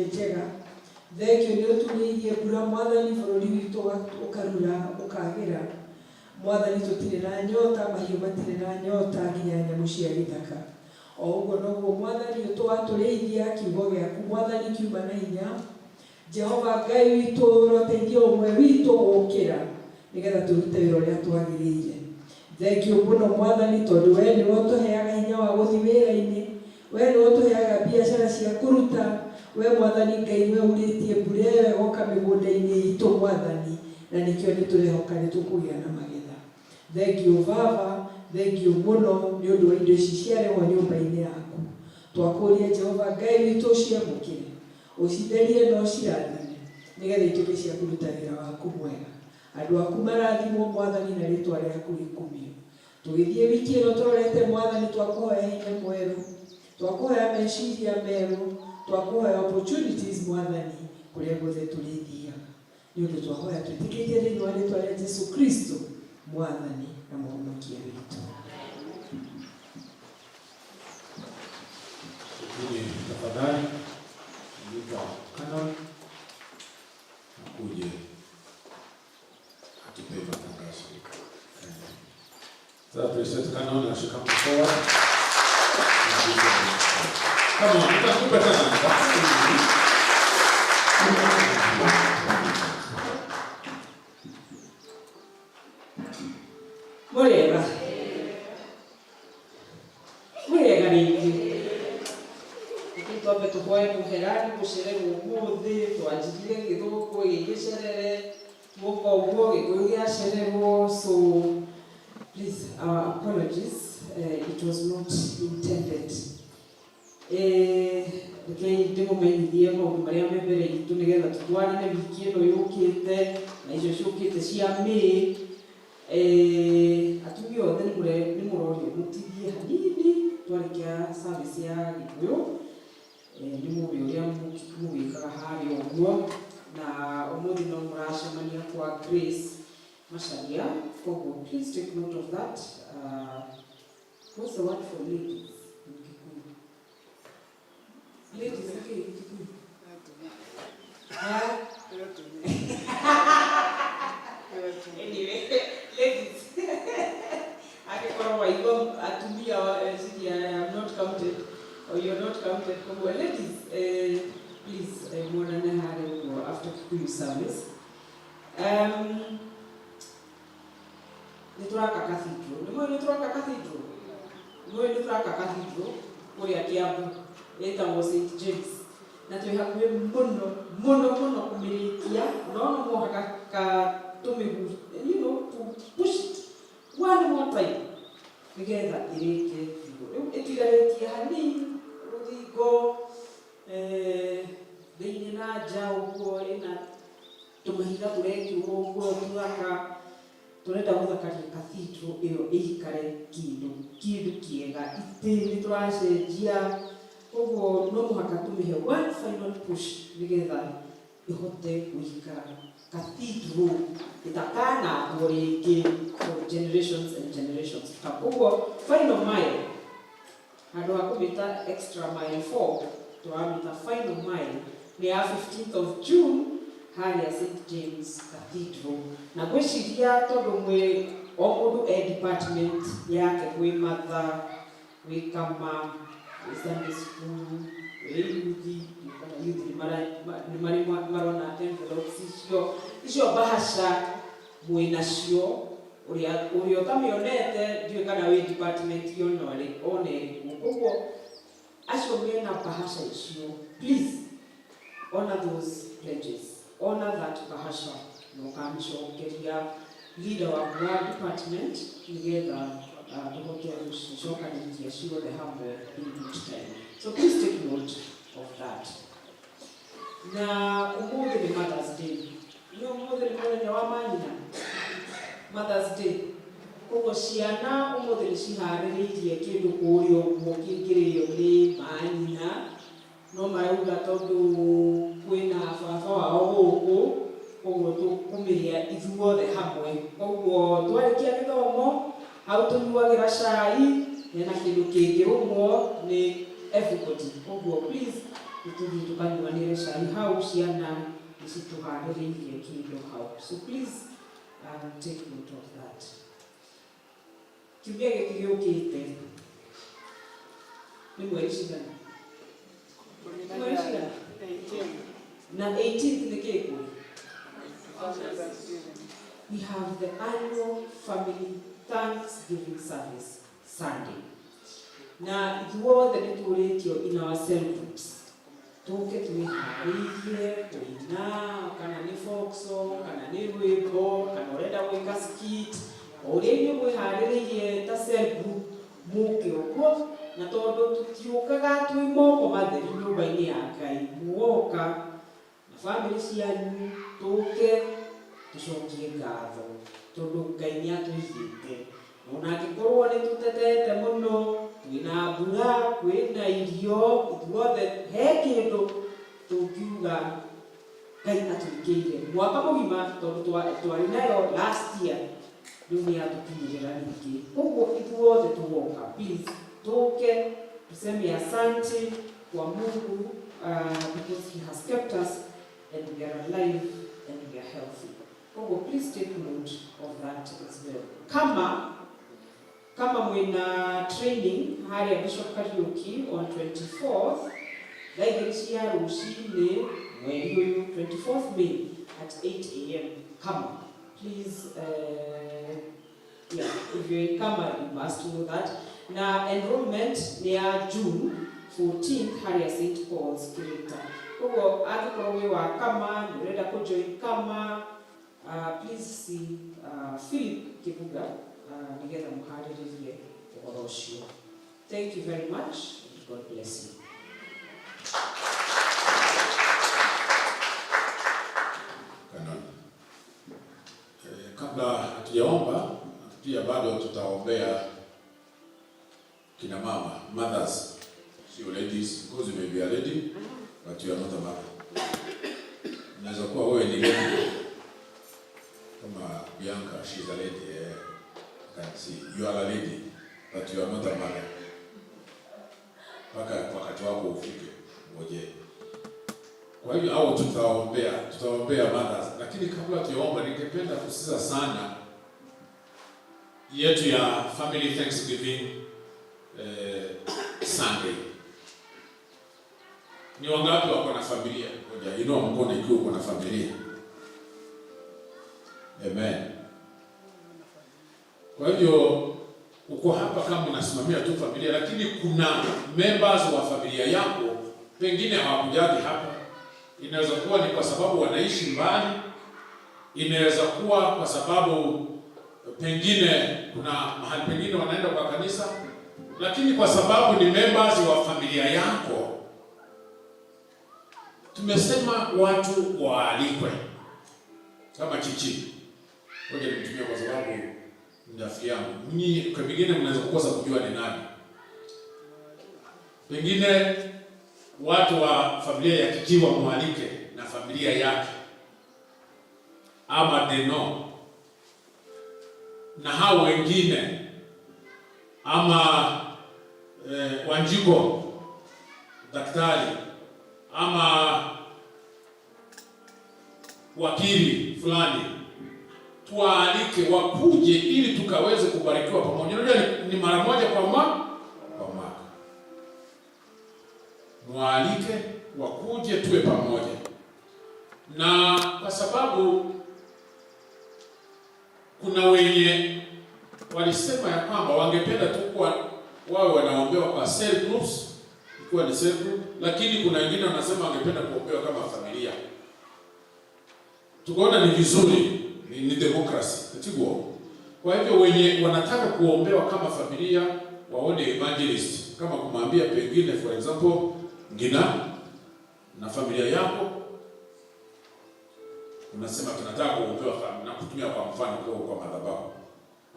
Njega. Thengio nĩ ũturĩirie mbura, Mwathani, bũrũri witũ ũkarura ũkagĩra. Mwathani, tũtirĩ na nyota, mahiũ matirĩ na nyota, nginya nyamũ cia gĩthaka. O ũguo noguo, Mwathani, ũtũatũrĩithia kiugo gĩaku, Mwathani, kiuma na hinya. Jehova Ngai witũ, ũroteithia ũmwe witũ gũkĩra nĩgetha tũrute wĩra ũrĩa twagĩrĩire. Thengio mũno, Mwathani, tondũ we nĩwe ũtũheaga hinya wa gũthiĩ wĩra-inĩ, we nĩwe ũtũheaga biacara cia kũruta. We Mwathani Ngai nĩwe urĩtie mbura ĩyo ĩgoka mĩgũnda-inĩ itũ, Mwathani, na nĩkĩo nĩ tũrehoka nĩ tũkũgĩa na magetha. Thengio Baba, thengio mũno nĩ ũndũ wa indo ici ciarehwo nyũmba-inĩ yaku. Twakũria, Jehova Ngai witũ, ũciamũkĩre, ũcitherie na ũcirathime nĩgetha ituĩke cia kũruta wĩra waku mwega. Andũ aku marathimwo, Mwathani, na rĩtwa rĩaku rĩkumio. Tũgĩthiĩ wiki ĩno tũrorete, Mwathani, twakũhoya hinya mwerũ, twakũhoya meciria merũ, twakũhoya opportunities, Mwathani, kũrĩa guothe tũrĩthiaga. Nĩ ũndũ twahoya twĩtĩkĩtie thĩinĩ wa rĩtwa rĩa Jesu Kristo, Mwathani na Mũhonokia witũ. Lakini tafadhali andika Canon akuje atupe matangazo. So appreciate Canon as she come forward. Come on, tupe tena. Mũrĩega, mũrĩega rĩngĩ. Reke twambe tũhoe mũhera nĩ gũcererwo ũmũthĩ. Twanjirire gĩthũngũ gĩgĩcerere, tuoka ũguo gĩkũyũ gĩacererwo, so please, our apologies, it was not intended. Rekei ndĩmũmenyithie maũndũ marĩa me mbere itũ nĩgetha tũtwarane wiki ĩno yũkĩte na icio ciũkĩte cia May. Atumia othe nĩ mũrorio mũtigie hanini twarĩkia service ya gĩkũyũ. Nĩ mũĩ ũrĩa mũgĩkaga harĩa ũguo, na ũmũthĩ no mũracemania kwa Grace Macharia, koguo please take note of that. What's the word for ladies in Kikuyu? Ladies nĩ kĩĩ Kikuyu? Huh? Anyway, ladies, angĩkorwo waigua atumia ciria, I am not counted or you're not counted. Koguo ladies, please, muonane harĩa ũguo after Kikuyu service. Nĩ tũraka cathedral. Nĩ mũĩ nĩ tũraka cathedral? Nĩ mũĩ nĩ tũraka cathedral kũrĩa Kiambu ĩtagwo St James, na twĩ hakuhĩ mũno mũno mũno kũmĩrĩkia, no no mũhaka ka tũmĩgu to push it one more time nĩgetha ĩrĩke biũ. Rĩu ĩtigarĩtie hanini rũthingo, thĩinĩ na nja ũguo ĩna tũmahiga tũrekĩrwo ũguo tũthaka. Tũrenda gũthakaria cathedral ĩyo ĩikare kĩndũ kĩndũ kĩega. Itĩ nĩ tũracenjia, koguo no mũhaka tũmĩhe one final push nĩgetha ĩhote gũikara cathedral ĩtakanangwo rĩngĩ for generations and generations to come. Koguo final mile, handũ ha kũmĩta extra mile 4, tũramĩta final mile, nĩ ya 15th of June harĩa St James Cathedral. Na ngwĩciria tondũ mwĩ o mũndũ e department yake, kwĩ matha, gwĩ kama, gwĩ Sunday school, gwĩ youth, kana youth nĩ marĩ marona envelopes icio, icio bahasha mwĩ nacio. Ũrĩa ũrĩa ũtamĩonete, ndiũĩ kana wĩ department ona ĩrĩkũ. Koguo acio mena bahasha icio, please honor those pledges, honor that bahasha, na ũkamĩcokeria leader waku wa department nĩgetha tũhote gũcicokanĩrĩria ciothe hamwe in good time. So please take note of that. Na ũmũthĩ nĩ Mother's Day. Nĩ ũmũthĩ nĩ mũthenya wa manyina, Mother's Day. Koguo ciana ũmũthĩ nĩ ciharĩrĩirie kĩndũ kũrĩa ũguo kĩngĩrĩo nĩ manyina, no marauga tondũ kwĩna baba wao gũkũ, koguo tũkũmĩrĩa ithuothe hamwe. Koguo twarĩkia gĩthomo, hau tũnyuagĩra cai, hena kĩndũ kĩngĩrũmwo nĩ everybody. Koguo please Nĩ tũthiĩ tũkanyuanĩre cai hau, ciana nĩ citũharĩrĩirie kĩndũ hau. So please take note of that. Kiumia gĩkĩ gĩũkĩte nĩ mweri cigana? Mweri cigana? Na 18th nĩ kĩ kũrĩ? We have the annual family Thanksgiving service Sunday. Na ithuothe nĩ tũrĩtio in our cell groups tũke twĩharĩirie kũina, kana nĩ folk song, kana nĩ rwĩmbo, kana ũrenda gwĩka skit, o ũrĩa inyuĩ mwĩharĩrĩirie ta cell group, mũke ũguo. Na tondũ tũtiũkaga twĩ moko matheri nyũmba-inĩ ya Ngai, muoka na bamĩrĩ cianyu, tũke tũcokie ngatho tondũ Ngai nĩ atũigĩte. Ona angĩkorwo nĩ tũtetete mũno, kwĩna mbura, kwĩna irio, ithuothe he kĩndũ tũngiuga Ngai atwĩkĩire mwaka mũgima, tondũ twarĩ nayo last year, rĩu nĩ yatũkinyĩrĩra rĩngĩ. Koguo ithuothe tũgoka, please tũke tuseme asante kwa Mungu because he has kept us and we are alive and we are healthy. Koguo please take note of that as well. Kama mwina training harĩa Bishop Kariuki on 24th, thaa 2 cia rũcinĩ, mweri ũyũ, 24th May at 8 a.m., kama please, yeah, if you're in Kama, you must know that. Na enrollment nĩ ya June 14th harĩa St Paul's Kirita. Koguo angĩkorwo wĩ wa Kama, nĩ ũrenda kũjoin Kama, please see Philip Kibuga nĩgetha mũharĩrĩrie ũhoro ũcio. Thank you very much and God bless you. Canon. Kabla hatujaomba, pia bado tutaombea kina mama, mothers, sio ladies, because you may be a lady but you are not a mother. Unaweza kuwa wewe ni lady kama Bianca, she's a lady, eh. I can see you are a lady but you are not a mother. Mpaka wakati wako ufike, ngoje. Kwa hiyo au tutaombea mothers, lakini kabla tuyaomba, ningependa kusisitiza sana yetu ya Family Thanksgiving Sunday. Ni wangapi wako na familia? Ngoja, inua mkono ikiwa uko na familia. Amen. Kwa hivyo uko hapa kama unasimamia tu familia, lakini kuna members wa familia yako pengine hawakujaji hapa. Inaweza kuwa ni kwa sababu wanaishi mbali, inaweza kuwa kwa sababu pengine kuna mahali pengine wanaenda kwa kanisa, lakini kwa sababu ni members wa familia yako, tumesema watu waalikwe kama Chichi. Ngoja nimtumie kwa sababu ni rafiki yangu. Nyinyi kwa pengine mnaweza kukosa kujua ni nani. Pengine watu wa familia ya Kijiwa mwalike na familia yake, ama Deno na hao wengine, ama Wanjiko daktari, ama wakili fulani, tuwaalike wakuje ili tukaweze kubarikiwa pamoja. Unajua ni mara moja kwa mwaka. Mwalike wakuje tuwe pamoja, na kwa sababu kuna wenye walisema ya kwamba wangependa tu kuwa wawe wanaombewa kwa cell groups, ikiwa ni cell group, lakini kuna wengine wanasema wangependa kuombewa kama familia. Tukaona ni vizuri, ni democracy katiguo. Kwa hivyo wenye wanataka kuombewa kama familia waone evangelist, kama kumwambia pengine for example Ngina na familia yako, unasema tunataka kuombewa na kutumia kwa mfano kwa madhabahu.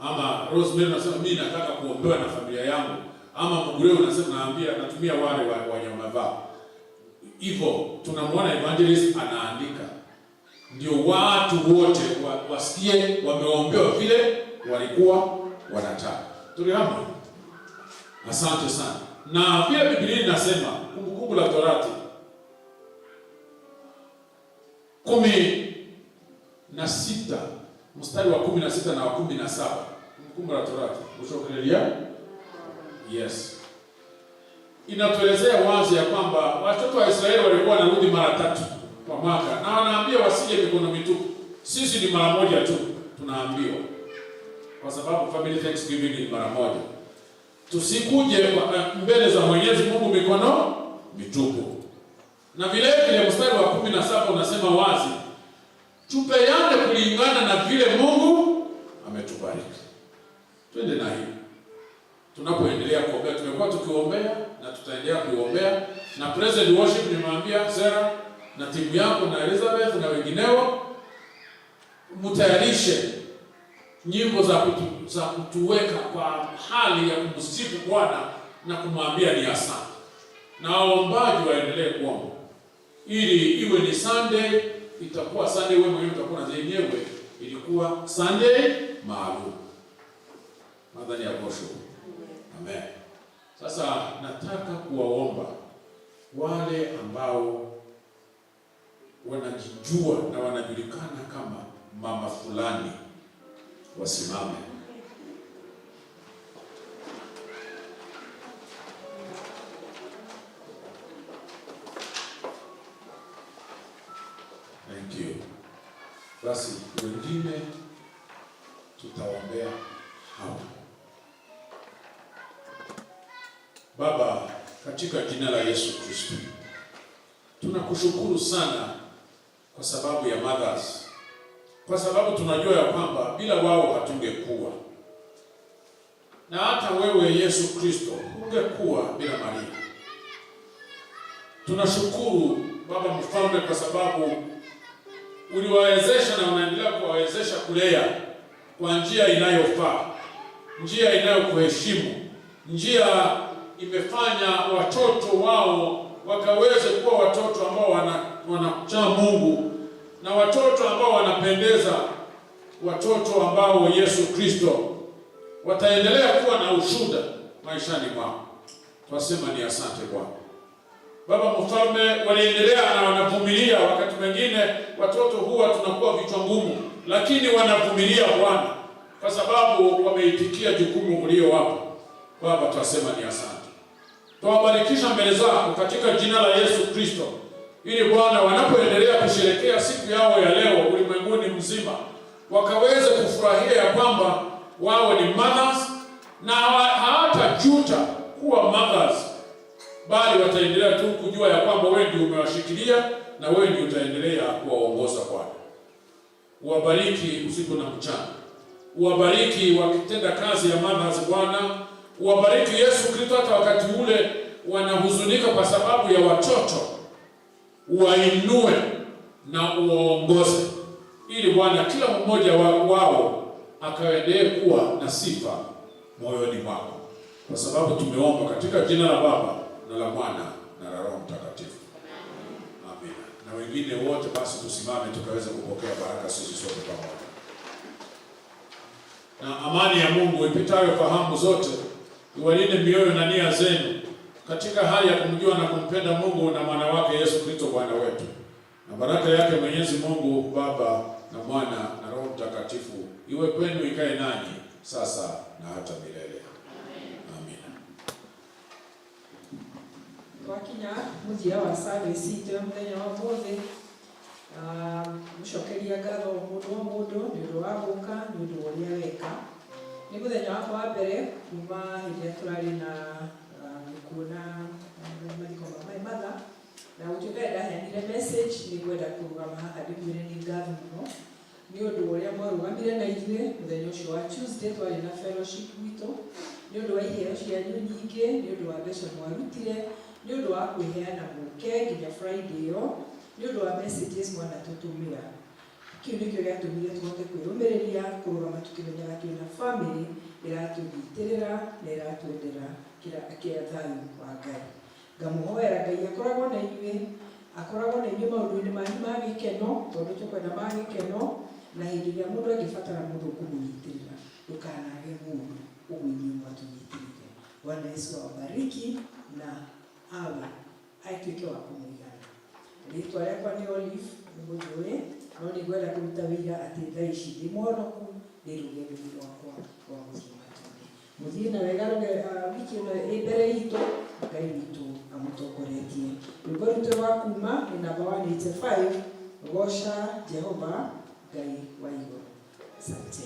Ama Rosemary unasema mimi nataka kuombewa na familia yangu, ama Mugure unasema naambia natumia wale wenye wamevaa. Hivyo tunamwona evangelist anaandika ndio watu wote wasikie wameombewa vile walikuwa wanataka. Tulihamu. Asante sana. Na pia Biblia inasema Kumbukumbu la Torati 16 mstari wa 16 na wa 17, Kumbukumbu la Torati, Gũcokereria, yes, inatuelezea wazi ya kwamba watoto wa Israeli walikuwa wanarudi mara tatu kwa mwaka, na wanaambia wasije mikono mitupu. Sisi ni mara moja tu tunaambiwa, kwa sababu family thanksgiving ni mara moja. Tusikuje kwa mbele za Mwenyezi Mungu mikono mitupu. Na vile vile mstari wa 17 unasema wazi, tupeane kulingana na vile Mungu ametubariki. Twende na hiyo tunapoendelea kuombea. Tumekuwa tukiombea na tutaendelea kuombea, na present worship nimewambia Sarah na timu yako na Elizabeth na wengineo, mtayarishe nyimbo za kutuweka kwa hali ya kumsifu Bwana na kumwambia ni asante, na waombaji waendelee kuomba ili iwe ni Sunday, itakuwa Sunday, wewe mwenyewe utakuwa na zenyewe, ilikuwa Sunday maalum. Nadhani ya kosho. Amen. Sasa nataka kuwaomba wale ambao wanajijua na wanajulikana kama mama fulani wasimame. Thank you. Basi wengine tutaombea hawa. Baba, katika jina la Yesu Kristo, tunakushukuru sana kwa sababu ya mothers, kwa sababu tunajua ya kwamba bila wao hatungekuwa, na hata wewe Yesu Kristo hungekuwa bila Maria. Tunashukuru Baba Mfalme kwa sababu uliwawezesha na unaendelea kuwawezesha kulea kwa njia inayofaa, njia inayokuheshimu, njia imefanya watoto wao wakaweze kuwa watoto ambao wanamcha Mungu na watoto ambao wanapendeza, watoto ambao Yesu Kristo wataendelea kuwa na ushuhuda maishani mwao. Twasema ni asante Bwana. Baba Mfalme, waliendelea na wanavumilia. Wakati mwingine watoto huwa tunakuwa vichwa ngumu, lakini wanavumilia Bwana, kwa sababu wameitikia jukumu uliowapa. Baba, twasema ni asante. Twawabarikisha mbele zako katika jina la Yesu Kristo, ili Bwana, wanapoendelea kusherehekea siku yao ya leo ulimwenguni mzima, wakaweze kufurahia ya kwamba wao ni mothers na hawatajuta kuwa mothers, bali wataendelea tu kujua ya kwamba wewe ndio umewashikilia na wewe ndio utaendelea kuwaongoza. Bwana, uwabariki usiku na mchana, uwabariki wakitenda kazi ya mothers. Bwana, uwabariki Yesu Kristo, hata wakati ule wanahuzunika kwa sababu ya watoto, uwainue na uwaongoze, ili Bwana kila mmoja wao akaendelee kuwa na sifa moyoni mwako, kwa sababu tumeomba katika jina la Baba na la Mwana na la Roho Mtakatifu. Amina. Na wengine wote basi tusimame tukaweze kupokea baraka sisi sote pamoja. Na amani ya Mungu ipitayo fahamu zote iwalinde mioyo na nia zenu katika hali ya kumjua na kumpenda Mungu na mwana wake Yesu Kristo Bwana wetu. Na baraka yake Mwenyezi Mungu Baba na Mwana na Roho Mtakatifu iwe kwenu, ikae nanyi sasa na hata milele. Amina. Twakinya muthia wa service itũ ya muthenya wa ũmũthĩ, mũcokeria ngatho o mũndũ o mũndũ nĩ ũndũ wa gũka, nĩ ũndũ wa ũrĩa weka. Nĩ mũthenya wakwa wa mbere kuma hĩndĩ ĩrĩa tũrarĩ na gĩkuũ na mathiko ma my mother, na gũtuĩka nĩ ndaheanire message, nĩ ngwenda kũrũgama haha ndĩmwĩre nĩ ngatho mũno nĩ ũndũ wa ũrĩa mwarũgamire na ithuĩ mũthenya ũcio wa Tuesday twarĩ na fellowship gwitũ, nĩ ũndũ wa iheo cianyu nyingĩ, nĩ ũndũ wa mbeca mwarutire, nĩ ũndũ wa kwĩheana mũke nginya Friday ĩyo, nĩ ũndũ wa messages mwanatũtũmĩra. Kĩu nĩkĩo gĩatũmire tũhote kwĩrũmĩrĩria kũrũgama tũkĩmenyaga twĩna family ĩratũnyitĩrĩra na ĩratwendera kĩra kĩa thayũ wa Ngai. Ngamũhoera Ngai akoragwo na inyuĩ, akoragwo na inyuĩ maũndũ-inĩ manyu ma gĩkeno, tondũ tũkwenda ma gĩkeno, na hĩndĩ ĩrĩa mũndũ angĩbatara mũndũ ũkũmũnyitĩrĩra, ndũkanage mũndũ, ũguo inyuĩ mwatũnyitĩrĩire. Bwana Yesu awabariki na awe atuĩke wa kũmũigana. Rĩtwa rĩakwa nĩ Olive, nĩ mũnjũĩ, no nĩ ngwenda kũruta wĩira atĩ thaa ici ndĩ mũhonoku, ndĩ rũgendo-inĩ rwakwa rwa gũthiĩ matu-inĩ. Mũthiĩ na wega wiki ĩno ĩ mbere itũ, Ngai witũ amũtongoretie. Rwĩmbo rwitũ rwa kuma nĩ namba 185, goca Jehova Ngai wa igũrũ. Asante.